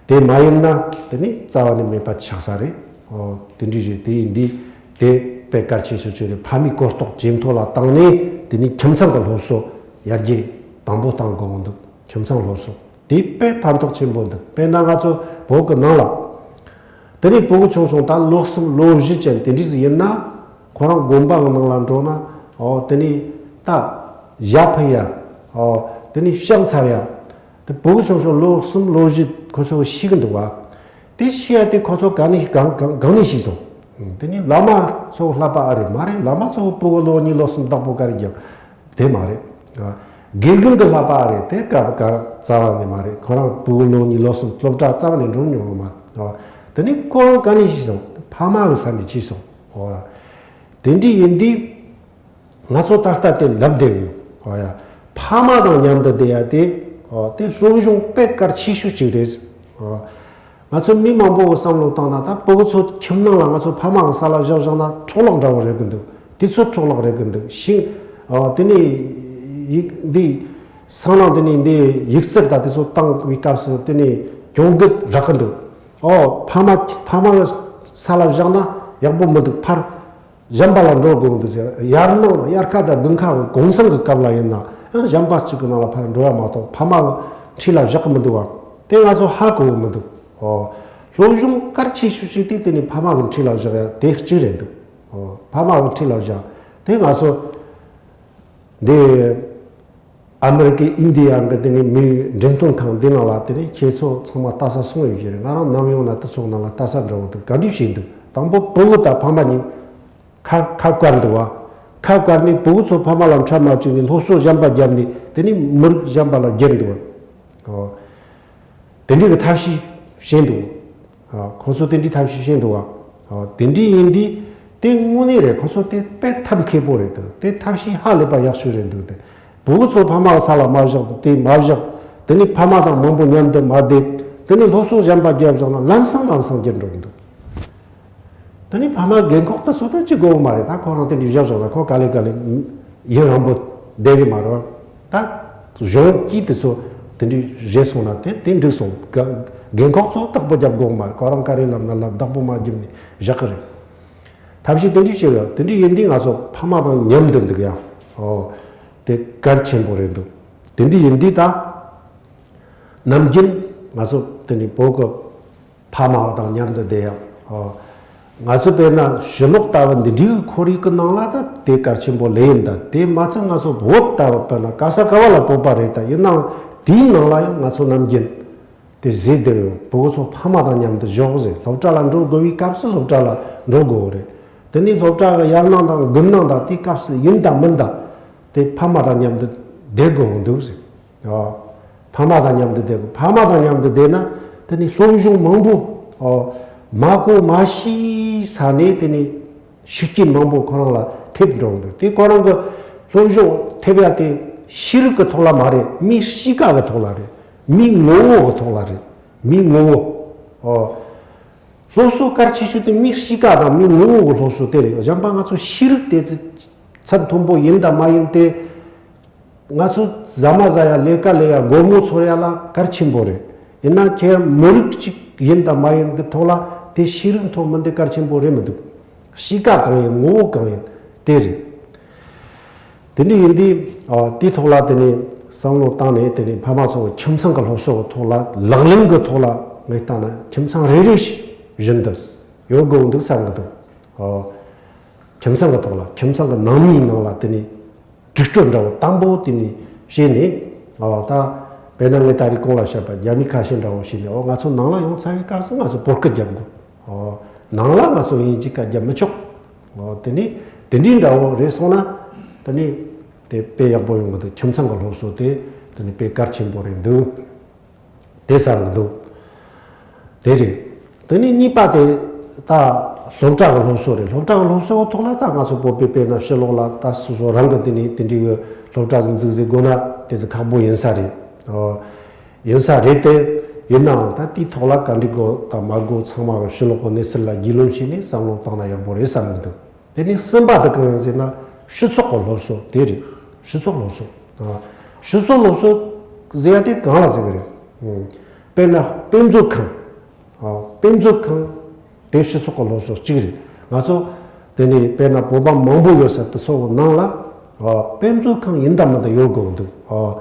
དེ་མ་ཡིན་ན་དེ་ནི་རྩ་བ་ནས་མེད་པ་ཆགས་ས་རེད། ཨོ། དེ་འདྲ་རེད། དེ་ཡིན་དུས་དེ་དཔེ་གལ་ཆེ་ཤོས་ཅིག་རེད། ཕ་མའི་གོ་རྟོགས་ཇེ་མཐོ་ལ་བཏང་ནས་དེ་ནི་ཁྱིམ་ཚང་གི་སློབ་གསོ་ཡར་རྒྱས་དང་པོ་བཏང་དགོས་གི་འདུག་ཁྱིམ་ཚང་སློབ་གསོ་དེ་དཔེ་ཕན་ཐོགས་ཆེན་པོ་འདུག་དཔེར་ན་ང་ཚོ་བོད་ཀྱི་ནང་ལ་དེ་ནི་ཕྲུ་གུ་ཆུང་ཆུང་ད་ལོ་གསུམ་ལོ་བཞི་ཅན་དེ་འདྲ་ཟིག་ཡིན་ན་ཁོ་རང་དགོན་པ་གི་ནང་ལ་འགྲོ་ན། ཨོ། དེ་ནི་ད་ཞྭ་འཕུ་ཡ། ཨོ། དེ་ནི་ཕྱག་འཚལ་ཡ། དེ་ཕྲུ་གུ་ཆུང་ཆུང་ལོ་གསུམ་ལོ་བཞི་ཁོ་ཚོ་ཤེས་གི་འདུག་བ། དེ་ཤེས་ཡ་དེ་ཁོ་ཚོ་ག་ནས་གང་གང་གང་ནས་ཤེས་སོང་། དེ་ནི་བླ་མ་ཚོ་བསླབ་པ་ཨ་རེད་མ་རེད། བླ་མ་ཚོ་ཕྲུ་གུ་ལོ་གཉིས་ལོ་གསུམ་བདག་པོ་ག་རེ་རྒྱབ། དེ་མ་རེད། དགེ་རྒན་གྱི་བསླབ་པ་ཨ་རེད། དེ་ག་ག་རྩ་བ་ནས་མ་རེད། ཁོ་རང་ཕྲུ་གུ་ལོ་གཉིས་ལོ་གསུམ་སློབ་གྲྭ་རྩ་བ་ནས་འགྲོ་མྱོང་བ་མ་རེད། དེ་ནི་ཁོ་རང་ག་ནས་ཤེས་སོང་། ཕ་མ་གི་ས་ནས་ཤེས་སོང་། དེ་འདྲ་ཡིན་དུས། ང་ཚོ་ད་ལྟ་དེ་ལབ་བསྡད་ཡོད། ཨོ་ཡ། ཕ་མ་དང་མཉམ་དུ་བསྡད་ཡ་དེ། ཨོ། དེ་སློབ་སྦྱོང་དཔེ་གལ་ཆེ་ཤོས་ཅིག་རེད། ཨོ། ང་ཚོ་མི་མང་པོ་གི་བསམ་བློ་བཏང་ན་ད་ཕྲུ་གུ་ཚོ་ཁྱིམ་ནང་ལ་ང་ཚོ་ཕ་མ་གི་ས་ལ་བཞག་བཞག་ན་འཕྲོ་བརླག་འདྲ་བོ་རེད་གི་འདུག་དེ་ཚོ་འཕྲོ་བརླག་རེད་གི་འདུག་ཤིང་། ཨོ། དེ་ནས་ཡིག་འདི། སང་ནང་དེ་ནས་འདི་ཡིག་རྩལ་དང་དེ་ཚོ་བཏང་བའི་སྐབས་སུ་དེ་ནས་གྱོང་གུད་རག་གི་འདུག་ཨོ། ཕ་མ་ཕ་མ་གི་ས་ལ་བཞག་ན་ཡག་པོ་མི་འདུག་ཕར། གཞན་པ་ལ་འགྲོ་དགོས་འདུག་ཟེར། ཡར་ནང་ལ་དབྱར་ཁ་དང་དགུན་ཁ་གི་གུང་སེང་གི་སྐབས་ལ་ཡིན་ན་ཡང་གཞན་པ་གཅིག་གི་ནང་ལ་ཕར་འགྲོ་ཡ་མ་གཏོགས་ཕ་མ་གི་འཁྲིས་ལ་བཞག་གི་མི་འདུག་བ། དེ་ང་ཚོ་ཧ་གོ་གི་མི་འདུག་ཨོ། སློབ་སྦྱོང་གལ་ཆེ་ཤོས་ཤིག་དེ་དེ་ནི་ཕ་མ་གི་འཁྲིས་ལ་བཞག་ཡ་དེ་གཅིག་རེད་འདུག་ཨོ། ཕ་མ་གི་འཁྲིས་ལ་བཞག་དེ་ང་ཚོ་འདི། ཨ་མེ་རི་ཀའི་ཨིན་ཌི་ཡ་གི་དེ་ནི་མིའི་འགྲེམས་སྟོན་ཁང་འདི་ནང་ལ་དེ་ནི་ཁྱེད་ཚོ་ཚང་མ་ལྟ་ས་སོང་ཡོད་ཀྱི་རེད། ང་རང་ནམ་ཡོང་ན་དེ་ཚོ་ནང་ལ་ལྟ་ས་འདྲ་བོ་འདུག་ག་འདྲ་བྱས་འདུག་དང་པོ་ཕྲུ་གུ་དང་ཕ་མ་གཉིས་ཁ་ཁ་བཀར་འདུག་བ། ཁ་བཀར་ནས་ཕྲུ་གུ་ཚོ་ཕ་མ་ལ་འཕྲད་མ་བཅུག་ནས་སློབ་གསོ་གཞན་པ་བརྒྱབ་ནས་དེ་ནི་མི་རིགས་གཞན་པ་ལ་བསྒྱུར་འདུག་བ། ཨོ། དེ་འདྲའི་གི་ཐབས་ཤེས་བྱས་འདུག་ཨ། ཁོ་ཚོ་དེ་འདྲའི་ཐབས་ཤེས་བྱས་འདུག་བ། ཨ། དེ་འདྲའི་ཡིན་དུས་དེ་དངོས་གནས་རེད། ཁོ་ཚོ་དེ་དཔེ་ཐབས་མཁས་པོ་རེད་འདུག་དེ་ཐབས་ཤེས་ཧ་ལས་པ་ཡག་ཤོས་རེད་འདུག་དེ་ཕྲུ་གུ་ཚོ་ཕ་མ་གི་ས་ལ་མ་བཞག་དེ་མ་བཞག་དེ་ནི་ཕ་མ་དང་མང་པོ་མཉམ་དུ་མ་བསྡད་དེ་ནི་སློབ་གསོ་གཞན་པ་བརྒྱབ་བཞག་ན་ལམ་སང་ལམ་སང་འགྱུར་འགྲོ་གི་འདུག་དེ་ནི་ཕ་མ་རྒན་འཁོགས་དེ་ཚོ་ད་ཅི་དགོས་མ་རེད། ད་ཁོ་རང་དེ་འདྲའི་བཞག་བཞག་ན་ཁོ་ག་ལེ་ག་ལེ་ཡུན་རིང་པོ་བསྡད་གི་མ་རེད། ད་གཞོན་སྐྱེས་དེ་ཚོ་དེ་འདྲའི་རེད་སོང་ན་དེ་དེ་འགྲིག་སོང་། རྒན་འཁོགས་ཚོ་བདག་པོ་རྒྱབ་དགོས་མ་རེད། ཁོ་རང་ག་རེ་ལབ་ན་ལབ། བདག་པོ་མ་བརྒྱབ་ནས་བཞག་གི་རེད། ཐབས་ཤེས་དེ་འདྲ་བྱེད་ཡོད། དེ་འདྲ་ཡིན་དུས་ང་ཚོ་ཕ་མ་དང་མཉམ་དུ་འདུག་ཡ། ཨོ། དེ་གལ་ཆེན་པོ་རེད་འདུག་དེ་འདྲ་ཡིན་དུས་ད་ནམ་རྒྱུན་ང་ཚོ་དེ་ནི་བོད་ཀྱི་ཕ་མ་དང་མཉམ་དུ་བསྡད་ཡ། ཨོ། ང་ཚོ་དཔེར་ན་ཕྱི་ལོགས་ལྟ་བུ་འདི་འདྲའི་ཁོར་ཡུག་གི་ནང་ལ་ད་དེ་གལ་ཆེན་པོ་ལོས་ཡིན། ད་དེ་མ་ཚད་ང་ཚོ་བོད་ལྟ་བུ་དཔེར་ན་ག་ས་ག་བ་ལ་བོད་པ་རེད། ད་ཡིན་ནའང་དེའི་ནང་ལ་ཡང་ང་ཚོ་ནམ་རྒྱུན། དེ་ཟེར་བསྡད་ཡོད། བུ་གུ་ཚོ་ཕ་མ་དང་མཉམ་དུ་བཞག་ཟེར། སློབ་གྲྭ་ལ་འགྲོ་དགོས་པའི་སྐབས་སུ་སློབ་གྲྭ་ལ་འགྲོ་དགོས་རེད། དེ་ནས་སློབ་གྲྭ་གི་ཡར་སྣང་དང་དགུན་སྣང་དང་དེའི་སྐབས་སུ་ཡིན་དང་མིན་དང་དེ་ཕ་མ་དང་མཉམ་དུ་བསྡད་དགོས་འདུག་ཟེར། ཨ། ཕ་མ་དང་མཉམ་དུ་བསྡད་དགོས། ཕ་མ་དང་མཉམ་དུ་བསྡད་ན་དེ་ནས་སློབ་སྦྱོང་མང་པོ། ཨོ། མ་གོ་མ་ཤེས་ས་ནས་དེ་ནས་ཤུགས་རྐྱེན་མང་པོ་ཁོ་རང་ལ་ཐེབས་འགྲོ་གི་འདུག་དེ་ཁོ་རང་གི་སློབ་སྦྱོང་ཐེབས་ཡ་དེ་ཤེས་རིག་གི་ཐོག་ལ་མ་རེད། མིའི་གཤིས་ཀ་གི་ཐོག་ལ་རེད། མིའི་ངོ་བོ་གི་ཐོག་ལ་རེད། མིའི་ངོ་བོ། ཨོ། སློབ་གསོ་གལ་ཆེ་ཤོས་དེ་མིའི་གཤིས་ཀ་དང་མིའི་ངོ་བོ་གི་སློབ་གསོ་དེ་རེད། གཞན་པ་ང་ཚོ་ཤེས་རིག་དེ་ཚོ་ཚད་མཐོན་པོ་ཡིན་དང་མ་ཡིན་དེ། ང་ཚོ་ཟ་མ་ཟ་ཡ་ལས་ཀ་ལས་ཡ་སྒོར་མོ་འཚོལ་ཡ་ལ་གལ་ཆེན་པོ་རེད། ཡིན་ན་ཁྱེད་མི་རིགས་གཅིག་ཡིན་དང་མ་ཡིན་གྱི་ཐོག་ལ་དེ་ཤེས་རིག་མཐོ་དམན་དེ་གལ་ཆེན་པོ་རེད་མི་འདུག་གཤིས་ཀ་གང་ཡིན་ངོ་བོ་གང་ཡིན་དེ་རེད། དེ་འདྲ་ཡིན་དུས་ཨ་དེའི་ཐོག་ལ་དེ་ནས་བསམ་བློ་བཏང་ནས་དེ་ནས་ཕ་མ་ཚོ་ཁྱིམ་ཚང་གི་སློབ་གསོ་གི་ཐོག་ལ་ལག་ལེན་གྱི་ཐོག་ལ་ངས་བལྟས་ན་ཁྱིམ་ཚང་རེ་རེ་བཞིན་དུ་ཡོད་དགོས་འདུག་བསམ་གི་འདུག་ཨ་ཁྱིམ་ཚང་གི་ཐོག་ལ་ཁྱིམ་ཚང་གི་ནང་མིའི་ནང་ལ་དེ་ནས། སྒྲིག་སྤྲོད་འདྲ་བོ་དམ་པོ་དེ་ནས་བྱས་ནས། ཨོ་ད་དཔེར་ན་ངས་ད་རེས་གོང་ལ་བཤད་པ་རྒྱ་མི་ཁ་ཤས་འདྲ་བོ་བྱས་ནས། ཨོ་ང་ཚོ་ནང་ལ་ཡོང་ཚར་བའི་སྐབས་སུ་ང་ཚོ་བོད་སྐད་རྒྱབ་དགོས། ཨོ་ནང་ལ་ང་ཚོ་དབྱིན་ཇིའི་སྐད་རྒྱབ་མི་ཆོག་ཨོ་དེ་ནས་དེ་འདྲའི་འདྲ་བོ་རེད་སོང་ན་དེ་ནས་དེ་དཔེ་ཡག་པོ་ཡོང་གི་འདུག་ཁྱིམ་ཚང་གི་སློབ་གསོ་དེ་དེ་ནས་དཔེ་གལ་ཆེན་པོ་རེད་འདུག་དེ་བསམ་གི་འདུག་དེ་རེད། དེ་ནས་གཉིས་པ་དེ་ད་སློབ་གྲྭ་གི་སློབ་གསོ་རེད། སློབ་གྲྭ་གི་སློབ་གསོ་གི་ཐོག་ལ་ད་ང་ཚོ་བོད་པའི་དཔེར་ན་ཕྱི་ལོགས་ལ་ད་སོ་སོ་རང་གི་དེ་ནས་དེ་འདྲའི་གི་སློབ་གྲྭ་ཟིག་འཛུགས་ཟེར་དགོས་ན་དེ་ཚོ་ཁག་པོ་ཡིན་ས་རེད། ཨོ། ཡིན་ས་རེད་དེ། ཡིན་ནའང་ད་དེའི་ཐོག་ལ་ག་འདྲ་དགོས་དང་མ་དགོས་ཚང་མ་གི་ཕྱི་ལོགས་གི་གནས་ཚུལ་ལ་རྒྱུས་ལོན་བྱས་ནས་བསམ་བློ་བཏང་ན་ཡག་པོ་རེད་བསམ་གི་འདུག་དེ་ནས་གསུམ་པ་དེ་གང་ཡིན་ཟེར་ན་སྤྱི་ཚོགས་ཀྱི་སློབ་གསོ་དེ་རེད། སྤྱི་ཚོགས་སློབ་གསོ། ཨ། སྤྱི་ཚོགས་སློབ་གསོ་ཟེར་ཡ་དེ་གང་ལ་ཟེར་གི་རེད། ཨུམ། དཔེར་ན་དཔེ་མཛོད་ཁང་། ཨ། དཔེ་མཛོད་ཁང་དེ་སྤྱི་ཚོགས་ཀྱི་སློབ་གསོ་གཅིག་རེད། ང་ཚོ་དེ་ནས་དཔེར་ན་བོད་པ་མང་པོ་ཡོད་ས་དེ་ཚོ་གི་ནང་ལ། ཨ། དཔེ་མཛོད་ཁང་ཡིན་དང་མིན་དང་ཡོད་དགོས་འདུག་ཨ།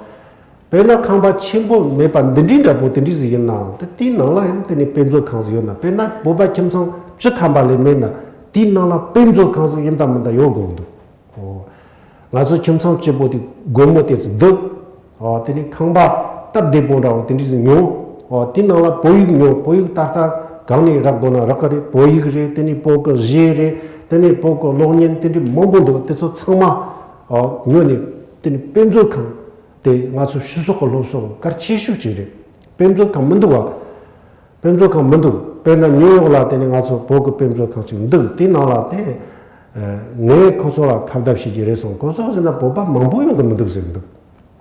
དཔེར་ན་ཁང་པ་ཆེན་པོ་མེད་པ་འདི་འདྲའི་འདྲ་པོ་དེ་འདྲའི་ཟིག་ཡིན་ནའང་དེ་དེའི་ནང་ལ་ཡང་དེ་ནས་དཔེ་མཛོད་ཁང་ཟིག་ཡོད་ན། དཔེར་ན་བོད་པ་ཁྱིམ་ཚང་བཅུ་ཐམ་པ་ལས་མེད་ན་དེའི་ནང་ལ་དཔེ་མཛོད་ཁང་ཟིག་ཡིན་དང་མིན་དང་ཡོད་དགོས་འདུག་ཨོ། ང་ཚོ་ཁྱིམ་ཚང་གཅིག་པོ་དེ་སྒོར་མོ་དེ་ཚོ་འདུག་ཨོ། དེ་ནས་ཁང་པ་སྟབས་བདེ་པོ་འདྲ་བོ་དེ་འདྲའི་ཟིག་ཉོ། ཨོ། དེའི་ནང་ལ་བོད་ཡིག་ཉོ། བོད་ཡིག་ད་ལྟ་གང་ནས་རག་དགོས་ན་རག་གི་རེད། བོད་ཡིག་རེད། དེ་ནས་བོད་ཀྱི་གཞས་རེད། དེ་ནས་བོད་ཀྱི་གློག་བརྙན་དེ་འདྲའི་མང་པོ་འདུག་དེ་ཚོ་ཚང་མ་ཨོ་ཉོ་ནས་དེ་ནས་དཔེ་མཛོད་ཁང་། དེ་ང་ཚོ་སྤྱི་ཚོགས་ཀྱི་སློབ་གསོ་གལ་ཆེ་ཤོས་ཅིག་རེད། དཔེ་མཛོད་ཁང་མི་འདུག་བ། དཔེ་མཛོད་ཁང་མི་འདུག་དཔེར་ན་ཉིའུ་ཡོག་ལ་དེ་ནས་ང་ཚོ་བོད་ཀྱི་དཔེ་མཛོད་ཁང་ཅིག་འདུག་དེའི་ནང་ལ་དེ། ཨ། ངས་ཁོ་ཚོ་ལ་ཁ་བརྡ་བྱེད་ཀྱི་རེད་སོང་། ཁོ་ཚོ་ཟེར་ན་བོད་པ་མང་པོ་ཡོང་གི་མི་འདུག་ཟེར་གི་འདུག་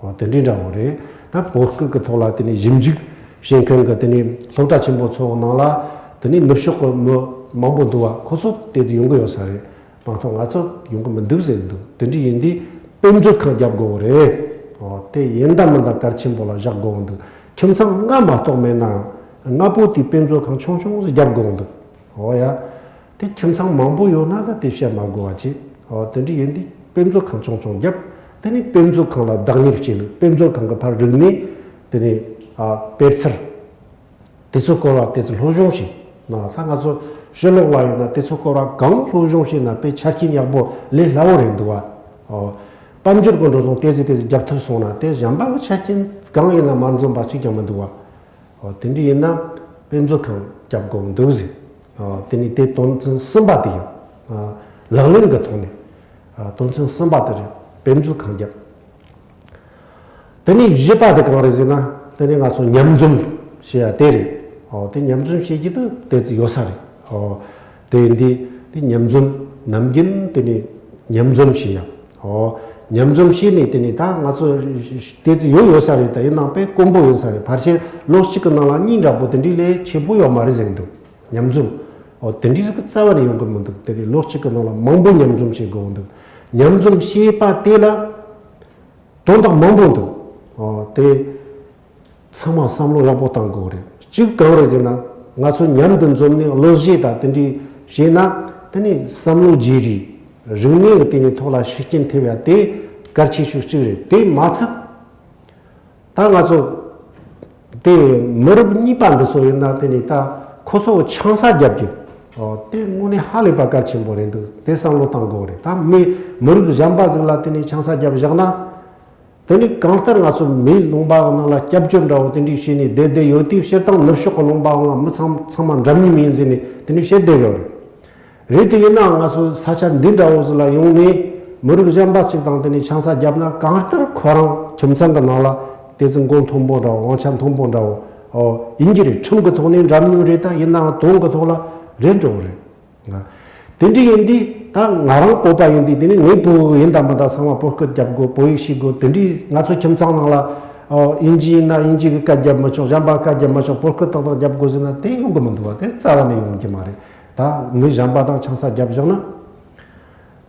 འོ་དེ་འདྲའི་འདྲ་བོ་རེད། ད་བོད་སྐད་ཀྱི་ཐོག་ལ་དེ་ནས་ཞིབ་འཇུག་བྱེད་མཁན་གྱི་དེ་ནས་སློབ་གྲྭ་ཆེན་པོ་ཚོ་ནང་ལ་དེ་ནས་ནུབ་ཕྱོགས་ཀྱི་མི་མང་པོ་འདུག་བ། ཁོ་ཚོ་དེ་ཚོ་ཡོང་གི་ཡོད་ས་རེད། མ་གཏོགས་ང་ཚོ་ཡོང་གི་མི་འདུག་ཟེར་གི་འདུག་དེ་འདྲ་ཡིན་དུས་དཔེ་མཛོད་ཁང་རྒྱབ་དགོས་རེད། འོ་དེ་ཡིན་ད་མིན་ད་གལ་ཆེན་པོ་ལ་བཞག་དགོས་འདུག་ཁྱིམ་ཚང་ལྔ་མ་གཏོགས་མེད་ན་ལྔ་པོ་དེའི་དཔེ་མཛོད་ཁང་ཆུང་ཆུང་ཟིག་རྒྱབ་དགོས་འདུག་འོ་ཡ། དེ་ཁྱིམ་ཚང་མང་པོ་ཡོད་ན་ད་དེ་བཤད་མ་དགོས་པ་བྱེད། འོ་དེ་འདྲ་ཡིན་དུས་དཔེ་མཛོད་ཁང་ཆུང་ཆུང་རྒྱབ། དེ་ནས་དཔེ་མཛོད་ཁང་ལ་བདག་གཉེར་བྱེད་ལུགས། དཔེ་མཛོད་ཁང་གི་ཕར་རིག་གནས། དེ་ནས་ཨ་དཔེ་ཚུལ། དེ་ཚོ་སྐོར་བ་དེ་ཚོ་སློབ་སྦྱོང་བྱེད། ན་ད་ང་ཚོ་ཕྱི་ལོགས་ལ་ཡོད་ན་དེ་ཚོ་སྐོར་བ་གང་སློབ་སྦྱོང་བྱེད་ན་དཔེ་ཆ་རྐྱེན་ཡག་པོ་ལས་སླ་བོ་རེད་འདུག་བ། ཨོ། དཔལ་འབྱོར་གྱི་འགྲོ་སོང་དེ་ཚོ་དེ་ཚོ་རྒྱབ་ཐུབ་སོང་ན་དེ་གཞན་པ་གི་ཆ་རྐྱེན་གང་ཡིན་ན་མ་འཛོམས་པ་གཅིག་ཀྱང་མི་འདུག་བ། ཨོ་དེ་འདྲ་ཡིན་ན་དཔེ་མཛོད་ཁང་རྒྱབ་དགོས་འདུག་ཟེར། ཨོ་དེ་ནི་དེ་དོན་ཚན་གསུམ་པ་དེ་ཡིན། ཨ་ལག་ལེན་གྱི་ཐོག་ནས་ཨ་དོན་ཚན་གསུམ་པ་དེ་རེད། དཔེ་མཛོད་ཁང་རྒྱབ། དེ་ནས་བཞི་པ་དེ་གང་རེད་ཟེར་ན། དེ་ནས་ང་ཚོ་མཉམ་འཛོམས་བྱེད་ཡ་དེ་རེད། ཨོ་དེ་མཉམ་འཛོམས་བྱེད་རྒྱུ་དེ་དེ་ཚོ་ཡོད་ས་རེད། ཨོ་དེ་ཡིན་དུས་དེ་མཉམ་འཛོམས་ནམ་རྒྱུན་དེ་ནས་མཉམ་འཛོམས་བྱེད་ཡ། ཨོ་མཉམ་འཛོམས་བྱས་ནས་དེ་ནས་ད་ང་ཚོ་དེ་ཚོ་ཡོད་ཡོད་ས་རེད། ད་ཡིན་ནའང་དཔེ་དཀོན་པོ་ཡིན་ས་རེད། ཕལ་ཆེར་ལོ་གཅིག་གི་ནང་ལ་གཉིས་འདྲ་པོ་དེ་འདྲའི་ལས་ཆེ་པོ་ཡོད་མ་རེད་ཟེར་གི་འདུག་མཉམ་འཛོམས། ཨོ་དེ་འདྲའི་ཟིག་གི་རྩ་བ་ནས་ཡོང་གི་མི་འདུག་དེ་རེད། ལོ་གཅིག་གི་ནང་ལ་མང་པོ་མཉམ་འཛོམས་བྱེད་དགོས་འདུག་མཉམ་འཛོམས་བྱེད་པ་དེ་ལ་དོན་དག་མང་པོ་འདུག་ཨོ་དེ་ཚང་མ་བསམ་བློ་ཡག་པོ་བཏང་དགོས་རེད། གཅིག་གང་རེད་ཟེར་ན། ང་ཚོ་མཉམ་དུ་འཛོམས་ནས་གླུ་གཞས་དང་དེ་འདྲའི་བྱས་ན། དེ་ནས་བསམ་བློ་བརྗེ་རེས། རིག་གནས་ཀྱི་དེ་ནས་ཐོག་ལ་ཤུགས་རྐྱེན་ཐེབས་ཡ་དེ་གལ་ཆེ་ཤོས་གཅིག་རེད། དེ་མ་ཚད། ད་ང་ཚོ་དེ་མི་རབས་གཉིས་པ་འདི་ཚོ་ཡིན་ན། དེ་ནས་ད་ཁོ་ཚོ་ཆང་ས་རྒྱབ་རྒྱུ། ཨོ་དེ་དངོས་གནས་ཧ་ལས་པ་གལ་ཆེན་པོ་རེད་འདུག་དེ་བསམ་བློ་བཏང་དགོས་རེད། ད་མི་མི་རིགས་གཞན་པ་ཟིག་ལ་དེ་ནས་ཆང་ས་རྒྱབ་བཞག་ན། དེ་ནས་གང་ལྟར་ང་ཚོ་མིའི་ལུང་པ་གི་ནང་ལ་སྐྱབས་བཅོལ་འདྲ་བོ་དེ་འདྲས་བྱས་ནས་བསྡད་བསྡད་ཡོད་དུས། སྤྱིར་བཏང་ནུབ་ཕྱོགས་ཀྱི་ལུང་པ་གང་ལ་མི་ཚང་ཚང་མ་འདྲ་མཉམ་ཡིན་ཟེར་ནས་དེ་འདྲས་བཤད་བསྡད་ཡོད་རེད། རེད། དེ་ཡིན་ནའང་ང་ཚོ་ས་ཆ་འདི་འདྲ་བོ་ཟིག་ལ་ཡོང་ནས་མི་རིགས་གཞན་པ་གཅིག་དང་དེ་ནས་ཆང་ས་བརྒྱབ་ན། གང་ལྟར་ཁོ་རང་ཁྱིམ་ཚང་གི་ནང་ལ་དེ་ཚོ་མགོ་མཐོན་པོ་འདྲ་བོ། དབང་ཆ་མཐོན་པོ་འདྲ་བོ་ཨོ་ཡིན་གྱི་རེད། ཁྲིམས་ཀྱི་ཐོག་ནས་འདྲ་མཉམ་རེད། ད་ཡིན་ནའང་དོན་གྱི་ཐོག་ལ་རེད་འགྲོ་གི་རེད། དེ་འདྲ་ཡིན་དུས་ད་ང་རང་བོད་པ་ཡིན་དུས། དེ་ནས་ངའི་བུ་ཡིན་དང་མིན་དང་ཚང་མ་བོད་སྐད་རྒྱབ་དགོས། བོད་ཡིག་ཤེས་དགོས། དེ་འདྲའི་ང་ཚོ་ཁྱིམ་ཚང་ནང་ལ་ཨོ་དབྱིན་ཇི་ཡིན་ན་དབྱིན་ཇི་གི་སྐད་རྒྱབ་མི་ཆོག་གཞན་པ་སྐད་རྒྱབ་མི་ཆོག་བོད་སྐད་ཏག་ཏག་རྒྱབ་དགོས་ཟེར་ན་དེ་ཡོང་གི་མི་འདུག་བ། དེ་རྩ་བ་ནས་ཡོང་གི་མ་རེད། ད་མི་གཞན་པ་དང་ཆང་ས་རྒྱབ་བཞག་ན།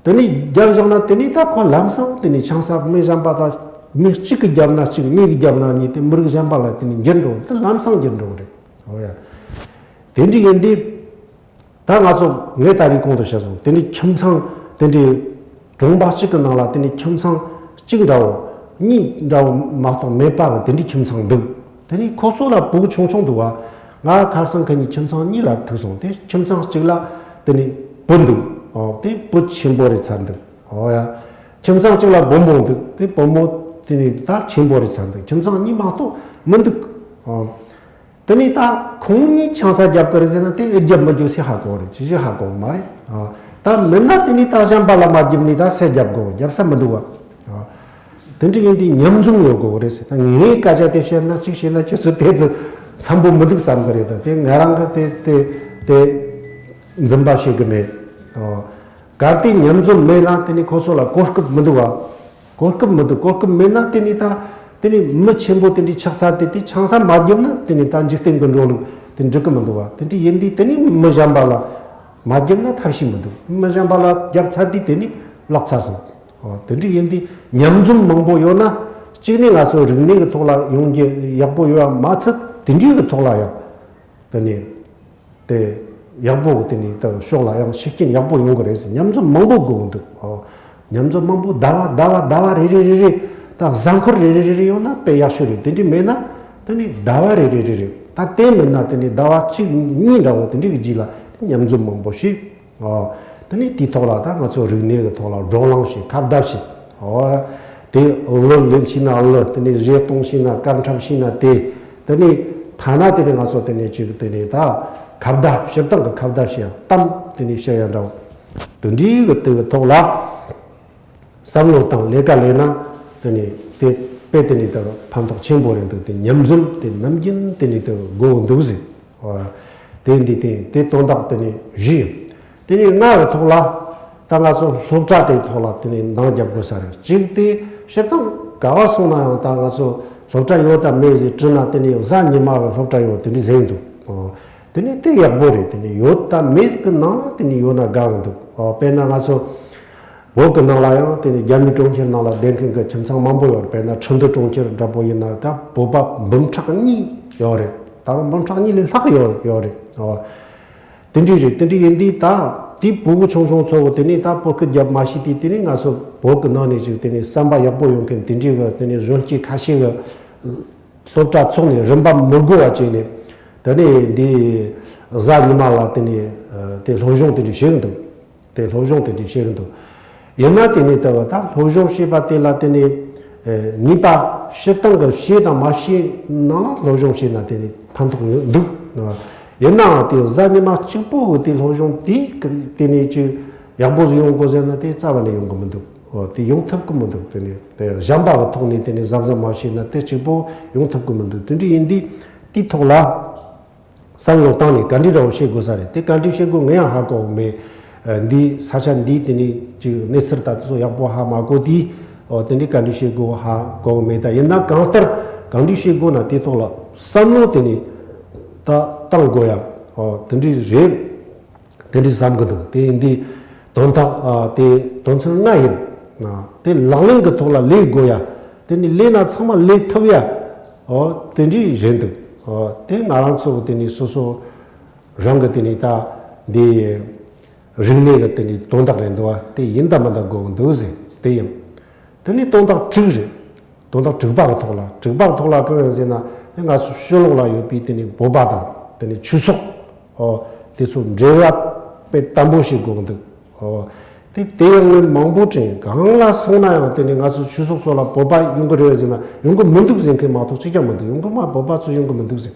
དེ་ནས་རྒྱབ་བཞག་ན་དེ་ནས་ད་ཁོ་ལམ་སང་དེ་ནས་ཆང་ས་མི་གཞན་པ་དང་མི་གཅིག་གིས་བརྒྱབ་ན་གཅིག། གཉིས་ཀྱིས་བརྒྱབ་ན་གཉིས། དེ་མི་རིགས་གཞན་པ་ལ་དེ་ནས་འགྱུར་འགྲོ། དེ་ལམ་སང་འགྱུར་འགྲོ་གི་རེད། འོ་ཡ། དེ་འདྲ་ཡིན་དུས་ད་ང་ཚོ་ངས་ད་རེས་གོང་དུ་བཤད་སོང་། དེ་འདྲའི་ཁྱིམ་ཚང་དེ་འདྲའི་གྲོང་པ་གཅིག་གི་ནང་ལ་དེ་འདྲའི་ཁྱིམ་ཚང་གཅིག་འདྲ་བོ་གཉིས་འདྲ་བོ་མ་གཏོགས་མེད་པ་གི་དེ་འདྲའི་ཁྱིམ་ཚང་འདུག་དེ་ནས་ཁོ་ཚོ་ལ་བུ་ཆུང་ཆུང་འདུག་བ། ང་ཁ་སང་ཁ་ཉིན་ཁྱིམ་ཚང་གཉིས་ལ་ཐུག་སོང་། དེ་ཁྱིམ་ཚང་གཅིག་ལ་དེ་ནས་བུ་འདུག་ཨོ་དེ་བུ་ཆེན་པོ་རེད་ཚར་འདུག་ཨོ་ཡ། ཁྱིམ་ཚང་གཅིག་ལ་བུ་མོ་འདུག་དེ་བུ་མོ་དེ་ནས་ད་ཆེན་པོ་རེད་ཚར་འདུག་ཁྱིམ་ཚང་གཉིས་མ་གཏོགས་མི་འདུག་ཨོ། དེ་ནས་ད་ཁོང་གཉིས་ཆང་ས་རྒྱབ་ཀྱི་རེད་ཟེར་ན། དེ་ཨེ་རྒྱབ་མི་རྒྱབ་ཟེར་ཧ་གོ་རེད། ཅི་ཞིག་ཧ་གོ་མ་རེད། ཨ། ད་མིན་ན་དེ་ནས་ད་གཞན་པ་ལ་མ་རྒྱབ་ནས་ད་སུས་རྒྱབ་དགོས། རྒྱབ་ས་མི་འདུག་བ། ཨ། དེ་འདྲ་ཡིན་དུས་མཉམ་འཛོམས་ཡོད་དགོས་རེད་ཟེར། ད་ངས་སྐད་ཆ་དེ་བཤད་ན། གཅིག་བཤད་ན་ཁྱེད་ཚོ་དེ་ཚོ་འཚམ་པོ་མི་འདུག་བསམ་གི་རེད། ད་དེ་ང་རང་གི་དེ་དེ་དེ་འཛིན་པ་བྱེད་གི་མེད། ཨ། གལ་ཏེ་མཉམ་འཛོམས་མེད་ན་དེ་ནས་ཁོ་ཚོ་ལ་གོ་སྐབས་མི་འདུག་བ། གོ་སྐབས་མི་འདུག་གོ་སྐབས་མེད་ན་དེ་ནས་ད་དེ་ནས་མི་ཆེན་པོ་དེ་འདྲའི་ཆགས་ས་དེ། དེ་ཆང་ས་མ་བརྒྱབ་ན་དེ་ནས་ད་འཇིག་རྟེན་གྱི་འགྲོ་ལུགས་དེ་འགྲིག་གི་མི་འདུག་བ། དེ་འདྲ་ཡིན་དུས་དེ་ནས་མི་གཞན་པ་ལ་མ་བརྒྱབ་ན་ཐབས་ཤེས་མི་འདུག་མི་གཞན་པ་ལ་བརྒྱབ་ཚར་དུས་དེ་ནས་བརླག་ཚར་སོང་། ཨོ་དེ་འདྲ་ཡིན་དུས་མཉམ་འཛོམས་མང་པོ་ཡོད་ན། གཅིག་ནས་ང་ཚོ་རིག་གནས་ཀྱི་ཐོག་ལ་ཡོང་རྒྱུ་ཡག་པོ་ཡོད་པ་མ་ཚད། དེ་འདྲའི་གི་ཐོག་ལ་ཡང་དེ་ནས། དེ་ཡག་པོ་གི་དེ་ནས་ད་ཕྱོགས་ལ་ཡང་ཤུགས་རྐྱེན་ཡག་པོ་ཡོང་གི་རེད་ཟེར། མཉམ་འཛོམས་མང་པོ་དགོས་ཀྱི་འདུག་ཨོ། མཉམ་འཛོམས་མང་པོ་ཟླ་བ་ཟླ་བ་ཟླ་བ་རེ་རེ་རེ་རེ། ད་གཟའ་འཁོར་རེ་རེ་རེ་རེ་ཡོང་ན་དཔེ་ཡག་ཤོས་རེད། དེ་འདྲ་མེད་ན་དེ་ནས་ཟླ་བ་རེ་རེ་རེ་རེ། ད་དེ་མིན་ན་དེ་ནས་ཟླ་བ་གཅིག་གཉིས་འདྲ་བོ་དེ་འདྲ་གི་རྗེས་ལ་དེ་མཉམ་འཛོམས་མང་པོ་བྱེད། ཨོ། དེ་ནས་དེའི་ཐོག་ལ་ད་ང་ཚོ་རིག་གནས་ཀྱི་ཐོག་ལ་བགྲོ་གླེང་བྱེད། ཁ་བརྡ་བྱེད། ཨོ། དེ་གླུ་ལེན་ཤེས་ན་གླུ། དེ་ནས་གཞས་གཏོང་ཤེས་ན། སྐར་འཁྲབ་ཤེས་ན་དེ། དེ་ནས་ཐ་ན་དེ་ནས་ང་ཚོ་དེ་ནས་ཅིག་དེ་ནས་ད་ཁ་བརྡ། སྤྱིར་བཏང་གི་ཁ་བརྡ་བྱེད་ཡ། གཏམ་དེ་ནས་བཤད་ཡ་འདྲ་བོ། དེ་འདྲའི་གི་དེ་གི་ཐོག་ལ་བསམ་བློ་བཏང་ལས་ཀ་ལས་ན། དེ་ནས་དེ་དཔེ་དེ་ནས་ད་ཕན་ཐོགས་ཆེན་པོ་རེད་འདུག་དེ་མཉམ་འཛོམས་དེ་ནམ་རྒྱུན་དེ་ནས་དེ་དགོས་འདུག་ཟེར། ཨོ། དེ་འདི་དེ་དེ་དོན་དག་དེ་ནས་བཞི་ཡིན། དེ་ནས་ལྔ་གི་ཐོག་ལ་ད་ང་ཚོ་སློབ་གྲྭ་དེའི་ཐོག་ལ་དེ་ནས་འདང་རྒྱབ་དགོས་ས་རེད། གཅིག་དེ་སྤྱིར་བཏང་ག་བ་སོང་ན་ཡང་ད་ང་ཚོ་སློབ་གྲྭ་ཡོད་དམ་མེད་ཟེར་དྲིས་ན། དེ་ནས་གཟའ་ཉི་མ་གི་སློབ་གྲྭ་ཡོད་དེ་འདྲ་ཟེར་གྱི་འདུག་ཨོ། དེ་ནས་དེ་ཡག་པོ་རེད། དེ་ནས་ཡོད་དམ་མེད་གི་ནང་ལ་དེ་ནས་ཡོད་ན་དགའ་གི་འདུག་ཨོ། དཔེར་ན་ང་ཚོ་བོད་གི་ནང་ལ་ཡང་དེ་ནས་རྒྱ་མི་གྲོང་ཁྱེར་ནང་ལ་བསྡད་མཁན་གི་ཁྱིམ་ཚང་མང་པོ་ཡོད་རེད། དཔེར་ན་ཁྲིན་ཏུའུ་གྲོང་ཁྱེར་འདྲ་པོ་ཡིན་ན་ད་བོད་པ་འབུམ་ཕྲག་གཉིས་ཡོད་རེད། ད་རུང་འབུམ་ཕྲག་གཉིས་ལས་ལྷག་ཡོད་ཡོད་རེད། ཨོ། དེ་འདྲ་རེད། དེ་འདྲ་ཡིན་དུས་ད་དེ་བུ་གུ་ཆུང་ཆུང་ཚོ་གི་དེ་ནས་ད་བོད་སྐད་རྒྱབ་མ་ཤེས་དུས། དེ་ནས་ང་ཚོ་བོད་གི་ནང་ནས་ཅིག་དེ་ནས་བསམ་པ་ཡག་པོ་ཡོད་མཁན་དེ་འདྲའི་གི་དེ་ནས་གཞོན་སྐྱེས་ཁ་ཤས་གི་སློབ་གྲྭ་ཚོགས་ནས་རིན་པ་མི་དགོས་པ་བྱས་ནས། དེ་ནས་འདི་གཟའ་ཉི་མ་ལ་དེ་ནས་ཨ་དེ་སློབ་སྦྱོང་དེ་འདྲ་བྱེད་གི་འདུག་དེ་སློབ་སྦྱོང་དེ་འདྲ་བྱེད་གི་འདུག་ཡིན་ན་དེ་ནས་ད་ད་སློབ་སྦྱོང་བྱེད་པ་དེ་ལ་དེ་ནས་ཨེ་ནུས་པ་སྤྱིར་བཏང་གི་བྱས་དང་མ་བྱས་ནང་ལ་སློབ་སྦྱོང་བྱས་ན་དེ་ནས་ཕན་ཐོགས་ཡོད་འདུག་ཡིན་ནའང་དེ་གཟའ་ཉི་མ་གཅིག་པོ་གི་དེ་སློབ་སྦྱོང་དེ་དེ་ནས་ཅིག་ཡག་པོ་ཟིག་ཡོང་དགོས་ཟེར་ན་དེ་རྩ་བ་ནས་ཡོང་གི་མི་འདུག་ཨོ། དེ་ཡོང་ཐུབ་ཀྱི་མི་འདུག་དེ་ནས་དེ་གཞན་པ་གི་ཐོག་ནས་དེ་ནས་གཟབ་གཟབ་མ་བྱས་ན་དེ་གཅིག་པོ་ཡོང་ཐུབ་ཀྱི་མི་འདུག་དེ་འདྲ་ཡིན་དུས་དེའི་ཐོག་ལ་བསམ་བློ་བཏང་ནས་ག་འདྲ་འདྲ་བོ་བྱེད་དགོས་ས་རེད། དེ་ག་འདྲ་བྱེད་དགོས་ངས་ཡང་ཧ་གོ་མེད། ཨ་འདི་ས་ཆ་འདིའི་དེ་ནས་ཅིག་གནས་ཚུལ་ད་དེ་ཚོ་ཡག་པོ་ཧ་མ་གོ་དུས། ཨོ་དེ་འདྲ་ག་འདྲ་བྱེད་དགོས་ཧ་གོ་མེད། ད་ཡིན་ན་གང་ལྟར་ག་འདྲ་བྱེད་དགོས་ན་དེའི་ཐོག་ལ་བསམ་བློ་དེ་ནས་ད་བཏང་དགོས་ཡ། ཨོ་དེ་འདྲ་རེད། དེ་འདྲའི་བསམ་གི་འདུག་དེ་ཡིན་དུས་དོན་དག་ཨ་དེ་དོན་ཚན་ལྔ་ཡིན། ཨ་དེ་ལག་ལེན་གྱི་ཐོག་ལ་ལས་དགོས་ཡ། དེ་ནི་ལས་ན་ཚང་མ་ལས་ཐུབ་ཡ། ཨོ་དེ་འདྲའི་རེད་འདུག་ཨོ་དེ་ང་རང་ཚོ་གི་དེ་ནི་སོ་སོ་རང་གི་དེ་ནི་ད་འདི་རིག་གནས་ཀྱི་དེ་ནི་དོན་དག་རེད་འདུག་བ། དེ་ཡིན་ད་མིན་ད་དགོས་གི་འདུག་ཟེར། དེ་ཡིན། དེ་ནི་དོན་དག་དྲུག་རེད། དོན་དག་དྲུག་པ་གི་ཐོག་ལ། དྲུག་པ་གི་ཐོག་ལ་གང་ཡིན་ཟེར་ན། ང་ཚོ་ཕྱི་ལོགས་ལ་ཡོད་པའི་དེ་ནི་བོད་པ་དང་དེ་ནི་ཆོས་ཚོགས། ཨོ་དེ་ཚོ་འབྲེལ་བ་དཔེ་དམ་པོ་བྱེད་དགོས་ཀྱི་འདུག་ཨོ་དེ་དེ་ཡང་ནི་མང་པོ་དྲན། གང་ལ་སོང་ན་ཡང་དེ་ནི་ང་ཚོ་ཆོས་ཚོགས་ཚོ་ལ་བོད་པ་ཡོང་གི་རེད་ཟེར་ན་ཡོང་གི་མི་འདུག་ཟེར་མཁན་མ་གཏོགས་གཅིག་ཀྱང་མི་འདུག་ཡོང་གི་མ་བོད་པ་ཚོ་ཡོང་གི་མི་འདུག་ཟེར།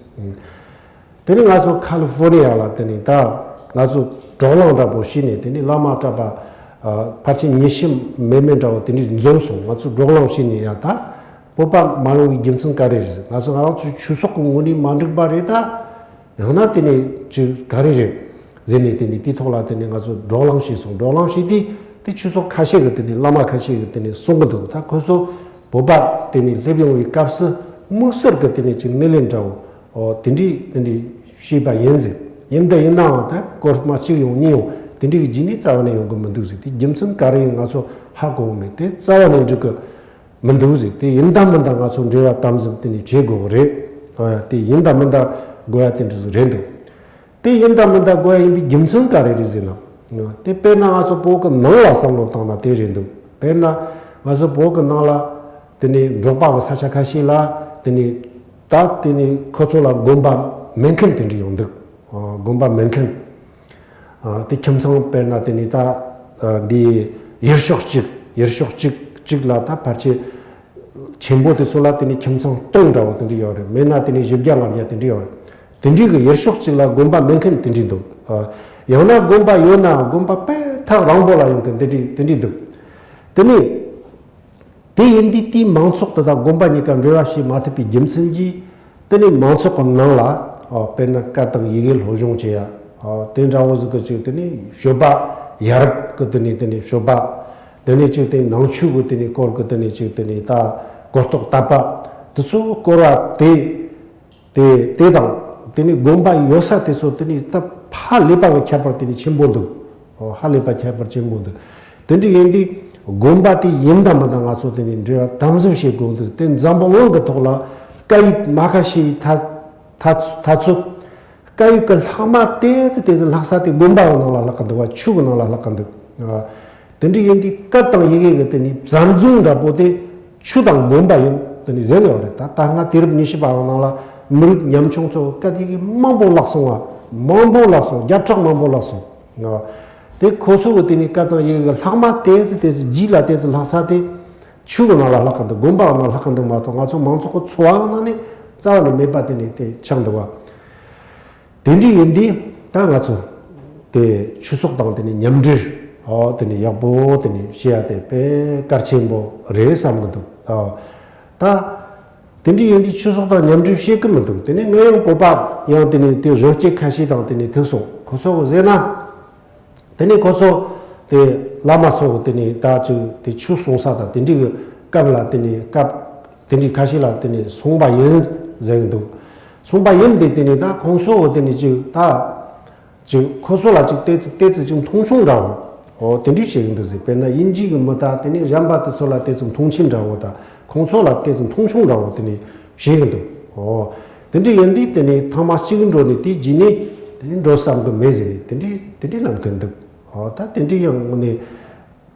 དེ་ནི་ང་ཚོ་ཁ་ལི་ཧྥོར་ནི་ཡ་ལ་དེ་ནི་ད་ང་ཚོ་བགྲོ་གླེང་འདྲ་པོ་བྱས་ནས་དེ་ནི་བླ་མ་གྲྭ་པ་ཨ་ཕལ་ཆེར་ཉི་ཤུ་མེད་མེད་འདྲ་པོ་དེ་འདྲས་འཛོམས་སོང་། ང་ཚོ་བགྲོ་གླེང་བྱས་ནས་ཡ་ད་བོད་པ་མ་ཡོང་བའི་རྒྱུ་མཚན་ག་རེ་རེད། ང་ཚོ་ང་རང་ཚོའི་ཆོས་ཚོགས་ཀྱི་ངོས་ནས་མ་འགྲིག་པ་རེད་ད། ཡང་ན་དེ་ནི་ཅིག་ག་རེ་རེད་ཟེར་ནས་དེ་ནི་དེའི་ཐོག་ལ་དེ་ནི་ང་ཚོ་བགྲོ་གླེང་བྱས་སོང་། བགྲོ་གླེང་བྱས་དུས་དེ་ཆོས་ཚོགས་ཁ་ཤས་ཀྱི་དེ་ནི་བླ་མ་ཁ་ཤས་ཀྱིས་དེ་ནི་གསུང་གི་འདུག་ད་ཁོ་ཚོ་བོད་པ་དེ་ནི་སླེབས་ཡོང་བའི་སྐབས་སུ་དམིགས་བསལ་གྱི་དེ་ནི་ཅིག་སྣེ་ལེན་འདྲ་བོ། ཨོ་དེ་འདྲས་དེ་འདྲས་བྱས་པ་ཡིན་ཟེར། ཡིན་ད་ཡིན་ནའང་ད་སྐོར་མ་གཅིག་ཡོང་གཉིས་ཡོང་དེ་འདྲས་ཀྱི་རྗེས་ནས་རྩ་བ་ནས་ཡོང་གི་མི་འདུག་ཟེར། དེ་རྒྱུ་མཚན་ག་རེ་ཡིན་ང་ཚོ་ཧ་གོ་གི་མེད། དེ་རྩ་བ་ནས་འགྲིག་གི་མི་འདུག་ཟེར། དེ་ཡིན་ད་མིན་ད་ང་ཚོ་འབྲེལ་བ་དམ་ཟབ་དེ་ནས་བྱེད་དགོས་གི་རེད། ཨོ་ཡ་དེ་ཡིན་ད་མིན་ད་དགོས་ཡ་དེ་འདྲ་ཟིག་རེད་འདུག་དེ་ཡིན་ད་མིན་ད་དགོས་ཡ་ཡིན་པའི་རྒྱུ་མཚན་ག་རེ་རེད་ཟེར་ན། དེ་དཔེར་ན་ང་ཚོ་བོད་ཀྱི་ནང་ལ་བསམ་བློ་བཏང་ན་དེ་རེད་འདུག་དཔེར་ན་ང་ཚོ་བོད་ཀྱི་ནང་ལ་དེ་ནས་འབྲོག་པ་གི་ས་ཆ་ཁ་ཤས་ལ་དེ་ནས་ད་དེ་ནས་ཁོ་ཚོ་ལ་དགོན་པ་མེད་མཁན་དེ་འདྲ་ཡོང་འདུག་ཨ་དགོན་པ་མེད་མཁན། ཨ་དེ་ཁྱིམ་ཚང་དཔེར་ན་དེ་ནས་ད་ཨ་འདི་ཡུལ་ཤོག་གཅིག་ཡུལ་ཤོག་གཅིག་གཅིག་ལ་ད་ཕལ་ཆེར་ཆེན་པོ་དེ་ཚོ་ལ་དེ་ནས་ཁྱིམ་ཚང་སྟོང་འདྲ་བོ་དེ་འདྲ་ཡོད་རེད། མེད་ན་དེ་ནས་བཞི་བརྒྱ་ལྔ་བརྒྱ་དེ་འདྲ་ཡོད་རེད། དེ་འདྲའི་གི་ཡུལ་ཤོག་གཅིག་ལ་དགོན་པ་མེད་མཁན་དེ་འདྲ་འདུག་ཨ་ཡང་ན་དགོན་པ་ཡོད་ནའང་དགོན་པ་དཔེ་ཐག་རིང་པོ་ལ་ཡོང་མཁན་དེ་འདྲ་དེ་འདྲ་འདུག་དེ་ནས་དེ་ཡིན་དུས་དེའི་མང་ཚོགས་དེ་དང་དགོན་པ་གཉིས་ཀ་འབྲེལ་བ་བྱེད་མ་ཐུབ་པའི་རྒྱུ་མཚན་གྱིས། དེ་ནས་མང་ཚོགས་ཀྱི་ནང་ལ་ཨ་དཔེར་ན་སྐད་དང་ཡི་གེ་སློབ་སྦྱོང་བྱེད་ཡ། ཨ་དེ་འདྲ་བོ་ཟིག་གི་ཅིག་དེ་ནས་སྤྱོད་པ་ཡ་རབས་ཀྱི་དེ་ནས་དེ་ནས་སྤྱོད་པ། དེ་ནས་ཅིག་དེ་ནང་ཆོས་ཀྱི་དེ་ནས་སྐོར་གྱི་དེ་ནས་ཅིག་དེ་ནས་ད་གོ་རྟོགས་དད་པ་དེ་ཚོ་སྐོར་བ་དེ། དེ་དེ་དང་དེ་ནས་དགོན་པ་ཡོད་ས་དེ་ཚོ་དེ་ནས་ད་ཧ་ལས་པ་གི་ཁྱད་པར་དེ་ནས་ཆེན་པོ་འདུག་ཨོ་ཧ་ལས་པ་ཁྱད་པར་ཆེན་པོ་འདུག་དེ་འདྲ་ཡིན་དུས་དགོན་པ་དེ་ཡིན་དང་མིན་དང་ང་ཚོ་དེ་ནས་འབྲེལ་བ་དམ་ཟབ་བྱེད་དགོས་འདུག་དེ་འཛམ་བུ་གླིང་གི་ཐོག་ལ་སྐད་ཡིག་མ་ཁ་ཤས་ཐ་ཐ་ཐ་ཚོད། སྐད་ཡིག་གི་ལྷག་མ་ཏོག་ཙམ་ཏོག་ཙམ་ལྷག་ས་དེ་དགོན་པ་གི་ནང་ལ་ལྷག་གི་འདུག་བ། ཆོས་གི་ནང་ལ་ལྷག་གི་འདུག་ཨ་དེ་འདྲ་ཡིན་དུས་སྐད་དང་ཡི་གེ་གི་དེ་ནི་བཟའ་འཛུགས་འདྲ་པོ་དེ་ཆོས་དང་དགོན་པ་ཡིན་དེ་ནི་ཟེར་གི་ཡོད་རེད། ད་ད་སྔ་དུས་རབས་ཉི་ཤུ་པ་གི་ནང་ལ་མི་རིགས་ཉམ་ཆུང་ཚོ་སྐད་ཡི་གེ་མང་པོ་བརླག་སོང་བ། མང་པོ་བརླག་སོང་། བརྒྱ་ཕྲག་མང་པོ་བརླག་སོང་། ཨ་དེ་ཁོ་ཚོ་གི་དེ་ནི་སྐད་དང་ཡི་གེ་གི་ལྷག་མ་ཏོག་ཙམ་ཏོག་ཙམ་རྗེས་ལ་ཏོག་ཙམ་ལྷག་ས་དེ། ཆོས་གི་ནང་ལ་ལྷག་གི་འདུག་དགོན་པ་གི་ནང་ལྷག་གི་འདུག་མ་གཏོགས་ང་ཚོ་མང་ཚོགས་ཀྱི་འཚོ་བ་གི་ནང་ནས་རྩ་བ་ནས་མེད་པ་དེ་ནས་དེ་ཆགས་འདུག་བ། དེ་འདྲ་ཡིན་དུས་ད་ང་ཚོ་དེ་ཆོས་ཚོགས་དང་དེ་ནས་མཉམ་འབྲེལ་ཨོ་དེ་ནས་ཡག་པོ་དེ་ནས་བྱེད་ཡ་དེ་དཔེ་གལ་ཆེན་པོ་རེད་བསམ་གི་འདུག་ཨོ་ད་དེ་འདྲ་ཡིན་དུས་ཆོས་ཚོགས་དང་མཉམ་འབྲེལ་བྱེད་གི་མི་འདུག་དེ་ནས་ངས་ཡང་བོད་པ་ཡང་དེ་ནས་དེ་གཞོན་སྐྱེས་ཁ་ཤས་དང་དེ་ནས་ཐུག་སོང་། ཁོ་ཚོ་གི་ཟེར་ན། དེ་ནས་ཁོ་ཚོ་དེ་བླ་མ་ཚོ་དེ་ནས་ད་ཅིག་དེ་ཆོས་གསུང་ས་དང་དེ་འདྲའི་གི་སྐབས་ལ་དེ་ནས་སྐབས་དེ་འདྲའི་ཁ་ཤས་ལ་དེ་ནས་སོང་པ་ཡིན་ཟེར་གི་འདུག་སོང་པ་ཡིན་དེ་དེ་ནས་ད་ཁོང་ཚོ་དེ་ནས་ཅིག་ད་ཅིག་ཁོ་ཚོ་ལ་ཅིག་ཏོག་ཙམ་ཏོག་ཙམ་ཅིག་མཐོང་ཆུང་འདྲ་བོ་ཨོ་དེ་འདྲའི་བྱེད་གི་འདུག་ཟེར། དཔེར་ན་དབྱིན་ཇི་གི་མི་དང་དེ་ནས་གཞན་པ་དེ་ཚོ་ལ་ཏོག་ཙམ་མཐོང་ཆེན་འདྲ་བོ་དང་ཁོང་ཚོ་ལ་ཏོག་ཙམ་མཐོང་ཆུང་འདྲ་བོ་དེ་ནས་བྱེད་གི་འདུག་ཨོ། དེ་འདྲ་ཡིན་དུས་དེ་ནས་ཐེངས་མ་གཅིག་འགྲོ་ནས་དེའི་རྗེས་ནས་དེ་ནས་འགྲོ་བསམ་གི་མེད་ཟེར་ནས་དེ་འདྲའི་དེ་འདྲའི་ལམ་གི་འདུག་ཨོ་ད་དེ་འདྲའི་ཡང་ངོ་ནས་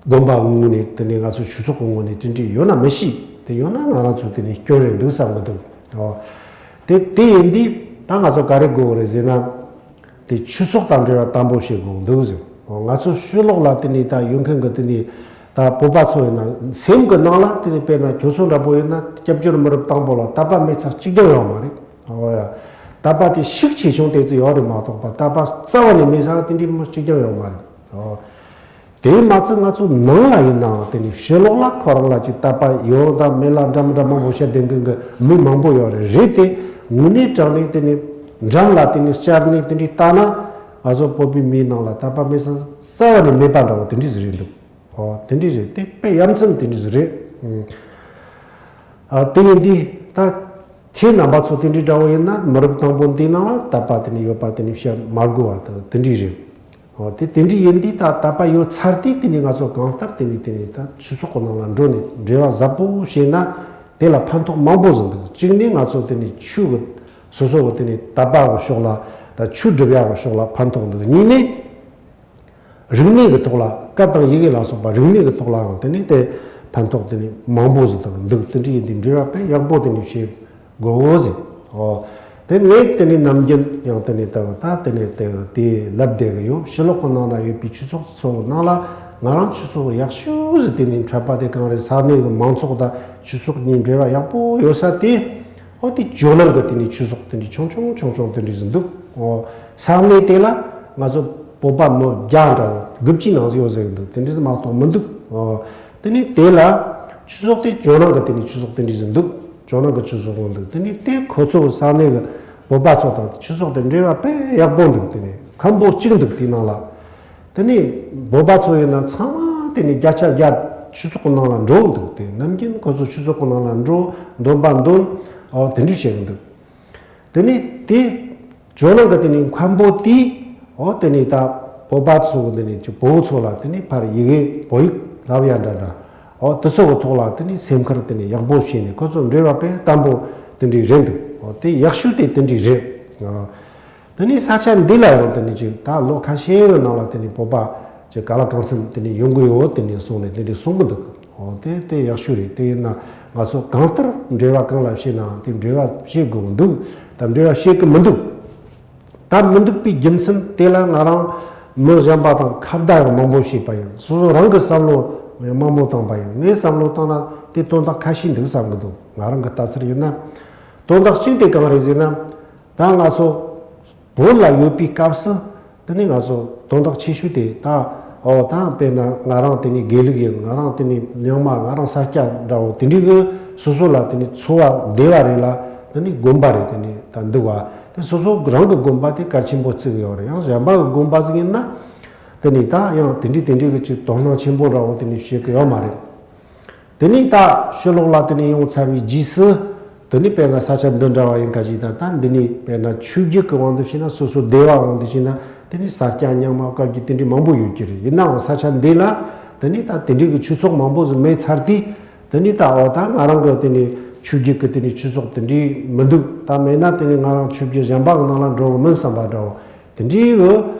དགོན་པ་གི་ངོ་ནས་དེ་ནས་ང་ཚོ་ཆོས་ཚོགས་ཀྱི་ངོ་ནས་དེ་འདྲའི་ཡོད་ན་མི་ཤེས། དེ་ཡོད་ན་ང་རང་ཚོ་དེ་ནས་སྐྱོན་རེད་འདུག་བསམ་གི་འདུག་ཨོ་དེ་དེ་ཡིན་དུས་ད་ང་ཚོ་ག་རེ་དགོས་རེད་ཟེར་ན། དེ་ཆོས་ཚོགས་དང་འབྲེལ་བ་དམ་པོ་བྱེད་དགོས་འདུག་ཟེར། ང་ཚོ་ཕྱི་ལོགས་ལ་དེ་ནས་ད་ཡོད་མཁན་གྱི་དེ་ནས་ད་བོད་པ་ཚོ་ཡིན་ན་སེམས་ཀྱི་ནང་ལ་དེ་ནས་དཔེར་ན་ཁྱོད་ཚོ་འདྲ་པོ་ཡིན་ན་སྐྱབས་བཅོལ་མི་རབས་དང་པོ་ལ་དད་པ་མེད་ས་གཅིག་ཀྱང་ཡོད་མ་རེད། ཨོ་ཡ། དད་པ་དེ་ཤུགས་ཆེ་ཆུང་ཏོག་ཙམ་ཡོད་རེད་མ་གཏོགས་པ་དད་པ་རྩ་བ་ནས་མེད་ས་དེ་འདྲའི་མི་གཅིག་ཀྱང་ཡོད་མ་རེད། ཨོ། དེས་མ་ཚད་ང་ཚོ་ནང་ལ་ཡིན་ནའང་དེ་ནི་ཕྱི་ལོགས་ལ་ཁོ་རང་ལ་ཅིག་དད་པ་ཡོད་དང་མེད་ལ་འདྲ་མི་འདྲ་མང་པོ་བཤད་བསྡད་མཁན་གྱི་མི་མང་པོ་ཡོད་རེད། རེད་དེ་དངོས་གནས་དྲང་གནས་དེ་ནི་འགྲམ་ལ་དེ་ནི་བཅར་ནས་དེ་འདྲའི་ལྟ་ན་ང་ཚོ་བོད་པའི་མིའི་ནང་ལ་དད་པ་མེད་ས་རྩ་བ་ནས་མེད་པ་འདྲ་བོ་དེ་འདྲ་ཟིག་རེད་འདུག་ཨོ་དེ་འདྲ་རེད། དེ་དཔེ་ཡ་མཚན་དེ་འདྲ་ཟིག་རེད། ཨ་དེ་ཡིན་དུས་ད་ཁྱེད་རྣམ་པ་ཚོ་དེ་འདྲའི་འདྲ་བོ་ཡིན་ན་མི་རབས་དང་པོ་འདིའི་ནང་ལ་དད་པ་དེ་ནི་ཡོད་པ་དེ་ནི་བཤད་མ་དགོས་པ་དང་དེ་འདྲ་རེད། ཨོ་དེ་དེ་འདྲ་ཡིན་དུས་ད་དད་པ་ཡོད་ཚར་དུས་དེ་ནས་ང་ཚོ་གང་ལྟར་དེ་ནས་དེ་ནས་ད་ཆོས་ཚོགས་ཀྱི་ནང་ལ་འགྲོ་ནས་འབྲེལ་བ་ཟབ་པོ་བྱས་ན་དེ་ལ་ཕན་ཐོགས་མང་པོ་ཟིན་འདུག་གཅིག་ནས་ང་ཚོ་དེ་ནས་ཆོས་ཀྱི་སོ་སོ་གི་དེ་ནས་དད་པ་གི་ཕྱོགས་ལ་ད་ཆོས་སྒྲུབ་ཡག་གི་ཕྱོགས་ལ་ཕན་ཐོགས་འདུག་གཉིས་ནས། རིག་གནས་ཀྱི་ཐོག་ལ་སྐད་དང་ཡི་གེ་ལ་སོགས་པ་རིག་གནས་ཀྱི་ཐོག་ལའང་དེ་ནི་དེ་ཕན་ཐོགས་དེ་ནི་མང་པོ་ཟིག་དང་འདུག་དེ་འདྲ་ཡིན་དུས་འབྲེལ་བ་དཔེ་ཡག་པོ་དེ་ནི་བྱེད་དགོས་ཟིག་ཨོ། དེ་ངས་དེ་ནི་ནམ་རྒྱུན་ཡང་དེ་ནི་དེ་ད་དེ་ནི་དེ་དེ་ལབ་བསྡད་གི་ཡོད། ཕྱི་ལོགས་ཀྱི་ནང་ན་ཡོད་པའི་ཆོས་ཚོགས་ཚོ་ནང་ལ་ང་རང་ཆོས་ཚོགས་ཡག་ཤོས་ཟིག་དེ་ནི་འཕྲད་པ་དེ་གང་རེད། ས་གནས་ཀྱི་མང་ཚོགས་དང་ཆོས་ཚོགས་གཉིས་འབྲེལ་བ་ཡག་པོ་ཡོད་ས་དེ། ཨོ་དེ་ཇོ་ནང་གི་དེ་ནས་ཆོས་ཚོགས་དེ་འདྲའི་ཆུང་ཆུང་ཆུང་ཆུང་དེ་འདྲའི་ཟིག་འདུག་ཨོ་ས་གནས་དེ་ལ་ང་ཚོ་བོད་པ་མི་བརྒྱ་འདྲ་བོ་དགུ་བཅུའི་ནང་ཟིག་ཡོད་ཟེར་གི་འདུག་དེ་འདྲའི་ཟིག་མ་གཏོགས་མི་འདུག་ཨོ་དེ་ནས་དེ་ལ་ཆོས་ཚོགས་དེ་ཇོ་ནང་གི་དེ་ནས་ཆོས་ཚོགས་དེ་འདྲའི་ཟིག་འདུག་ཇོ་ནང་གི་ཆོས་ཚོགས་འདུག་དེ་ནས་དེ་ཁོ་ཚོ་ས་གནས་གི་བོད་པ་ཚོ་དང་ཆོས་ཚོགས་དེ་འབྲེལ་བ་དཔེ་ཡག་པོ་འདུག་དེ་ནས་མཁན་པོ་གཅིག་འདུག་དེའི་ནང་ལ། དེ་ནས་བོད་པ་ཚོ་ཡིན་ན་ཚང་མ་དེ་ནས་བརྒྱ་ཆ་བརྒྱ་ཆོས་ཚོགས་ཀྱི་ནང་ལ་འགྲོ་འདུག་དེ་ནམ་རྒྱུན་ཁོ་ཚོ་ཆོས་ཚོགས་ཀྱི་ནང་ལ་འགྲོ་འདོན་པ་འདོན། ཨོ་དེ་འདྲ་བྱེད་ཀྱི་འདུག་དེ་ནས་དེ་ཇོ་ནང་གི་དེ་ནས་མཁན་པོ་དེས་ཨོ་དེ་ནས་ད་བོད་པ་ཚོ་གི་དེ་ནས་ཀྱི་བོད་ཚོ་ལ་དེ་ནས་ཕར་ཡི་གེ་བོད་ཡིག་བསླབ་ཡ་འདྲ་འདྲ། ཨོ་དེ་ཚོ་གི་ཐོག་ལ་དེ་ནས་སེམས་ཁུར་དེ་ནས་ཡག་པོ་བྱས་ནས་ཁོ་ཚོ་འབྲེལ་བ་དཔེ་དམ་པོ་དེ་འདྲ་རེད་འདུག་ཨོ་དེ་ཡག་ཤོས་དེ་དེ་འདྲ་རེད། ཨོ། དེ་ནས་ས་ཆ་འདི་ལ་ཡང་དེ་ནས་ཅིག་ད་ལོ་ཁ་ཤས་ཡོད་ནང་ལ་དེ་ནས་བོད་པ་ཅིག་ག་ལ་གང་འཚམ་དེ་ནས་ཡོང་གི་ཡོད་དེ་ནས་སོང་ནས་དེ་འདྲས་གསུང་གི་འདུག་ཨོ་དེ་དེ་ཡག་ཤོས་རེད། དེ་ཡིན་ན་ང་ཚོ་གང་ལྟར་འབྲེལ་བ་གང་ལ་བྱེད་ནའང་དེ་འབྲེལ་བ་བྱེད་དགོས་འདུག་ད་འབྲེལ་བ་བྱེད་གི་མི་འདུག་ད་མི་འདུག་པའི་རྒྱུ་མཚན་དེ་ལ་ང་རང་མི་གཞན་པ་དང་ཁ་བརྡ་ཡང་མང་པོ་བྱས་པ་ཡིན། སོ་སོ་རང་གི་བསམ་བློ་མང་པོ་བཏང་པ་ཡིན། ངས་བསམ་བློ་བཏང་ན་དེ་དོན་དག་ཁ་ཤས་འདུག་བསམ་གི་འདུག་ང་རང་གི་ལྟ་ཚུལ་ཡིན་ན། དོན་དག་གཅིག་དེ་གང་རེད་ཟེར་ན། ད་ང་ཚོ་བོད་ལ་ཡོད་པའི་སྐབས་སུ་དེ་ནས་ང་ཚོ་དོན་དག་ཆེ་ཤོས་དེ་ད་ཨོ་ད་དཔེར་ན་ང་རང་དེ་ནས་དགེ་ལུགས་ཡིན། ང་རང་དེ་ནས་རྙིང་མ། ང་རང་ས་སྐྱ་འདྲ་བོ་དེ་འདྲའི་གི་སོ་སོ་ལ་དེ་ནས་འཚོ་བ་བདེ་བ་རེད་ལ། དེ་ནས་དགོན་པ་རེད། དེ་ནས་ད་འདུག་བ་དེ་སོ་སོ་རང་གི་དགོན་པ་དེ་གལ་ཆེན་པོ་བརྩི་གི་ཡོད་རེད། ཡང་གཞན་པ་གི་དགོན་པ་ཟིག་ཡིན་ན་དེ་ནས་ད་ཡང་དེ་འདྲའི་དེ་འདྲའི་གི་ཅིག་དོ་སྣང་ཆེན་པོ་འདྲ་བོ་དེ་ནས་བྱེད་གི་ཡོད་མ་རེད། དེ་ནས་ད་ཕྱི་ལོགས་ལ་དེ་ནས་ཡོང་ཚར་བའི་རྗེས་སུ། དེ་ནས་དཔེར་ན་ས་ཆ་འདི་འདྲ་བ་ཡིན་ཁ་ཅིག་དང་། ད་འདི་ནས་དཔེར་ན་ཆོས་བརྒྱུད་ཀྱི་དབང་དུ་བྱས་ན། སོ་སོ་སྡེ་བ་དབང་དུ་བྱས་ན། དེ་ནས་ས་སྐྱ་རྙིང་མ་བཀའ་བརྒྱུད་དེ་འདྲའི་མང་པོ་ཡོད་ཀྱི་རེད། ཡིན་ནའང་ས་ཆ་འདི་ལ་དེ་ནས་ད་དེ་འདྲའི་གི་ཆོས་ཚོགས་མང་པོ་ཟིག་མེད་ཚར་དུས། དེ་ནས་ད་འོ་ད་ང་རང་གི་དེ་ནས་ཆོས་བརྒྱུད་ཀྱི་དེ་ནས་ཆོས་ཚོགས་དེ་འདྲའི་མི་འདུག་ད་མེད་ན་དེ་ནས་ང་རང་ཆོས་བརྒྱུད་གཞན་པ་གི་ནང་ལ་འགྲོ་གི་མིན་བསམ་པ་འདྲ་བོ། དེ་འདྲའི་གི་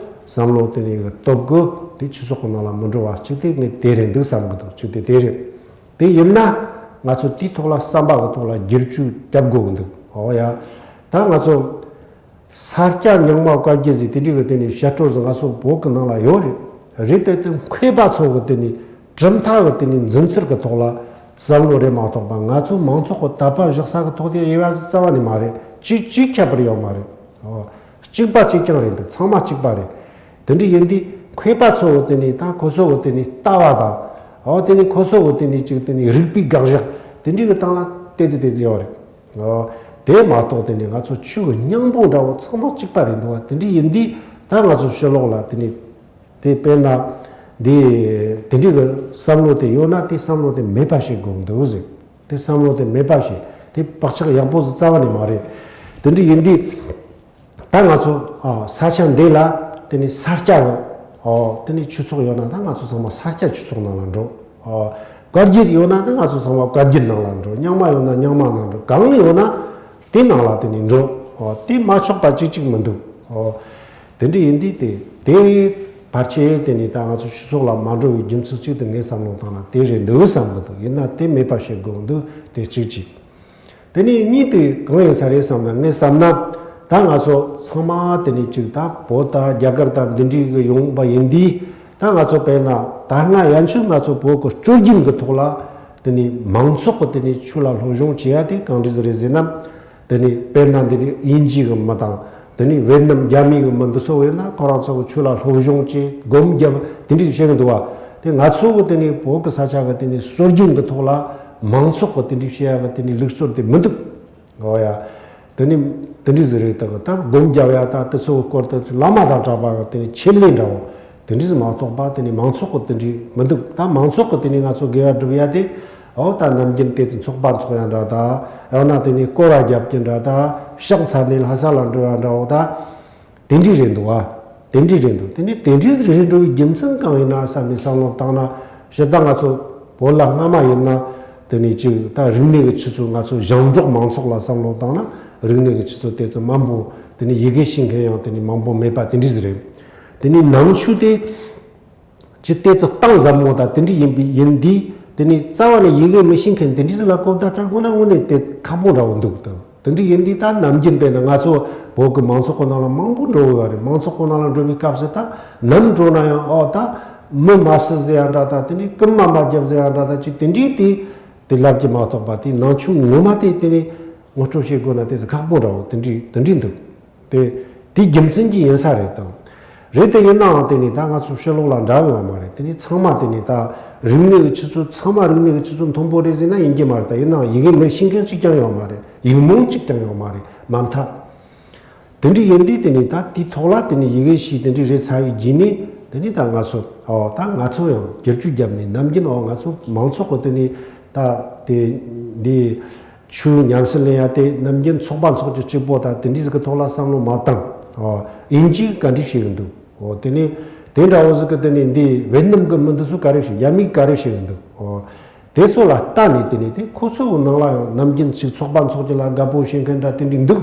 བསམ་བློ་དེ་ནས་གི་སྟོབས་གི་དེ་ཆོས་ཚོགས་གི་ནང་ལ་མི་འགྲོ་བ་གཅིག་དེ་ངས་དེ་རེད་འདུག་བསམ་གི་འདུག་གཅིག་དེ་དེ་རེད། དེ་ཡིན་ན་ང་ཚོ་དེའི་ཐོག་ལ་བསམ་པ་གི་ཐོག་ལ་བསྒྱུར་བཅོས་བརྒྱབ་དགོས་གི་འདུག་ཨོ་ཡ། ད་ང་ཚོ་ས་སྐྱ་རྙིང་མ་བཀའ་བརྒྱུད་ཟེར་དེ་འདྲའི་གི་དེ་ནས་བཤད་སྲོལ་ཟིག་ང་ཚོ་བོད་གི་ནང་ལ་ཡོད་རེད། རེད་དེ་དེ་མཁས་པ་ཚོ་གི་དེ་ནས་གྲུབ་མཐའ་གི་དེ་ནས་འཛིན་ཚུལ་གི་ཐོག་ལ་བསམ་བློ་རེད་མ་གཏོགས་པ། ང་ཚོ་མང་ཚོགས་གི་དད་པ་བཞག་ས་གི་ཐོག་དེ་དབྱེ་བ་རྩ་བ་ནས་མ་རེད། གཅིག་གཅིག་ཁྱད་པར་ཡོད་མ་རེད། ཨོ། གཅིག་པ་གཅིག་རྐྱང་རེད་འདུག་ཚང་མ་གཅིག་པ་རེད། དེ་འདྲ་ཡིན་དུས་མཁས་པ་ཚོ་གི་དེ་ནས་ད་ཁོ་ཚོ་གི་དེ་ནས་ལྟ་བ་དང་། ཨོ་དེ་ནས་ཁོ་ཚོ་གི་དེ་ནས་ཅིག་དེ་ནས་རིག་པའི་དགག་བཞག་དེ་འདྲའི་གི་སྟེང་ལ་ཏོག་ཙམ་ཏོག་ཙམ་ཡོད་རེད། ཨོ་དེ་མ་གཏོགས་དེ་ནས་ང་ཚོ་ཆོས་གི་སྙིང་པོ་འདྲ་བོ་ཚང་མ་གཅིག་པ་རེད་འདུག་བ། དེ་འདྲ་ཡིན་དུས་ད་ང་ཚོ་ཕྱི་ལོགས་ལ་དེ་ནས་དེ་དཔེར་ན་འདི་དེ་འདྲའི་གི་བསམ་བློ་དེ་ཡོད་ན་དེ་བསམ་བློ་དེ་མེད་པ་བྱེད་དགོས་འདུག་ཟེར། དེ་བསམ་བློ་དེ་མེད་པ་བྱེད། དེ་བག་ཆགས་ཡག་པོ་ཟིག་རྩ་བ་ནས་མ་རེད། དེ་འདྲ་ཡིན་དུས། ད་ང་ཚོ་ཨ་ས་ཆ་འདི་ལ་དེ་ནས་ས་སྐྱ་གི་ཨོ་དེ་ནས་ཆོས་ཚོགས་ཡོད་ན་ད་ང་ཚོ་ཚང་མ་ས་སྐྱ་ཆོས་ཚོགས་ནང་ལ་འགྲོ། ཨོ་བཀའ་བརྒྱུད་ཡོད་ན་ད་ང་ཚོ་ཚང་མ་བཀའ་བརྒྱུད་ནང་ལ་འགྲོ། རྙིང་མ་ཡོད་ན་རྙིང་མ་ནང་འགྲོ། གང་ཡོད་ན་དེ་ནང་ལ་དེ་ནས་འགྲོ། ཨོ་དེ་མ་ཆོག་པ་གཅིག་གཅིག་མི་འདུག་ཨོ་དེ་འདྲ་ཡིན་དུས་དེ་དེ་བར་ཆད་དེ་ནས་ད་ང་ཚོ་ཆོས་ཚོགས་ལ་མ་འགྲོ་བའི་རྒྱུ་མཚན་གཅིག་དེ་ངས་བསམ་བློ་བཏང་ན་དེ་རེད་འདུག་བསམ་གི་འདུག་ཡིན་ན་དེ་མེད་པ་བྱེད་དགོས་འདུག་དེ་གཅིག་གཅིག་དེ་ནས་གཉིས་དེ་གང་ཡིན་ས་རེད་བསམ་ན། ངས་བསམ་ན་ད་ང་ཚོ་ཚང་མ་དེ་ནས་ཅིག་ད་བོད་དང་རྒྱ་གར་དང་འདི་འདྲའི་གི་ཡོང་བ་ཡིན་དུས། ད་ང་ཚོ་དཔེར་ན་ད་སྔ་ཡན་ཆོད་ང་ཚོ་བོད་ཀྱི་སྲོལ་རྒྱུན་གྱི་ཐོག་ལ་དེ་ནས་མང་ཚོགས་ཀྱི་དེ་ནས་ཆོས་ལ་སློབ་སྦྱོང་བྱེད་ཡ་དེ་གང་འདྲ་ཟིག་རེད་ཟེར་ན། དེ་ནས་དཔེར་ན་འདི་ནས་དབྱིན་ཇི་གི་མི་དང་། དེ་ནས་ཝེ་ནམ་རྒྱ་མི་གི་མི་འདི་ཚོ་ཡོད་ན་ཁོ་རང་ཚོ་གི་ཆོས་ལ་སློབ་སྦྱོང་བྱེད། སྒོམ་རྒྱབ། དེ་འདྲ་བྱེད་གི་འདུག་བ། དེ་ང་ཚོ་གི་དེ་ནས་བོད་ཀྱི་ས་ཆ་གི་དེ་ནས་སྲོལ་རྒྱུན་གྱི་ཐོག་ལ་མང་ཚོགས་ཀྱི་དེ་འདྲ་བྱེད་ཡ་གི་དེ་ནས་ལུགས་སྲོལ་དེ་མི་འདུག་འོ་ཡ། དེ་ནི་དེ་འདྲ་ཟིག་རེད། ད་གི་ད་སྒོམ་རྒྱབ་ཡ་ད་དེ་ཚོ་གི་སྐོར་དུ་བླ་མ་དང་གྲྭ་པ་གི་དེ་ནི་ཆེད་ལས་འདྲ་བོ་དེ་འདྲ་ཟིག་མ་གཏོགས་པ། དེ་ནི་མང་ཚོགས་གི་དེ་འདྲ་མི་འདུག་ད་མང་ཚོགས་གི་དེ་ནི་ང་ཚོ་དགེ་བ་སྒྲུབ་ཡ་དེ། འོ་ད་ནམ་རྒྱུན་དེ་ཚོ་ཚོགས་པ་འཚོགས་ཡ་འདྲ་ད། ཡང་ན་དེ་ནི་སྐོར་བ་རྒྱབ་ཀྱི་འདྲ་ད། ཕྱག་འཚལ་ནས་ལྷ་ས་ལ་འགྲོ་ཡ་འདྲ་བོ་ད། དེ་འདྲ་རེད་འདུག་བ། དེ་འདྲ་རེད་འདུག་དེ་ནས་དེ་འདྲ་རེད་འགྲོ་བའི་རྒྱུ་མཚན་གང་ཡིན་ན་བསམ་ནས་བསམ་བློ་བཏང་ན། སྤྱིར་བཏང་ང་ཚོ་བོད་ལ་སྔ་མ་ཡིན་ན་དེ་ནས་ཅིག་ད་རིག་གནས་ཀྱི་ཆུ་ཚད། ང་ཚོ་ཞིང་འབྲོག་མང་ཚོགས་ལ་བསམ་བློ་བཏང་ན་རིག་གནས་ཀྱི་ཆུ་ཚད་དེ་ཙམ་མང་པོ། དེ་ནས་ཡི་གེ་ཤེས་མཁན་ཡང་དེ་ནས་མང་པོ་མེད་པ་དེ་འདྲ་ཟིག་རེད། དེ་ནས་ནང་ཆོས་དེ་ཅི་ལྟས་ཙི་གཏིང་ཟབ་མོ་དང་དེ་འདྲ་ཡིན་པའི་ཡིན་དུས། དེ་ནས་རྩ་བ་ནས་ཡི་གེ་མི་ཤེས་མཁན་དེ་འདྲ་ཟིག་ལ་གོ་བརྡ་སྤྲད་དགོས་ན་དངོས་གནས་དེ་ཁག་པོ་འདྲ་བོ་འདུག་ད། དེ་འདྲ་ཡིན་དུས་ད་ནམ་རྒྱུན་དཔེར་ན་ང་ཚོ་བོད་ཀྱི་མང་ཚོགས་ཀྱི་ནང་ལ་མང་པོ་འགྲོ་གི་ཡོད་རེད། མང་ཚོགས་ཀྱི་ནང་ལ་འགྲོ་བའི་སྐབས་སུ་ད་ནམ་འགྲོ་ན་ཡང་ཨོ་ད་མི་མ་བསད་ཟེར་ཡ་འདྲ་ད། དེ་ནས་རྐུན་མ་མ་བརྒྱབ་ཟེར་ཡ་འདྲ་ད། ཅི་དེ་འདྲའི་དེ་དེ་ལབ་ཀྱི་མ་གཏོགས་པ། དེ་ནང་ཆོས་ངོ་མ་དེ་དེ་ནས་ངོ་སྤྲོད་བྱེད་དགོས་ན་དེ་ཚོ་ཁག་པོ་འདྲ་བོ་དེ་འདྲའི་དེ་འདྲའི་འདུག་དེ་དེའི་རྒྱུ་མཚན་གྱིས་ཡིན་ས་རེད་དང་། རེད་དེ་ཡིན་ནའང་དེ་ནས་ད་ང་ཚོ་ཕྱི་ལོགས་ལ་འདྲ་བོ་ཡོད་མ་རེད། དེ་ནས་ཚང་མ་དེ་ནས་ད་རིག་གནས་ཀྱི་ཆུ་ཚད། ཚང་མ་རིག་གནས་ཀྱི་ཆུ་ཚད་མཐོན་པོ་རེད་ཟེར་ན་ཡིན་གྱི་མ་རེད། ད་ཡིན་ནའང་ཡི་གེ་མི་ཤེས་མཁན་གཅིག་ཀྱང་ཡོད་མ་རེད། ཡིག་རྨོངས་གཅིག་ཀྱང་ཡོད་མ་རེད་མ་མཐའ། དེ་འདྲ་ཡིན་དུས་དེ་ནས་ད་དེའི་ཐོག་ལ་དེ་ནས་ཡི་གེ་ཤེས་དེ་འདྲ་རེད་ཚར་བའི་རྗེས་ནས། དེ་ནས་ད་ང་ཚོ་ཨོ་ད་ང་ཚོ་ཡང་བསྒྱུར་བཅོས་བརྒྱབ་ནས་ནམ་རྒྱུན་ཨོ་ང་ཚོ་མང་ཚོགས་ཀྱི་དེ་ནས་ད་དེ་འདི་ཆོས་ཉམས་སུ་ལེན་ཡ་དེ་ནམ་རྒྱུན་ཚོགས་པ་འཚོགས་རྒྱུ་གཅིག་པོ་ད་དེ་འདྲ་ཟིག་གི་ཐོག་ལ་བསམ་བློ་མ་བཏང་། ཨོ་དབྱིན་ཇིས་ག་འདྲ་བྱེད་གི་འདུག་ཨོ་དེ་ནས་དེ་འདྲ་བོ་ཟིག་གི་དེ་ནས་འདི་ཝེ་ནམ་གི་མི་འདི་ཚོ་ག་རེ་བྱེད། རྒྱ་མིས་ག་རེ་བྱེད་གི་འདུག་ཨོ། དེ་ཚོ་ལ་ལྟ་ནས་དེ་ནས་དེ་ཁོ་ཚོའི་ནང་ལ་ཡང་ནམ་རྒྱུན་ཞིག་ཚོགས་པ་འཚོགས་རྒྱུ་ལ་དགའ་པོ་བྱེད་མཁན་འདྲ་དེ་འདྲ་འདུག་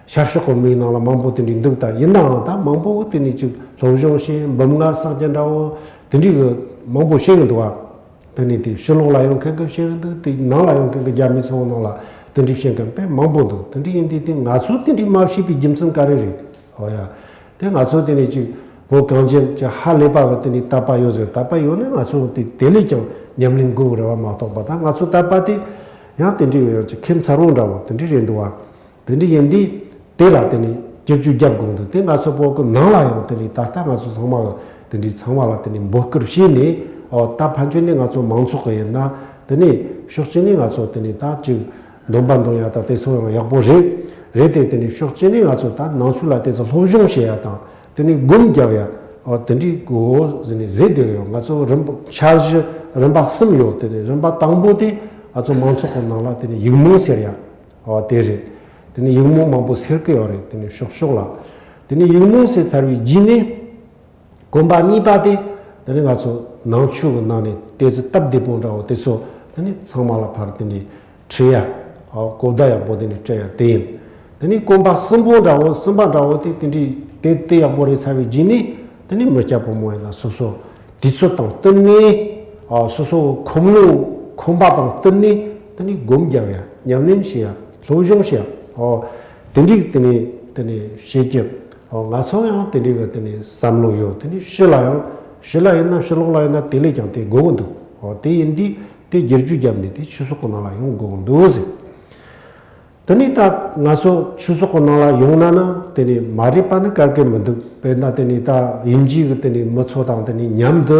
ཤར་ཕྱོགས་ཀྱི་མིའི་ནང་ལ་མང་པོ་དེ་འདྲ་འདུག་ད་ཡིན་ནའང་ད་མང་པོ་དེ་ནས་ཅིག་སློབ་སྦྱོང་བྱེད། འབུམ་ལྔ་བསགས་རྒྱུ་འདྲ་བོ་དེ་འདྲ་གི་མང་པོ་བྱེད་གི་འདུག་བ། དེ་ནས་དེ་ཕྱི་ལོགས་ལ་ཡོང་མཁན་གི་བྱེད་གི་འདུག་དེ་ནང་ལ་ཡོང་མཁན་གི་རྒྱ་མི་ཚོའི་ནང་ལ་དེ་འདྲ་བྱེད་མཁན་དཔེ་མང་པོ་འདུག་དེ་འདྲ་ཡིན་དུས་དེ་ང་ཚོས་དེ་འདྲ་མ་བྱས་པའི་རྒྱུ་མཚན་ག་རེ་རེད། ཨོ་ཡ། དེ་ང་ཚོ་དེ་ནས་ཅིག་བོད་གངས་ཅན་གྱི་ཧ་ལས་པ་གི་དེ་ནས་དད་པ་ཡོད་ཟེར། དད་པ་ཡོད་ན་ང་ཚོ་དེ་དེ་ལས་ཀྱང་ཉམས་ལེན་དགོས་རེད་བ་མ་གཏོགས་པ། ད་ང་ཚོ་དད་པ་དེ་ཡང་དེ་འདྲ་ཡོད་ཅིག་ཁེ་མཚར་བོ་འདྲ་བོ་དེ་འདྲ་རེད་འདུག་བ། དེ་འདྲ་ཡིན་དུས་དེ་ལ་དེ་ནས་བསྒྱུར་བཅོས་རྒྱབ་དགོས་འདུག་དེ་ང་ཚོ་བོད་གི་ནང་ལ་ཡང་དེ་ནས་ད་ལྟ་ང་ཚོ་ཚང་མ་གི་དེ་འདྲའི་ཚང་མ་ལ་དེ་ནས་འབོད་སྐུལ་བྱས་ནས། ཨོ་ད་ཕན་ཆོད་ནས་ང་ཚོ་མང་ཚོགས་གི་ཡིན་ན། དེ་ནས་ཕྱོགས་གཅིག་ནས་ང་ཚོ་དེ་ནས་ད་ཅིག་འདོན་པ་འདོན་ཡ་ད་དེ་ཚོ་ཡང་ཡག་པོ་རེད། རེད་དེ་དེ་ནས་ཕྱོགས་གཅིག་ནས་ང་ཚོ་ད་ནང་ཆོས་ལ་དེ་ཚོ་སློབ་སྦྱོང་བྱེད་ཡ་དང་དེ་ནས་སྒོམ་རྒྱབ་ཡ། ཨོ་དེ་འདྲའི་གོ་ཟེར་ནས་ཟེར་བསྡད་ཡོད། ང་ཚོ་རིམ་པ་འཆར་གཞི་རིམ་པ་གསུམ་ཡོད། དེ་ནས་རིམ་པ་དང་པོ་དེ་ང་ཚོ་མང་ཚོགས་ཀྱི་ནང་ལ་དེ་ནས་ཡིག་རྨོངས་སེལ་ཡ། ཨོ་དེ་རེད། དེ་ནས་ཡིག་རྨོངས་མང་པོ་སེལ་གི་ཡོད་རེད། དེ་ནས་ཕྱོགས་ཕྱོགས་ལ། དེ་ནས་ཡིག་རྨོངས་སེལ་ཚར་བའི་རྗེས་ནས། གོམ་པ་གཉིས་པ་དེ། དེ་ནས་ང་ཚོ་ནང་ཆོས་ཀྱི་ནང་ནས་ཏོག་ཙམ་སྟབས་བདེ་པོ་འདྲ་བོ་དེ་ཚོ་དེ་ནས་ཚང་མ་ལ་ཕར་དེ་ནས་ཁྲིད་ཡ། ཨོ་གོ་བརྡ་ཡག་པོ་དེ་ནས་སྤྲད་ཡ་དེ་ཡིན། དེ་ནས་གོམ་པ་གསུམ་པོ་འདྲ་བོ་གསུམ་པ་འདྲ་བོ་དེ་དེ་འདྲའི་དེ་དེ་ཡག་པོ་རེད་ཚར་བའི་རྗེས་ནས། དེ་ནས་མི་སྐྱ་ཕོ་མོ་ཡིན་ན་སོ་སོ་དུས་ཚོད་དང་བསྟུན་ནས། ཨོ་སོ་སོ་ཁོམ་ལོང་ཁོམ་པ་དང་བསྟུན་ནས་དེ་ནས་སྒོམ་རྒྱབ་ཡ། ཉམས་ལེན་བྱེད་ཡ། སློབ་སྦྱོང་བྱེད་ཡ། ཨོ་དེ་འདྲའི་དེ་ནས་དེ་ནས་བྱེད་རྒྱུ། ཨོ་ང་ཚོ་ཡང་དེ་འདྲའི་གི་དེ་ནས་བསམ་བློ་ཡོད། དེ་ནས་ཕྱི་ལ་ཡང་ཕྱི་ལ་ཡིན་ན་ཕྱི་ལོགས་ལ་ཡིན་ན་དེ་ལས་ཀྱང་དེ་དགོས་གི་འདུག་ཨོ་དེ་ཡིན་དུས་དེ་བསྒྱུར་བཅོས་བརྒྱབ་ནས་དེ་ཆོས་ཚོགས་ཀྱི་ནང་ལ་ཡོང་དགོས་གི་འདུག་ཟེར། དེ་ནས་ད་ང་ཚོ་ཆོས་ཚོགས་ཀྱི་ནང་ལ་ཡོང་ན་ནི་དེ་ནས་མ་རེད་པ་ནི་ག་གེ་མི་འདུག་དཔེར་ན་དེ་ནས་ད་དབྱིན་ཇི་གི་དེ་ནས་མི་ཚོ་དང་དེ་ནས་མཉམ་དུ་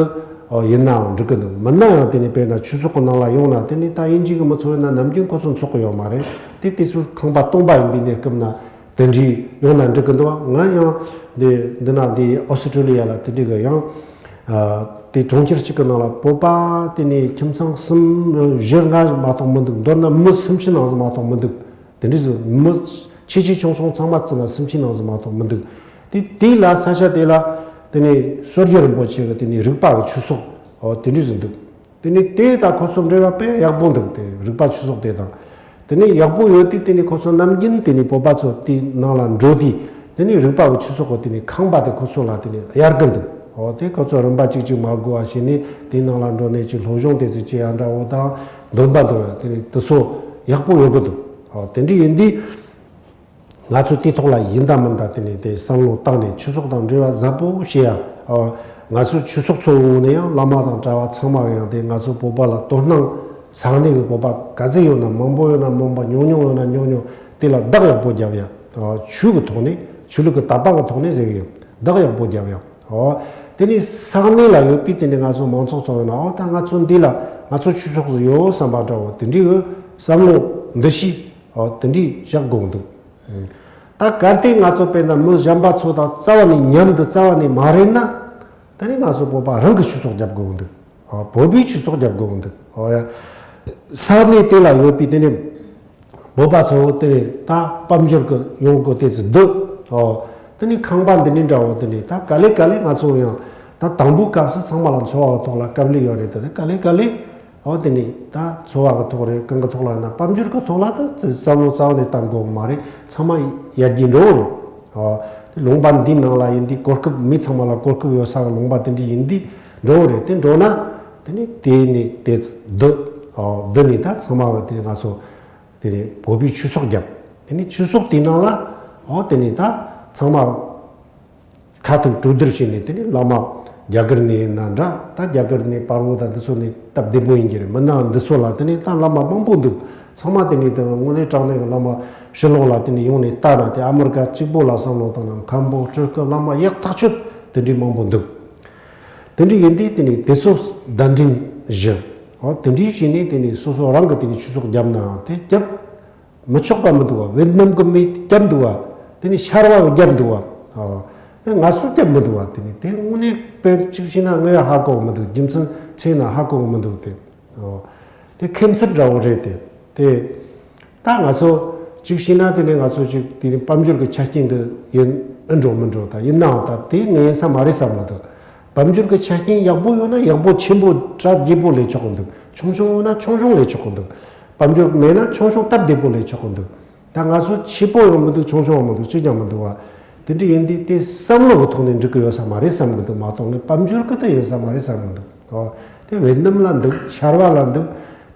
ཡིན་ནའང་འགྲིག་གི་འདུག་མིན་ན་ཡང་དེ་ནས་དཔེར་ན་ཆོས་ཚོགས་ཀྱི་ནང་ལ་ཡོང་ན་དེ་ནས་ད་དབྱིན་ཇི་གི་མི་ཚོ་ཡིན་ན་ནམ་རྒྱུན་ཁོ་ཚོ་འཚོགས་གི་ཡོད་མ་རེད། དེ་དུས་ཚོད་ཁང་པ་སྟོང་པ་ཡིན་པའི་གནས་སྐབས་ན་དེ་འདྲའི་ཡོང་ན་འགྲིག་གི་འདུག་ང་ཡང་འདི་འདི་ན་འདི་ཨོ་སི་ཀྲོ་ལི་ཡ་ལ་དེ་འདྲའི་གི་ཡང་དེ་གྲོང་ཁྱེར་གཅིག་གི་ནང་ལ་བོད་པ་དེ་ནས་ཁྱིམ་ཚང་གསུམ་བཞི་ལྔ་མ་གཏོགས་མི་འདུག་མདོར་ན་མི་སུམ་ཅུ་ནང་ཟིག་མ་གཏོགས་མི་འདུག་དེ་འདྲ་ཟིག་མི་ཆེ་ཆེ་ཆུང་ཆུང་ཚང་མ་བརྩིས་ན་སུམ་ཅུ་ནང་ཟིག་མ་གཏོགས་མི་འདུག་དེ་དེ་ལ་ས་ཆ་དེ་ལ་དེ་ནས་བསོད་རྒྱལ་རིན་པོ་ཆེ་གི་དེ་ནས་རིག་པ་གི་ཆོས་ཚོགས་ཨོ་དེ་འདྲ་ཟིག་འདུག་དེ་ནས་དེ་དང་ཁོ་ཚོ་འབྲེལ་བ་དཔེ་ཡག་པོ་འདུག་དེ་རིག་པ་ཆོས་ཚོགས་དེ་དང་། དེ་ནས་ཡག་པོ་ཡོད་དུས་དེ་ནས་ཁོ་ཚོ་ནམ་རྒྱུན་དེ་ནས་བོད་པ་ཚོ་དེའི་ནང་ལ་འགྲོ་དུས་དེ་ནས་རིག་པ་གི་ཆོས་ཚོགས་གི་དེ་ནས་ཁང་པ་དེ་ཁོ་ཚོ་ལ་དེ་ནས་གཡར་གི་འདུག་ཨོ་དེ་ཁོ་ཚོ་རིམ་པ་གཅིག་གཅིག་མ་དགོས་པ་བྱས་ནས་དེའི་ནང་ལ་འགྲོ་ནས་ཅིག་སློབ་སྦྱོང་དེ་ཚོ་བྱེད་ཡ་འདྲ་བོ་དང་འདོན་པ་འདོན་ཡ་དེ་ནས་དེ་ཚོ་ཡག་པོ་ཡོད་གི་འདུག་ཨོ་དེ་འདྲ་ཡིན་དུས། ང་ཚོ་དེ་ཐོག་ལ་ཡིན་ད་མིན་ད་དེ་ནས་དེ་བསམ་བློ་བཏང་ནས་ཆོས་ཚོགས་དང་འབྲེལ་བ་ཟབ་པོ་བྱེད་ཡ། ཨ། ང་ཚོ་ཆོས་ཚོགས་ཚོའི་ངོས་ནས་ཡང་བླ་མ་དང་གྲྭ་བ་ཚང་མ་གི་ཡང་དེ་ང་ཚོ་བོད་པ་ལ་དོ་སྣང་ས་གནས་ཀྱི་བོད་པ་ག་ཚོད་ཡོད་ན་མང་པོ་ཡོད་ན་མང་པོ་ཉུང་ཉུང་ཡོད་ན་ཉུང་ཉུང་དེ་ལ་བདག་ཡག་པོ་རྒྱབ་ཡ། ཨ། ཆོས་ཀྱི་ཐོག་ནས་ཆོས་ལུགས་ཀྱི་དད་པ་གི་ཐོག་ནས་ཟེར་གི་ཡོད། བདག་ཡག་པོ་རྒྱབ་ཡ། ཨོ། དེ་ནས་ས་གནས་ལ་ཡོད་པའི་དེ་ནས་ང་ཚོ་མང་ཚོགས་ཚོ་ཡོད་ན་ཨོ་ད་ང་ཚོ་འདི་ལ་ང་ཚོ་ཆོས་ཕྱོགས་སུ་ཡོད་བསམ་པ་འདྲ་བོ་དེ་འདྲའི་བསམ་བློ་འདུ་ཤེས་ཨོ་དེ་འདྲའི་བཞག་དགོས་འདུག་ད་གལ་ཏེ་ང་ཚོ་དཔེར་ན་མི་གཞན་པ་ཚོ་དང་རྩ་བ་ནས་མཉམ་དུ་རྩ་བ་ནས་མ་རེད་ན། ད་ནི་ང་ཚོ་བོད་པ་རང་གི་ཆོས་ཚོགས་རྒྱབ་དགོས་འདུག་ཨ། བོད་པའི་ཆོས་ཚོགས་རྒྱབ་དགོས་འདུག་ཨོ་ཡ། ས་གནས་དེ་ལ་ཡོད་པའི་དེ་ནི་བོད་པ་ཚོ་དེ་ནི་ད་དཔལ་འབྱོར་གི་ཡོང་སྒོ་དེ་ཚོ་འདུག་ཨོ། དེ་ནས་ཁང་པ་འདི་འདྲའི་འདྲ་བོ་དེ་ནས་ད་ག་ལེ་ག་ལེ་ང་ཚོ་ཡང་ད་དང་པོའི་སྐབས་སུ་ཚང་མ་ལ་འཚོ་བ་གི་ཐོག་ལ་དཀའ་ལས་ཡོད་རེད། དེ་ནས་ག་ལེ་ག་ལེ་འོ་དེ་ནས་ད་འཚོ་བ་གི་ཐོག་རེད། གང་གི་ཐོག་ལ་ན་དཔལ་འབྱོར་གི་ཐོག་ལ་ད་བསམ་བློ་རྩ་བ་ནས་བཏང་དགོས་མ་རེད། ཚང་མ་ཡར་རྒྱས་འགྲོ་རེད། འོ་དེ་ལུང་པ་འདི་ནང་ལ་ཡིན་དུས་གོ་སྐབས་མི་ཚང་མ་ལ་གོ་སྐབས་ཡོད་ས་གི་ལུང་པ་དེ་འདྲ་ཡིན་དུས་འགྲོ་རེད། དེ་འགྲོ་ན་དེ་ནས་དེ་ནས་དེ་བསྡུ་འོ་བསྡུ་ནས་ད་ཚང་མ་གི་དེ་ང་ཚོ། དེ་ནས་བོད་པའི་ཆོས་ཚོགས་བརྒྱབ། དེ་ནས་ཆོས་ཚོགས་དེའི་ནང་ལ་འོ་དེ་ནས་ད་ཚང་མ་ཁ་ཐུག་གྲོས་བསྡུར་བྱས་ནས། དེ་ནས་བླ་མ་རྒྱ་གར་ནས་ཡིན་ན་འདྲ། ད་རྒྱ་གར་ནས་བལ་པོ་དང་འདི་ཚོ་ནས་སྟབས་བདེ་པོ་ཡིན་གྱི་རེད། མི་སྣ་འདི་ཚོ་ལ་དེ་ནས་ད་བླ་མ་མང་པོ་འདུག། ཚང་མ་དེ་ནས་དེ་དངོས་གནས་དྲང་གནས་ཀྱི་བླ་མ་ཕྱི་ལོགས་ལ་དེ་ནས་ཡོང་ནས་ལྟ་ན། དེ་ཨ་མི་རི་ཀ་གཅིག་པོ་ལ་བསམ་བློ་བཏང་ན་མཁན་པོ་སྤྲུལ་སྐུ་བླ་མ་ཡག་ཐག་ཆོད་དེ་འདྲའི་མང་པོ་འདུག། དེ་འདྲ་ཡིན་དུས་དེ་ནས་དེ་ཚོ་གདན་འདྲེན་ཞུ། འོ་དེ་འདྲའི་བྱས་ནས་དེ་ནས་སོ་སོ་རང་གི་དེ་ནས་ཆོས་ཚོགས་བརྒྱབ་ནའང་དེ་བརྒྱབ་མི་ཆོག་པ་མི་འདུག་བ། ཝེད་ནམ་གི་མི་བརྒྱབ་འདུག་བ། དེ་ནས་ཤར་བ་བརྒྱབ་འདུག་བ། འོ་དེ་ང་ཚོ་བརྒྱབ་མི་འདུག་བ། དེ་ནས་དེ་དངོས་གནས་དཔེ་གཅིག་བྱས་ན་ངས་ཧ་གོ་མི་འདུག། རྒྱུ་མཚན་ཆེ་ན་ཧ་གོ་མི་འདུག་དེ། འོ། དེ་ཁྱད་མཚར་འདྲ་བོ་རེད་དེ། དེ། ད་ང་ཚོ་གཅིག་བྱས་ན་དེ་ནས་ང་ཚོ་གཅིག་དེ་ནས་དཔལ་འབྱོར་གྱི་ཆ་རྐྱེན་འདི་ཡིན་ཨེ་འགྲོ་མི་འགྲོ། ད་ཡིན་ནའང་ད་དེ་ངན་ས་མ་རེད་བསམ་གི་འདུག། དཔལ་འབྱོར་གྱི་ཆ་རྐྱེན་ཡག་པོ་ཡོད་ན་ཡག་པོ་ཆེན་པོ་གྲ་རྒྱས་པོ་ལས་ཆོག་གི་འདུག། ཆུང་ཆུང་ཡོད་ན་ཆུང་ཆུང་ལས་ཆོག་གི་འདུག། དཔལ་འབྱོར་མེད་ན་ཆུང་ཆུང་སྟབས་བདེ་པོ་ལས་ཆོག་གི་འདུག། ད་ང་ཚོ་ཆེ་པོ་ཡང་མི་འདུག། ཆུང་ཆུང་ཡང་མི་འདུག། གཅིག་ཀྱང་མི་འདུག་བ། དེ་འདྲ་ཡིན་དུས་དེ་བསམ་བློ་གི་ཐོག་ནས་འགྲིག་གི་ཡོད་ས་མ་རེད་བསམ་གི་འདུག་མ་གཏོགས་ངས་དཔལ་འབྱོར་གི་དེ་ཡོད་ས་མ་རེད་བསམ་གི་འདུག། ཨོ། དེ་ཝེད་ནམ་ལ་འདུག། ཤར་བ་ལ་འདུག།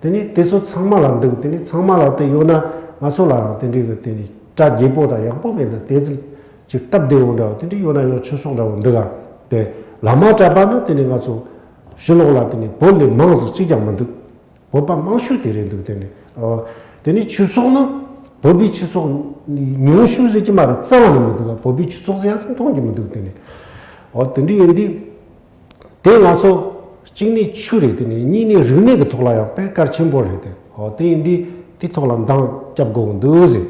དེ་ནས་དེ་ཚོ་ཚང་མ་ལ་འདུག། དེ་ནས་ཚང་མ་ལ་དེ་ཡོད་ན་ང་ཚོ་ལའང་དེ་འདྲའི་གི་དེ་ནས་གྲ་རྒྱས་པོ་དང་ཡག་པོ་མེད་ན་དེ་ཚོ་ཅིག་སྟབས་བདེ་བོ་འདྲ་བོ་དེ་འདྲ་ཡོད་ན་ཡང་ཆོས་ཕྱོགས་འདྲ་བོ་འདུག་ག། དེ་བླ་མ་གྲྭ་པ་ནི་དེ་ནས་ང་ཚོ་ཕྱི་ལོགས་ལ་དེ་ནས་བོད་ལས་མང་ཟིག་གཅིག་ཀྱང་མི་འདུག། བོད་པ་མང་ཤོས་དེ་རེད་འདུག། དེ་ནས་ཨོ། དེ་ནས་ཆོས་ཚོགས་ནི་བོད་པའི་ཆོས་ཚོགས་ཉུང་ཤོས་ཟེར་གྱི་མ་རེད། རྩ་བ་ནས་མི་འདུག་ག། བོད་པའི་ཆོས་ཚོགས་ཟེར་ཡ་ཟིག་མཐོང་གི་མི་འདུག། དེ་ནས་ཨོ་དེ་འདྲ་ཡིན་དུས་དེ་ང་ཚོ་གཅིག་ནས་ཆོས་རེད། དེ་ནས་གཉིས་ནས་རིག་གནས་ཀྱི་ཐོག་ལ་ཡང་དཔེ་གལ་ཆེན་པོ་རེད་དེ། ཨོ་དེ་ཡིན་དུས་དེ་ཐོག་ལ་འདང་རྒྱབ་དགོས་འདུག་ཟེར།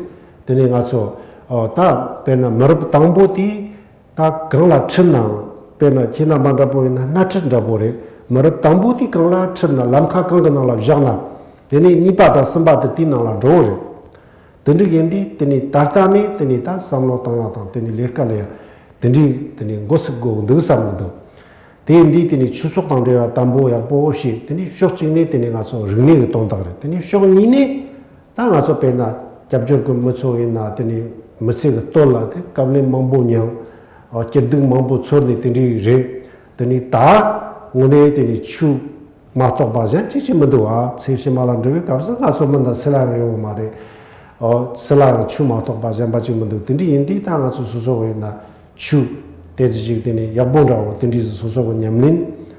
དེ་ནས་ང་ཚོ་ཨོ་ད་དཔེར་ན་མི་རབས་དང་པོ་དེ། ད་གང་ལ་ཁྲིད་ནའང་དཔེར་ན་ཁྱེད་རྣམ་པ་འདྲ་པོ་ཡིན་ན་སྣ་ཁྲིད་འདྲ་པོ་རེད། མི་རབས་དང་པོ་དེ་གང་ལ་ཁྲིད་ན་ལམ་ཁ་གང་གི་ནང་ལ་བཞག་ན་དེ་ནས་གཉིས་པ་དང་གསུམ་པ་དེ་དེའི་ནང་ལ་འགྲོ་གི་རེད། དེ་འདྲ་ཡིན་དུས་དེ་ནས་ད་ལྟ་ནས་དེ་ནས་ད་བསམ་བློ་བཏང་བ་དང་དེ་ནས་ལས་ཀ་ལས་ཡ་དེ་འདྲའི་དེ་ནས་འགོ་ཚུགས་དགོས་འདུག་བསམ་གི་འདུག། དེ་ཡིན་དུས་དེ་ནས་ཆོས་ཚོགས་དང་འབྲེལ་བ་དམ་པོ་ཡག་པོ་བྱས། དེ་ནས་ཕྱོགས་གཅིག་ནས་དེ་ནས་ང་ཚོ་རིག་གནས་ཀྱི་དོན་དག་རེད། དེ་ནས་ཕྱོགས་གཉིས་ནས། ད་ང་ཚོ་དཔེར་ན་སྐྱབས་བཅོལ་གྱི་མི་ཚོ་ཡིན་ན་དེ་ནས་མི་ཚེ་གི་སྟོད་ལ་དེ་དཀའ་ལས་མང་པོ་མྱངས། སྐྱིད་སྡུག་མང་པོ་ཚོར་ནས་དེ་འདྲའི་རེད། དེ་ནས་ད་དངོས་གནས་དེ་ནས་ཆོས་མ་གཏོགས་པ་གཞན་ཅི་ཅི་མི་འདུག་ཨ། ཚེ་ཕྱི་མ་ལ་འགྲོ་བའི་སྐབས་སུ་ང་ཚོ་མི་འདི་སུ་ལ་ཡང་ཡོང་གི་མ་རེད། སུ་ལ་ཡང་ཆོས་མ་གཏོགས་པ་གཞན་པ་ཅིག་མི་འདུག། དེ་འདྲ་ཡིན་དུས་ད་ང་ཚོ་སོ་སོ་གི་ཡིན་ན། ཆོས་དེ་ཚོ་ཞིག་དེ་ནས་ཡག་པོ་འདྲ་བོ་དེ་འདྲའི་སོ་སོ་གི་ཉམས་ལེན་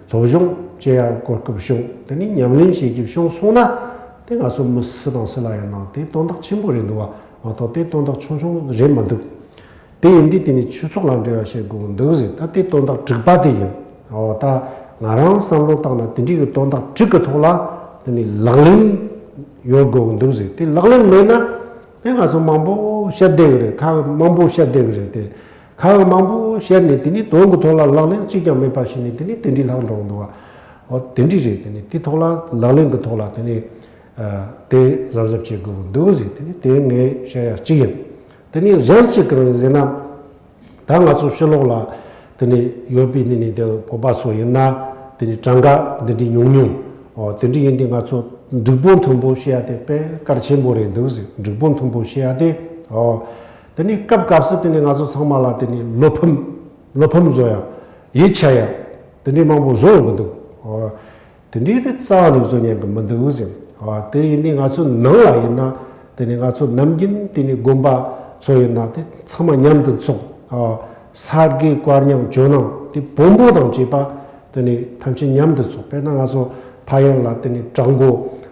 སློབ་སྦྱོང་བྱེད་ཡ་གོ་སྐབས་བྱུང་། དེ་ནས་ཉམས་ལེན་བྱེད་རྒྱུ་བྱུང་སོང་ན་དེ་ང་ཚོ་མི་སུ་དང་སུ་ལ་ཡིན་ནའང་དེ་དོན་དག་ཆེན་པོ་རེད་འདུག་བ་མ་གཏོགས་དེ་དོན་དག་ཆུང་ཆུང་རེད་མི་འདུག། དེ་ཡིན་དུས་དེ་ནས་ཆོས་ཚོགས་ལ་འབྲེལ་བ་བྱེད་དགོས་འདུག་ཟེར། ད་དེ་དོན་དག་དྲུག་པ་དེ་ཡིན། འོ་ད་ང་རང་བསམ་བློ་བཏང་ན་དེ་འདྲའི་གི་དོན་དག་དྲུག་གི་ཐོག་ལ་དེ་ནས་ལག་ལེན་ཡོད་དགོས་འདུག་ཟེར། དེ་ལག་ལེན་མེད་ན་དེ་ང་ཚོ་མང་པོ་བཤད་བསྡད་གི་རེད། ཁ་མང་པོ་བཤད་བསྡད་གི་རེད་དེ། ཁ་བ་མང་པོ་བཤད་ནས་དེ་ནི་དོན་གྱི་ཐོག་ལ་ལག་ལེན་གཅིག་ཀྱང་མེད་པ་ཞིག་ནས་དེ་ནི་དེ་འདྲའི་ལྷག་འགྲོ་འདུག་བ། འོ་དེ་འདྲའི་རེད། དེ་ནི་དེ་ཐོག་ལ་ལག་ལེན་གྱི་ཐོག་ལ་དེ་ནི་དེ་གཟབ་གཟབ་བྱེད་དགོས་འདུག་ཟེར། དེ་ནི་དེ་ངས་བཤད་ཡ་གཅིག་ཡིན། དེ་ནི་གཞན་གཅིག་གང་ཡིན་ཟེར་ན། ད་ང་ཚོ་ཕྱི་ལོགས་ལ་དེ་ནི་ཡོད་པའི་ནི་ནི་དེ་བོད་པ་ཚོ་ཡིན་ན་དེ་ནི་གྲངས་ཀ་འདི་འདྲའི་ཉུང་ཉུང་། འོ་དེ་འདྲའི་ཡིན་དུས་ང་ཚོ་འགྲིག་པོ་མཐུན་པོ་བཤད་ཡ་དེ་དཔེ་གལ་ཆེན་པོ་རེད་འདུག་ཟེར། འགྲིག་པོ་མཐུན་པོ་བཤད་ཡ་དེ་འོ། དེ་ནས་སྐབས་སྐབས་སུ་དེ་ནས་ང་ཚོ་ཚང་མ་ལ་དེ་ནས་བློ་ཕམ་བློ་ཕམ་བཟོ་ཡ་ཡིད་ཆད་ཡ་དེ་འདྲའི་མང་པོ་བཟོ་ཡོང་གི་འདུག། ཨོ། དེ་འདྲའི་དེ་རྩ་བ་ནས་བཟོ་ཉན་གི་མི་འདུག་ཟེར། ཨོ་དེ་ཡིན་དུས་ང་ཚོ་ནང་ལ་ཡིན་ན་དེ་ནས་ང་ཚོ་ནམ་རྒྱུན་དེ་ནས་དགོན་པ་ཚོ་ཡིན་ན་དེ་ཚང་མ་མཉམ་དུ་འཚོགས། ཨོ་ས་དགེ་བཀའ་རྙིང་ཇོ་ནང་དེ་བོན་པོ་དང་བཅས་པ། དེ་ནས་ཐམས་ཅད་མཉམ་དུ་ཚོགས། དཔེར་ན་ང་ཚོ་ཕ་ཡུལ་ལ་དེ་ནས་བྲག་འགོ་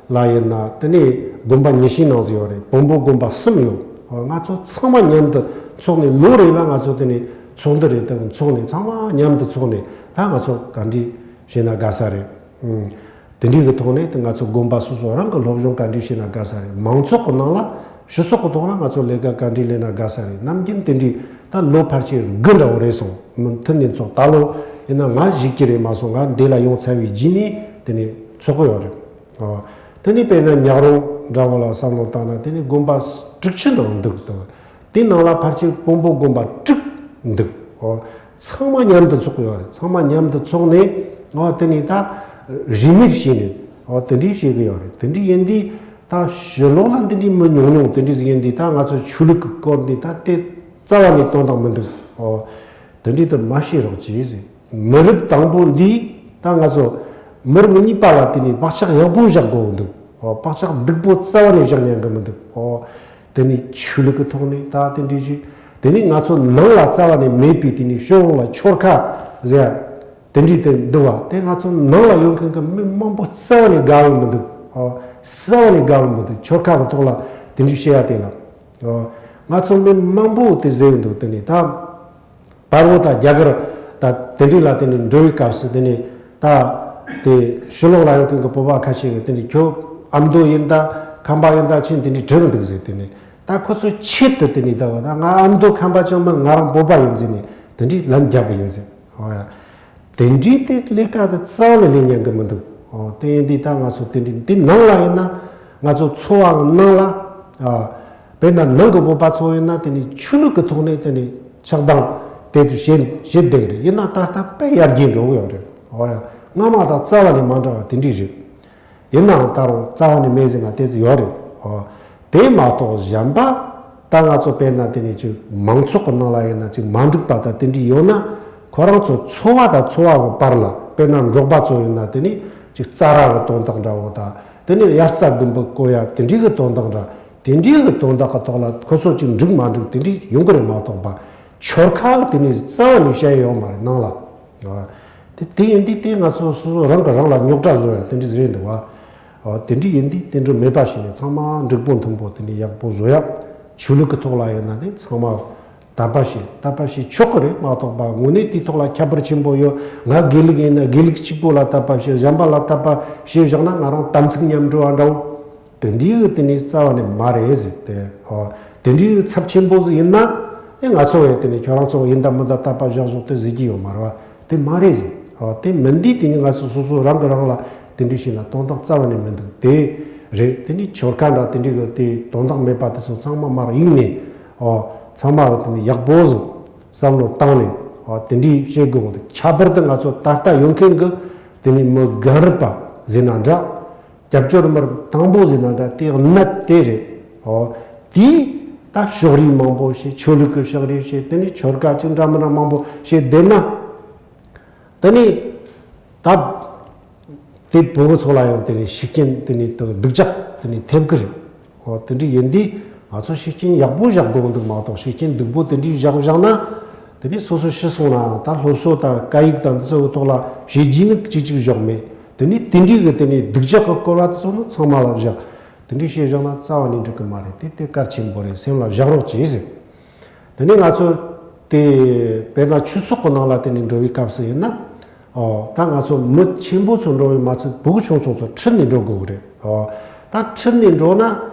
ལ་ཡིན་ན་དེ་ནས་དགོན་པ་ཉི་ཤུའི་ནང་ཟིག་ཡོད་རེད། བོན་པོ་དགོན་པ་གསུམ་ཡོད། ང་ཚོ་ཚང་མ་མཉམ་དུ་ཚོགས་ནས་ལོ་རེ་ལ་ང་ཚོ་དེ་ནས་ཚོགས་འདུ་རེ་དང་ཚོགས་ནས་ཚང་མ་མཉམ་དུ་ཚོགས་ནས་ད་ང་ཚོ་ག་འདྲ་བྱས་ན་དགའ་ས་རེད། དེ་འདྲའི་གི་ཐོག་ནས་དེ་ང་ཚོ་དགོན་པ་སོ་སོ་རང་གི་སློབ་སྦྱོང་ག་འདྲ་བྱས་ན་དགའ་ས་རེད། མང་ཚོགས་ཀྱི་ནང་ལ་སྤྱི་ཚོགས་ཀྱི་ཐོག་ལ་ང་ཚོ་ལས་ཀ་ག་འདྲ་ལས་ན་དགའ་ས་རེད། ནམ་རྒྱུན་དེ་འདྲའི་ད་ལོ་ཕལ་ཆེར་དགུ་འདྲ་བོ་རེད་སོང་། མུ་མཐུད་ནས་ཚོགས། ད་ལོ་ཡིན་ན་ང་གཞིས་ཀྱི་རེད་མ་སོང་། ང་འདི་ལ་ཡོང་ཚར་བའི་རྗེས་ནས་དེ་ནས་ཚོགས་ཀྱི་ཡོད་རེད། ཨོ། དེ་ནས་དཔེར་ན་ཉག་རོང་འདྲ་བོ་ལ་བསམ་བློ་བཏང་ན་དེ་ནས་དགོན་པ་དྲུག་ཅུ་ནང་འདུག་འདུག། དེ་ནང་ལ་ཕལ་ཆེར་དཔོན་པོ་དགོན་པ་དྲུག་ འདུག་ཨོ། ཚང་མ་མཉམ་དུ་ཚོགས་ཡོད་རེད། ཚང་མ་མཉམ་དུ་ཚོགས་ནས་ཨོ་དེ་ནས་ད་རིས་མེད་བྱས་ནས་ཨོ་དེ་འདྲའི་བྱེད་གི་ཡོད་རེད། དེ་འདྲའི་ཡིན་དུས་ད་ཕྱི་ལོགས་ལ་འདི་འདྲའི་མི་ཉུང་ཉུང་དེ་འདྲའི་ཟིག་ཡིན་དུས་ད་ང་ཚོ་ཆོས་ལུགས་ཀྱི་སྐོར་འདི་ད་དེ་རྩ་བ་ནས་དོན་དག་མི་འདུག་ཨོ། དེ་འདྲའི་དུ་མ་བྱེད་རོགས་གྱིས་ཟེར། མི་རབས་དང་པོ་འདིས་ད་ང་ཚོ་མི་རབས་གཉིས་པ་ལ་དེ་ནས་བག་ཆགས་ཡག་པོ་བཞག་དགོས་འདུག་ཨོ། བག་ཆགས་སྡུག་པོ་རྩ་བ་ནས་བཞག་ཉན་གི་མི་འདུག་ཨོ། དེ་ནས་ཆོས་ལུགས་ཀྱི་ཐོག་ནས་ད་དེ་འདྲའི་ཞིག་དེ་ནས་ང་ཚོ་ནང་ལ་རྩ་བ་ནས་མེད་པའི་དེ་ནས་ཕྱི་ལོགས་ལ་ཆོལ་ཁ་ཟེར་ཡ་དེ་འདྲའི་དེ་འདུག་བ། དེ་ང་ཚོ་ནང་ལ་ཡོད་མཁན་གྱི་མི་མང་པོ་རྩ་བ་ནས་དགའ་བོ་མི་འདུག་ཨོ། རྩ་བ་ནས་དགའ་བོ་མི་འདུག་ཆོལ་ཁ་གི་ཐོག་ལ་དེ་འདྲའི་བཤད་ཡ་དེ་ལ། ཨོ། ང་ཚོ་མི་མང་པོ་དེ་ཟེར་གི་འདུག་དེ་ནས་ད། བར་བོ་དང་རྒྱ་གར་དང་དེ་འདྲའི་ལ་དེ་ནས་འགྲོ་བའི་སྐབས་སུ་དེ་ནས་ད་དེ་ཕྱི་ལོགས་ལ་ཡོད་མཁན་གྱི་བོད་པ་ཁ་ཤས་ཀྱིས་དེ་ནས་ཁྱོད་ཨ་མདོ་ཡིན་ད་ཁམས་པ་ཡིན་ད་ཆི་དེ་འདྲའི་དྲི་གི་འདུག་ཟེར། དེ་ནས་ད་ཁོ་ཚོས་ཆེད་དུ་དེ་ནས་ད་བ་ད་ང་ཨ་མདོ་ཁམས་པ་ཅང་མིན། ང་རང་བོད་པ་ཡིན་ཟེར་ནས་དེ་འདྲའི་ལན་རྒྱབ་པ་ཡིན་ཟེར། ཨོ་ཡ། དེ་འདྲའི་དེ་ལས་ཀ་དེ་རྩ་བ་ནས་ལས་ཉན་གི་མི་འདུག་ཨོ། དེ་ཡིན་དུས་ད་ང་ཚོ་དེ་འདྲའི་འདི་ནང་ལ་ཡིན་ན་ང་ཚོ་ཚོ་བ་གི་ནང་ལ་ཨ། དཔེར་ན་ནང་གི་བོད་པ་ཚོ་ཡིན་ན་དེ་ནི་ཆོས་ལུགས་ཀྱི་ཐོག་ནས་དེ་ནི་ཆགས་སྡང་དེ་ཚོ་བྱེད་བྱེད་བསྡད་ཀྱི་རེད། ཡིན་ན་ད་ལྟ་དཔེ་ཡར་རྒྱས་འགྲོ་གི་ཡོད་རེད། ཨོ་ཡ། སྔ་མ་དང་རྩ་བ་ནས་མ་འདྲ་བ་དེ་འདྲའི་རེད། ཡིན་ནའང་ད་རུང་རྩ་བ་ནས་མེད་ཟེར་ན་དེ་ཚོ་ཡོད་རེད། ཨོ། དེ་མ་གཏོགས་གཞན་པ་ད་ང་ཚོ་དཔེར་ན་དེ་ནས་ཅིག་མང་ཚོགས་ཀྱི་ནང་ལ་ཡིན་ན་ཅིག་མ་འགྲིག་པ་དང་དེ་འདྲའི་ཡོད་ན་ཁོ་རང་ཚོ་ཚོ་བ་དང་ཚོ་བ་གི་བར་ལ་དཔེར་ན་འབྲོག་པ་ཚོ་ཡིན་ན་དེ་ནས་ཅིག་རྩྭ་ར་གི་དོན་དག་འདྲ་བོ་དང་དེ་ནས་དབྱར་རྩྭ་དགུན་འབུ་བརྐོ་ཡ་དེ་འདྲའི་གི་དོན་དག་འདྲ་དེ་འདྲའི་གི་དོན་དག་གི་ཐོག་ལ་ཁོ་ཚོ་ཅིག་འགྲིག་མ་འགྲིག་དེ་འདྲའི་ཡོང་གི་རེད་མ་གཏོགས་པ་ཆོལ་ཁ་གི་དེ་ནས་རྩ་བ་ནས་བཤད་ཡོད་མ་རེད་ནང་ལ། དེ་དེ་ཡིན་དུས་དེ་ང་ཚོ་སོ་སོ་རང་གིས་རང་ལ་རྙོག་དྲ་བཟོ་ཡ་དེ་འདྲ་རེད་འདུག་བ། དེ་འདྲ་ཡིན་དུས་དེ་འདྲ་མེད་པ་བྱས་ནས་ཚང་མ་འགྲིག་པོ་མཐུན་པོ་དེ་འདྲ་ཡག་པོ་བཟོ་ཡ། ཆོས་ལུགས་ཀྱི་ཐོག་ལ་ཡིན་ན་དེ་ཚང་མ་དད་པ་བྱེད་དད་པ་བྱེད་ཆོག་གི་རེད་མ་གཏོགས་པ་དངོས་གནས་དེའི་ཐོག་ལ་ཁྱད་པར་ཆེན་པོ་ཡོད། ང་དགེ་ལུགས་ཡིན་ན་དགེ་ལུགས་གཅིག་པོ་ལ་དད་པ་བྱེད། གཞན་པ་ལ་དད་པ་བྱེད་བཞག་ན་ང་རང་དམ་ཚིག་ཉམས་འགྲོ་བ་འདྲ་བོ། དེ་འདྲའི་གི་དེ་ནི་རྩ་བ་ནས་མ་རེད་ཟེར་ཏེ། ཨོ། དེ་འདྲའི་གི་ཚབས་ཆེན་པོ་ཟིག་ཡིན་ན་ཨེ་ང་ཚོ་ཡང་དེ་ནི་ཁྱོད་རང་ཚོ་ཡིན་ད་མིན་ད་དད་པ་བཞག་བཞག་དེ་ཟེར་གྱི་ཡོད་མ་རེད་བ། དེ་མ་རེད་ཟེར། ཨོ། དེ་མིན་དུས་དེ་ནི་ང་ཚོ་སོ་སོ་རང་གི་རང་ལ་དེ་འདྲའི་བྱས་ན་དོན་དག་རྩ་བ་ནས་མི་འདུག་དེ་རེད། དེ་ནི་ཆོལ་ཁ་འདྲ་དེ་འདྲའི་གི་དེ་དོན་དག་མེད་པ་དེ་ཚོ་ཚང་མ་མར་གཡུགས་ནས། ཨོ། ཚང་མ་གི་དེ་ནི་ཡག་པོ་ཟིག་བསམ་བློ་བཏང་ནས། ཨོ། དེ་འདྲའི་བྱེད་དགོས་འདུག་ཁྱད་པར་དུ་ང་ཚོ་ད་ལྟ་ཡོད་མཁན་གི་དེ་ནི་མི་རྒན་རབས་པ་ཟེར་ན་འདྲ། རྒྱབ་སྐྱོར་མི་རབས་དང་པོ་ཟེར་ན་འདྲ་དེ་གནད་དེ་རེད། ཨོ། དེས་ད་ཕྱོགས་རིས་མང་པོ་བྱས། ཆོས་ལུགས་ཀྱི་ཕྱོགས་རིས་བྱས། དེ་ནས་ཆོལ་ཁ་ཅིག་འདྲ་མི་འདྲ་མང་པོ་བྱས་བསྡད་ན། དེ་ནས་ད་དེ་བོད་པ་ཚོ་ལ་ཡང་དེ་ནས་ཤུགས་རྐྱེན་དེ་ནས་དང་སྡུག་ཅག་དེ་ནས་ཐེབས་ཀྱི་རེད། ཨོ། དེ་འདྲ་ཡིན་དུས་ང་ཚོ་ཤུགས་རྐྱེན་ཡག་པོ་བཞག་དགོས་འདུག་མ་གཏོགས་ཤུགས་རྐྱེན་སྡུག་པོ་དེ་འདྲ་བཞག་བཞག་ན། དེ་ནས་སོ་སོ་ཤི་སོང་ནའང་ད་སློབ་གསོ་དང་སྐད་ཡིག་དང་འདི་ཚོའི་ཐོག་ལ་བྱས་རྗེས་ནི་གཅིག་གཅིག་བཞག་མེད། དེ་ནས་དེ་འདྲའི་གི་དེ་ནས་སྡུག་ཅག་གི་སྐོར་བ་དེ་ཚོ་ནི་ཚང་མ་ལ་བཞག་དེ་འདྲའི་བྱས་བཞག་ན་རྩ་བ་ནས་འགྲིག་གི་མ་རེད། དེ་དེ་གལ་ཆེན་པོ་རེད། སེམས་ལ་བཞག་རོགས་གྱིས་ཟེར། དེ་ནས་ང་ཚོ་དེ་དཔེར་ན་ཆོས་ཚོགས་ཀྱི་ནང་ལ་དེ་ནས་འགྲོ་བའི་སྐབས་སུ་ཡིན་ན། ཨོ། ད་ང་ཚོ་མི་ཆེན་པོ་ཚོ་འགྲོ་བའི་མ་ཚད་ཕྲུ་གུ་ཆུང་ཆུང་ཚོ་ཁྲིད་ནས་འགྲོ་དགོས་ཀྱི་རེད། ཨོ། ད་ཁྲིད་ནས་འགྲོ་ན་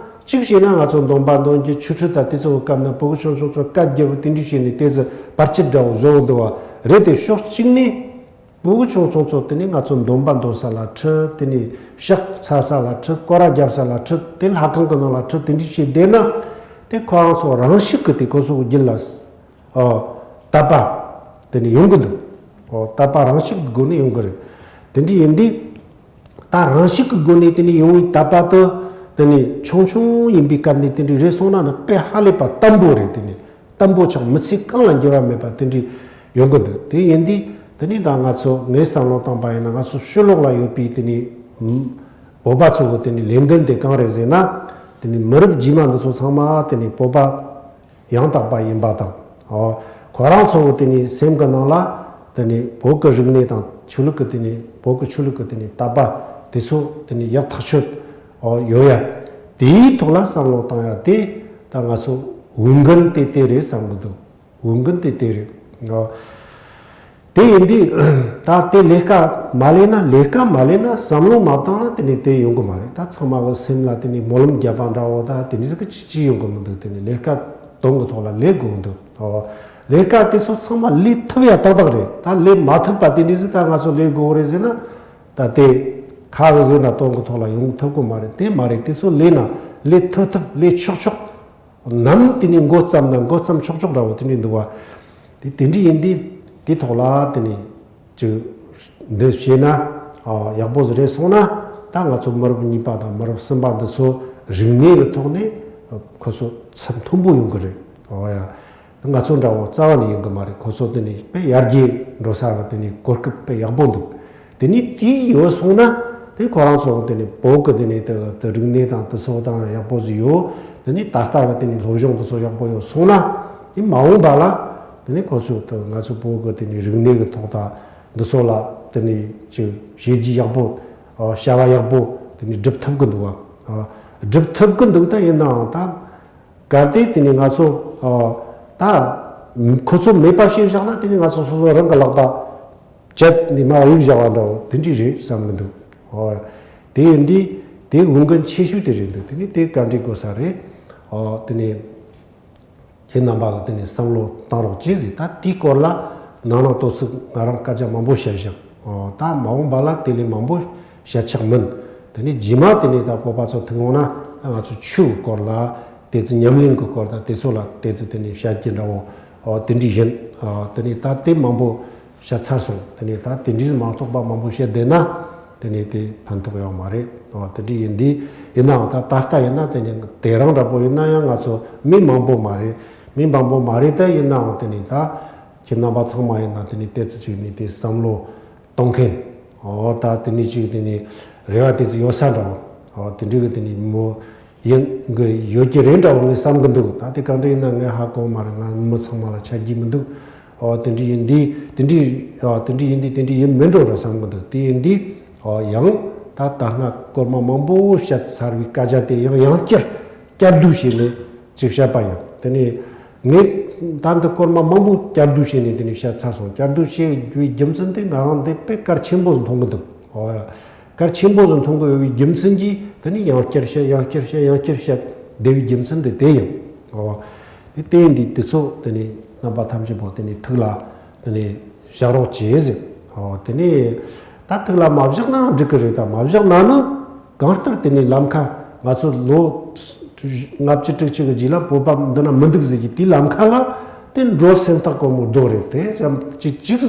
གཅིག་བྱས་ན་ང་ཚོ་འདོན་པ་འདོན་རྒྱུ་ཆོས་ཁྲིད་དང་དེ་ཚོའི་སྐབས་ན་ཕྲུ་གུ་ཆུང་ཆུང་ཚོ་སྐད་རྒྱབ་དེ་འདྲ་བྱས་ནས་དེ་ཚོ་བར་ཆད་འདྲ་བོ་བཟོ་འདུག་བ་རེད་དེ། ཕྱོགས་གཅིག་ནས་ཕྲུ་གུ་ཆུང་ཆུང་ཚོ་དེ་ནས་ང་ཚོ་འདོན་པ་འདོན་ས་ལ་ཁྲིད། དེ་ནས་ཕྱག་འཚལ་ས་ལ་ཁྲིད། སྐོར་ར་རྒྱབ་ས་ལ་ཁྲིད། དེ་ལྷ་ཁང་གི་ནང་ལ་ཁྲིད། དེ་འདྲ་བྱས་བསྡད་ན་དེ་ཁོ་རང་ཚོ་རང་ཤུགས་ཀྱིས་དེ་ཁོ་ཚོ་གི་རྒྱུད་ལ། ཨོ། དད་པ་དེ་ནི་ཡོང་གི་འདུག་ཨོ། དད་པ་རང་ཤུགས་ཀྱི་སྒོ་ནས་ཡོང་གི་རེད། དེ་འདྲ་ཡིན་དུས་ད་རང་ཤུགས་ཀྱི་སྒོ་ནས་དེ་ནི་ཡོང་བའི་དད་པ་དེ་དེ་ནི་ཆུང་ཆུང་ཡིན་པའི་སྐབས་ནས་དེ་འདྲ་རེད་སོང་ན་ནི་དཔེ་ཧ་ལས་པ་བརྟན་པོ་རེད། དེ་ནི་བརྟན་པོ་ཆགས། མི་ཚེ་གང་ལ་འགྱུར་བ་མེད་པ་དེ་འདྲ་ཡོང་གི་འདུག་དེ་ཡིན་དུས་དེ་ནི་ད་ང་ཚོ་ངའི་བསམ་བློ་བཏང་པ་ཡིན་ན་ང་ཚོ་ཕྱི་ལོགས་ལ་ཡོད་པའི་དེ་ནི་བོད་པ་ཚོ་གི་དེ་ནི་ལས་འགན་དེ་གང་རེད་ཟེར་ན། དེ་ནི་མི་རབས་རྗེས་མ་འདི་ཚོ་ཚང་མ་དེ་ནི་བོད་པ་ཡང་དག་པ་ཡིན་པ་དང་། ཨོ། ཁོ་རང་ཚོ་གི་དེ་ནི་སེམས་ཀྱི་ནང་ལ་དེ་ནི་བོད་ཀྱི་རིག་གནས་དང་ཆོས་ལུགས་ཀྱི་དེ་ནི་བོད་ཀྱི་ཆོས་ལུགས་ཀྱི་དེ་ནི་དད་པ་དེ་ཚོ་དེ་ནི་ཡག་ཐག་ཆོད། ཨོ། ཡོད་ཡ། དེའི་ཐོག་ལ་བསམ་བློ་བཏང་ཡ་དེ་ད་ང་ཚོ་འོས་འགན་དེ་དེ་རེད་བསམ་གི་འདུག་འོས་འགན་དེ་དེ་རེད། ཨོ། དེ་ཡིན་དུས་ད་དེ་ལས་ཀ་མ་ལས་ན་ལས་ཀ་མ་ལས་ན་བསམ་བློ་མ་བཏང་ན་དེ་ནི་དེ་ཡོང་གི་མ་རེད། ད་ཚང་མ་གི་སེམས་ལ་དེ་ནི་སྨོན་ལམ་བརྒྱབ་པ་འདྲ་བོ་ད་དེ་འདྲ་ཟིག་གི་ཅི་ཅི་ཡོང་གི་མི་འདུག་དེ་ནི་ལས་ཀ་དོན་གི་ཐོག་ལ་ལས་དགོས་འདུག་ཨོ། ལས་ཀ་དེ་ཚོ་ཚང་མ་ལས་ཐུབ་ཡ་ཏག་ཏག་རེད། ད་ལས་མ་ཐུབ་པ་དེ་འདྲ་ཟིག་ད་ང་ཚོ་ལས་དགོས་རེད་ཟེར་ན་ད་དེ་ཁ་གི་ཟེར་ན་དོན་གི་ཐོག་ལ་ཡོང་ཐུབ་གི་མ་རེད། དེ་མ་རེད། དེ་ཚོ་ལས་ན་ལས་ཐུབ་ཐུབ་ལས་ཆོག་ཆོག་ནམ་དེ་ནས་འགོ་བརྩམས་ན་འགོ་བརྩམས་ཆོག་ཆོག་འདྲ་བོ་དེ་འདྲ་འདུག་བ། དེ་དེ་འདྲ་ཡིན་དུས་དེ་ཐོག་ལ་དེ་ནས་ཅིག་འདི་བྱས་ན་ཨ་ཡག་པོ་ཟིག་རེད་སོང་ན། ད་ང་ཚོ་མི་རབས་གཉིས་པ་དང་མི་རབས་གསུམ་པ་འདི་ཚོ་རིག་གནས་ཀྱི་ཐོག་ནས་ཁོ་ཚོ་ཚད་མཐོན་པོ་ཡོང་གི་རེད། ཨོ་ཡ། ང་ཚོ་འདྲ་བོ་རྩ་བ་ནས་ཡིན་གི་མ་རེད། ཁོ་ཚོ་དེ་ནས་དཔེ་ཡར་རྒྱས་འགྲོ་ས་གི་དེ་ནས་གོ་སྐབས་དཔེ་ཡག་པོ་འདུག་དེ་ནས་དེ་ཡོད་སོང་ན་དེ་ཁོ་རང་ཚོ་དེ་ནས་བོད་གི་དེ་ནས་དེ་དེ་རིག་གནས་དང་དེ་ཚོ་དང་ཡག་པོ་ཟིག་ཡོད། དེ་ནས་ད་ལྟ་གི་དེ་ནས་སློབ་སྦྱོང་དེ་ཚོ་ཡག་པོ་ཡོད་སོང་ན་དེ་མ་འོངས་པ་ལ་དེ་ནས་ཁོ་ཚོ་དེ་ང་ཚོ་བོད་གི་དེ་ནས་རིག་གནས་གི་ཐོག་དང་དེ་ཚོ་ལ་དེ་ནས་ཅིག་བྱས་རྗེས་ཡག་པོ་ཨ་བྱ་བ་ཡག་པོ་དེ་ནས་སྒྲུབ་ཐུབ་གི་འདུག་བ། ཨ་སྒྲུབ་ཐུབ་གི་འདུག་ད་ཡིན་ནའང་ད། གལ་ཏེ་དེ་ནས་ང་ཚོ་ཨ་ད་ཁོ་ཚོ་མེད་པ་བྱས་བཞག་ན་དེ་ནས་ང་ཚོ་སོ་སོ་རང་གི་ལག་པ་བཅད་ནས་མར་གཡུག་བཞག་པ་འདྲ་བོ་དེ་འདྲ་རེད་བསམ་གི་འདུག་ཨོ། དེ་ཡིན་དུས་དེ་འོས་འགན་ཆེ་ཤོས་དེ་རེད་འདུག་དེ་ནས་དེ་བཀའ་འདྲི་དགོས་ས་རེད། ཨོ་དེ་ནས་ཁྱེད་རྣམ་པ་གི་དེ་ནས་བསམ་བློ་བཏང་རོགས་གྱིས་ཟེར། ད་དེའི་སྐོར་ལ་ནང་ནང་ཏོག་ཙམ་ང་རང་སྐད་ཆ་མང་པོ་བཤད་བཞག་ཨོ་ད་མ་འོངས་པ་ལ་དེ་ལས་མང་པོ་བཤད་ཆོག་མིན། དེ་ནས་རྗེས་མ་དེ་ནས་ད་བོད་པ་ཚོ་ཐུག་འོང་ན་ང་ཚོ་ཆོས་སྐོར་ལ། དེ་ཚོ་ཉམས་ལེན་གྱི་སྐོར་དང་དེ་ཚོ་ལ་དེ་ཚོ་དེ་ནས་བཤད་ཀྱི་འདྲ་བོ། ཨོ་དེ་འདྲ་ཡིན། ཨོ་དེ་ནས་ད་དེ་མང་པོ་བཤད་ཚར་སོང་། དེ་ནས་ད་དེ་འདྲ་མ་གཏོགས་པ་མང་པོ་བཤད་བསྡད་ན་དེ་ནས་དེ་ཕན་ཐོགས་ཡོད་མ་རེད། ཨོ་དེ་འདྲ་ཡིན་དུས་ཡིན་ནའང་ད་ད་ལྟ་ཡིན་ན་དེ་ནས་དེ་རང་འདྲ་པོ་ཡིན་ན་ཡང་ང་ཚོ་མི་མང་པོ་མ་རེད། མི་མང་པོ་མ་རེད། ད་ཡིན་ནའང་དེ་ནས་ད་ཁྱེད་རྣམ་པ་ཚང་མ་ཡིན་ན་དེ་ནས་དེ་ཚོ་ཅིག་ནས་དེ་བསམ་བློ་གཏོང་མཁན། ཨོ་ད་དེ་ནས་ཅིག་དེ་ནས་རེ་བ་དེ་ཚོ་ཡོད་ས་འདྲ་བོ། ཨོ་དེ་འདྲ་གི་དེ་ནས་མོ་ཡིན་གི་ཡོད་ཀྱི་རེད་འདྲ་བོ་ངས་བསམ་གི་འདུག་ད་དེ་ག་འདྲ་ཡིན་ན་ངས་ཧ་གོ་མ་རེད། ང་མི་ཚང་མ་ལ་ཆ་རྒྱུས་མི་འདུག་ཨོ་དེ་འདྲ་ཡིན་དུས་དེ་འདྲ་ཨོ་དེ་འདྲ་ཡིན་དུས་དེ་འདྲ་ཡིན་མི་འགྲོ་ར་བསམ་གི་འདུག་དེ་ཡིན་དུས་ཨོ་ཡང་ད་ད་སྔ་སྐོར་མ་མང་པོ་བཤད་ཚར་བའི་སྐད་ཆ་དེ་ཡང་ཡང་བསྐྱར་བསྐྱར་ཟློས་བྱས་ནས་ཅིག་བཤད་པ་ཡིན། དེ་ནས་ངས་ད་འདི་སྐོར་མ་མང་པོ་བསྐྱར་ཟློས་བྱས་ནས་དེ་ནས་བཤད་ཚར་སོང་། བསྐྱར་ཟློས་བྱས་པའི་རྒྱུ་མཚན་དེ་ང་རང་འདི་དཔེ་གལ་ཆེན་པོ་ཟིག་མཐོང་གི་འདུག་ཨོ་ཡ། གལ་ཆེན་པོ་ཟིག་མཐོང་གི་ཡོད་པའི་རྒྱུ་མཚན་གྱིས་དེ་ནས་ཡང་བསྐྱར་བཤད་ཡང་བསྐྱར་བཤད་ཡང་བསྐྱར་བཤད་བསྡད་པའི་རྒྱུ་མཚན་དེ་དེ་ཡིན། ཨོ། དེ་དེ་ཡིན་དུས་དེ་ཚོ་དེ་ནས་རྣམ་པ་ཐམས་ཅད་པོ་དེ་ནས་ཐུགས་ལ་དེ་ནས་བཞག་རོགས་བྱེད་ཟེར། ཨོ་དེ་ནས་ད་ཐུགས་ལ་མ་བཞག་ན་འགྲིག་གི་རེད། ད་མ་བཞག་ན་ནི་གང་ལྟར་དེ་ནས་ལམ་ཁ་ང་ཚོ་ལོ་ལྔ་བཅུ་དྲུག་ཅུ་གི་རྗེས་ལ་བོད་པ་འདི་ན་མི་འདུག་ཟེར་གྱི་དེའི་ལམ་ཁ་ལ་དེ་འགྲོ་སེམས་ཐག་གོ་མོ་རྡོ་རེད། དེ་ཙམ་ཅིག་ཅིག་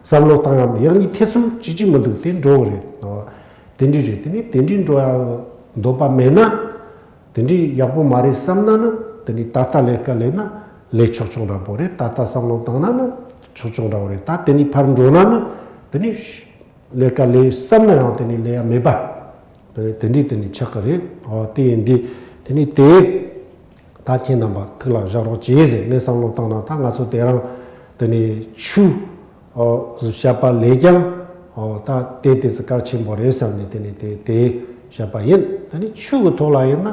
བསམ་བློ་བཏང་ཡ་མེད། ཡང་ནི་ཐེ་ཚོམ་ཅིག་ཅིག་མི་འདུག་དེ་འགྲོ་གི་རེད། ཨོ་དེ་འདྲ་རེད། དེ་ནས་དེ་འདྲ་འགྲོ་ཡ་འདོད་པ་མེད་ན། དེ་འདྲའི་ཡག་པོ་མ་རེད་བསམ་ན་ནི་དེ་ནས་ད་ལྟ་ལས་ཀ་ལས་ན་ལས་ཆོག་ཆོག་འདྲ་པོ་རེད། ད་ལྟ་བསམ་བློ་བཏང་ན་ནི་ཆོག་ཆོག་འདྲ་པོ་རེད། ད་དེ་ནས་ཕར་འགྲོ་ན་ནི་དེ་ནས་ལས་ཀ་ལས་བསམ་ན་ཡང་དེ་ནས་ལས་ཡ་མེད་པ་དེ་འདྲའི་དེ་ནས་ཆགས་ཀྱི་རེད། ཨོ་དེ་ཡིན་དུས་དེ་ནས་དེ་ད་ཁྱེད་རྣམ་པ་ཐུགས་ལ་བཞག་རོགས་བྱེད་ཟེར། ངས་བསམ་བློ་བཏང་ན་ད་ང་ཚོ་དེ་རང་དེ་ནས་ཆུ། ཨོ་བཤད་པ་ལས་ཀྱང་ཨོ་ད་དེ་དེ་ཚོ་གལ་ཆེན་པོ་རེད་བསམ་ནས་དེ་ནས་དེ་དེ་བཤད་པ་ཡིན། དེ་ནས་ཆོས་ཀྱི་ཐོག་ལ་ཡིན་ན་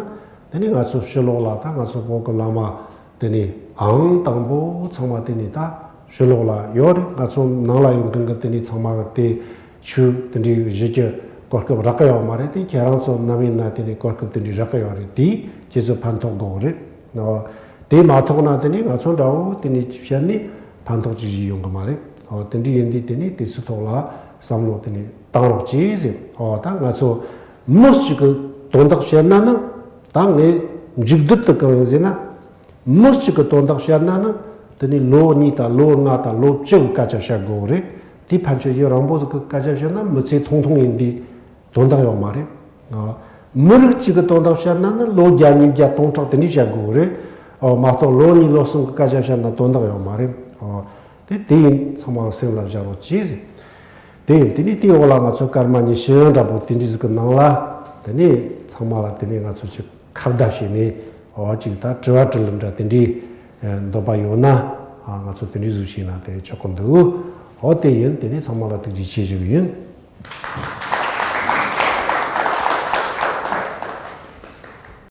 དེ་ནས་ང་ཚོ་ཕྱི་ལོགས་ལ་ད་ང་ཚོ་བོད་ཀྱི་བླ་མ་དེ་ནས་ཨང་དང་པོ་ཚང་མ་དེ་ནས་ད་ཕྱི་ལོགས་ལ་ཡོད་རེད། ང་ཚོ་ནང་ལ་ཡོད་མཁན་གྱི་དེ་ནས་ཚང་མ་གི་དེ་ཆོས་དེ་འདྲའི་གཞི་རྒྱུ་གོ་སྐབས་རག་གི་ཡོད་མ་རེད། དེ་ཁྱེད་རང་ཚོ་ནམ་ཡིན་ན་དེ་ནས་གོ་སྐབས་དེ་འདྲའི་རག་གི་ཡོད་རེད། དེས་ཁྱེད་ཚོ་ཕན་ཐོགས་དགོས་རེད། ཨོ། དེ་མ་ཐོགས་ན་དེ་ནས་ང་ཚོ་འདྲ་བོ་དེ་ནས་བཤད་ནས་ཕན་ཐོགས་ཅིག་ཞིག་ཡོང་གི་མ་རེད། ཨོ་དེ་འདྲ་ཡིན་དུས་དེ་ནས་དེ་ཚོའི་ཐོག་ལ་བསམ་བློ་དེ་ནས་བཏང་རོགས་གྱིས་ཟེར། ཨོ་ད་ང་ཚོ་མི་གཅིག་གི་དོན་དག་བཤད་ན་ནི་ད་ངས་མཇུག་བསྡུར་དུ་གང་ཡིན་ཟེར་ན། མི་གཅིག་གི་དོན་དག་བཤད་ན་ནི་དེ་ནས་ལོ་གཉིས་དང་ལོ་ལྔ་དང་ལོ་བཅུ་གི་སྐད་ཆ་བཤད་དགོས་རེད། དེ་ཕན་ཆད་ཡུན་རིང་པོ་ཟིག་གི་སྐད་ཆ་བཤད་ན་མི་ཚེ་ཐུང་ཐུང་ཡིན་དུས། དོན་དག་ཡོད་མ་རེད། ཨ། མི་རིགས་གཅིག་གི་དོན་དག་བཤད་ན་ནི་ལོ་བརྒྱ་ཉིས་བརྒྱ་སྟོང་ཕྲག་དེ་འདྲས་བཤད་དགོས་རེད། ཨ། མ་གཏོགས་ལོ་གཉིས་ལོ་གསུམ་གི་སྐད་ཆ་བཤད་ན་དོན་དག་ཡོད་མ་རེད། ཨ། དེ་དེ་ཡིན་ཚང་མ་སེམས་ལ་བཞག་རོགས་གྱིས་ཟེར། དེ་ཡིན་དེ་ནས་དེའི་འོག་ལ་ང་ཚོ་སྐར་མ་ཉི་ཤུ་འདྲ་པོ་དེ་འདྲས་ཟིག་གི་ནང་ལ་དེ་ནས་ཚང་མ་ལ་དེ་ནས་ང་ཚོ་ཅིག་ཁ་བརྡ་བྱས་ནས་འོ་ཅིག་ད་དྲི་བ་དྲིས་ལན་འདྲ་དེ་འདྲས་འདོད་པ་ཡོད་ན་ཨ་ང་ཚོ་དེ་འདྲས་ཟིག་བྱས་ན་དེ་ཆོག་གི་འདུག་འོ་དེ་ཡིན། དེ་ནས་ཚང་མ་ལ་ཐུགས་རྗེ་ཆེ་ཞུ་གི་ཡིན།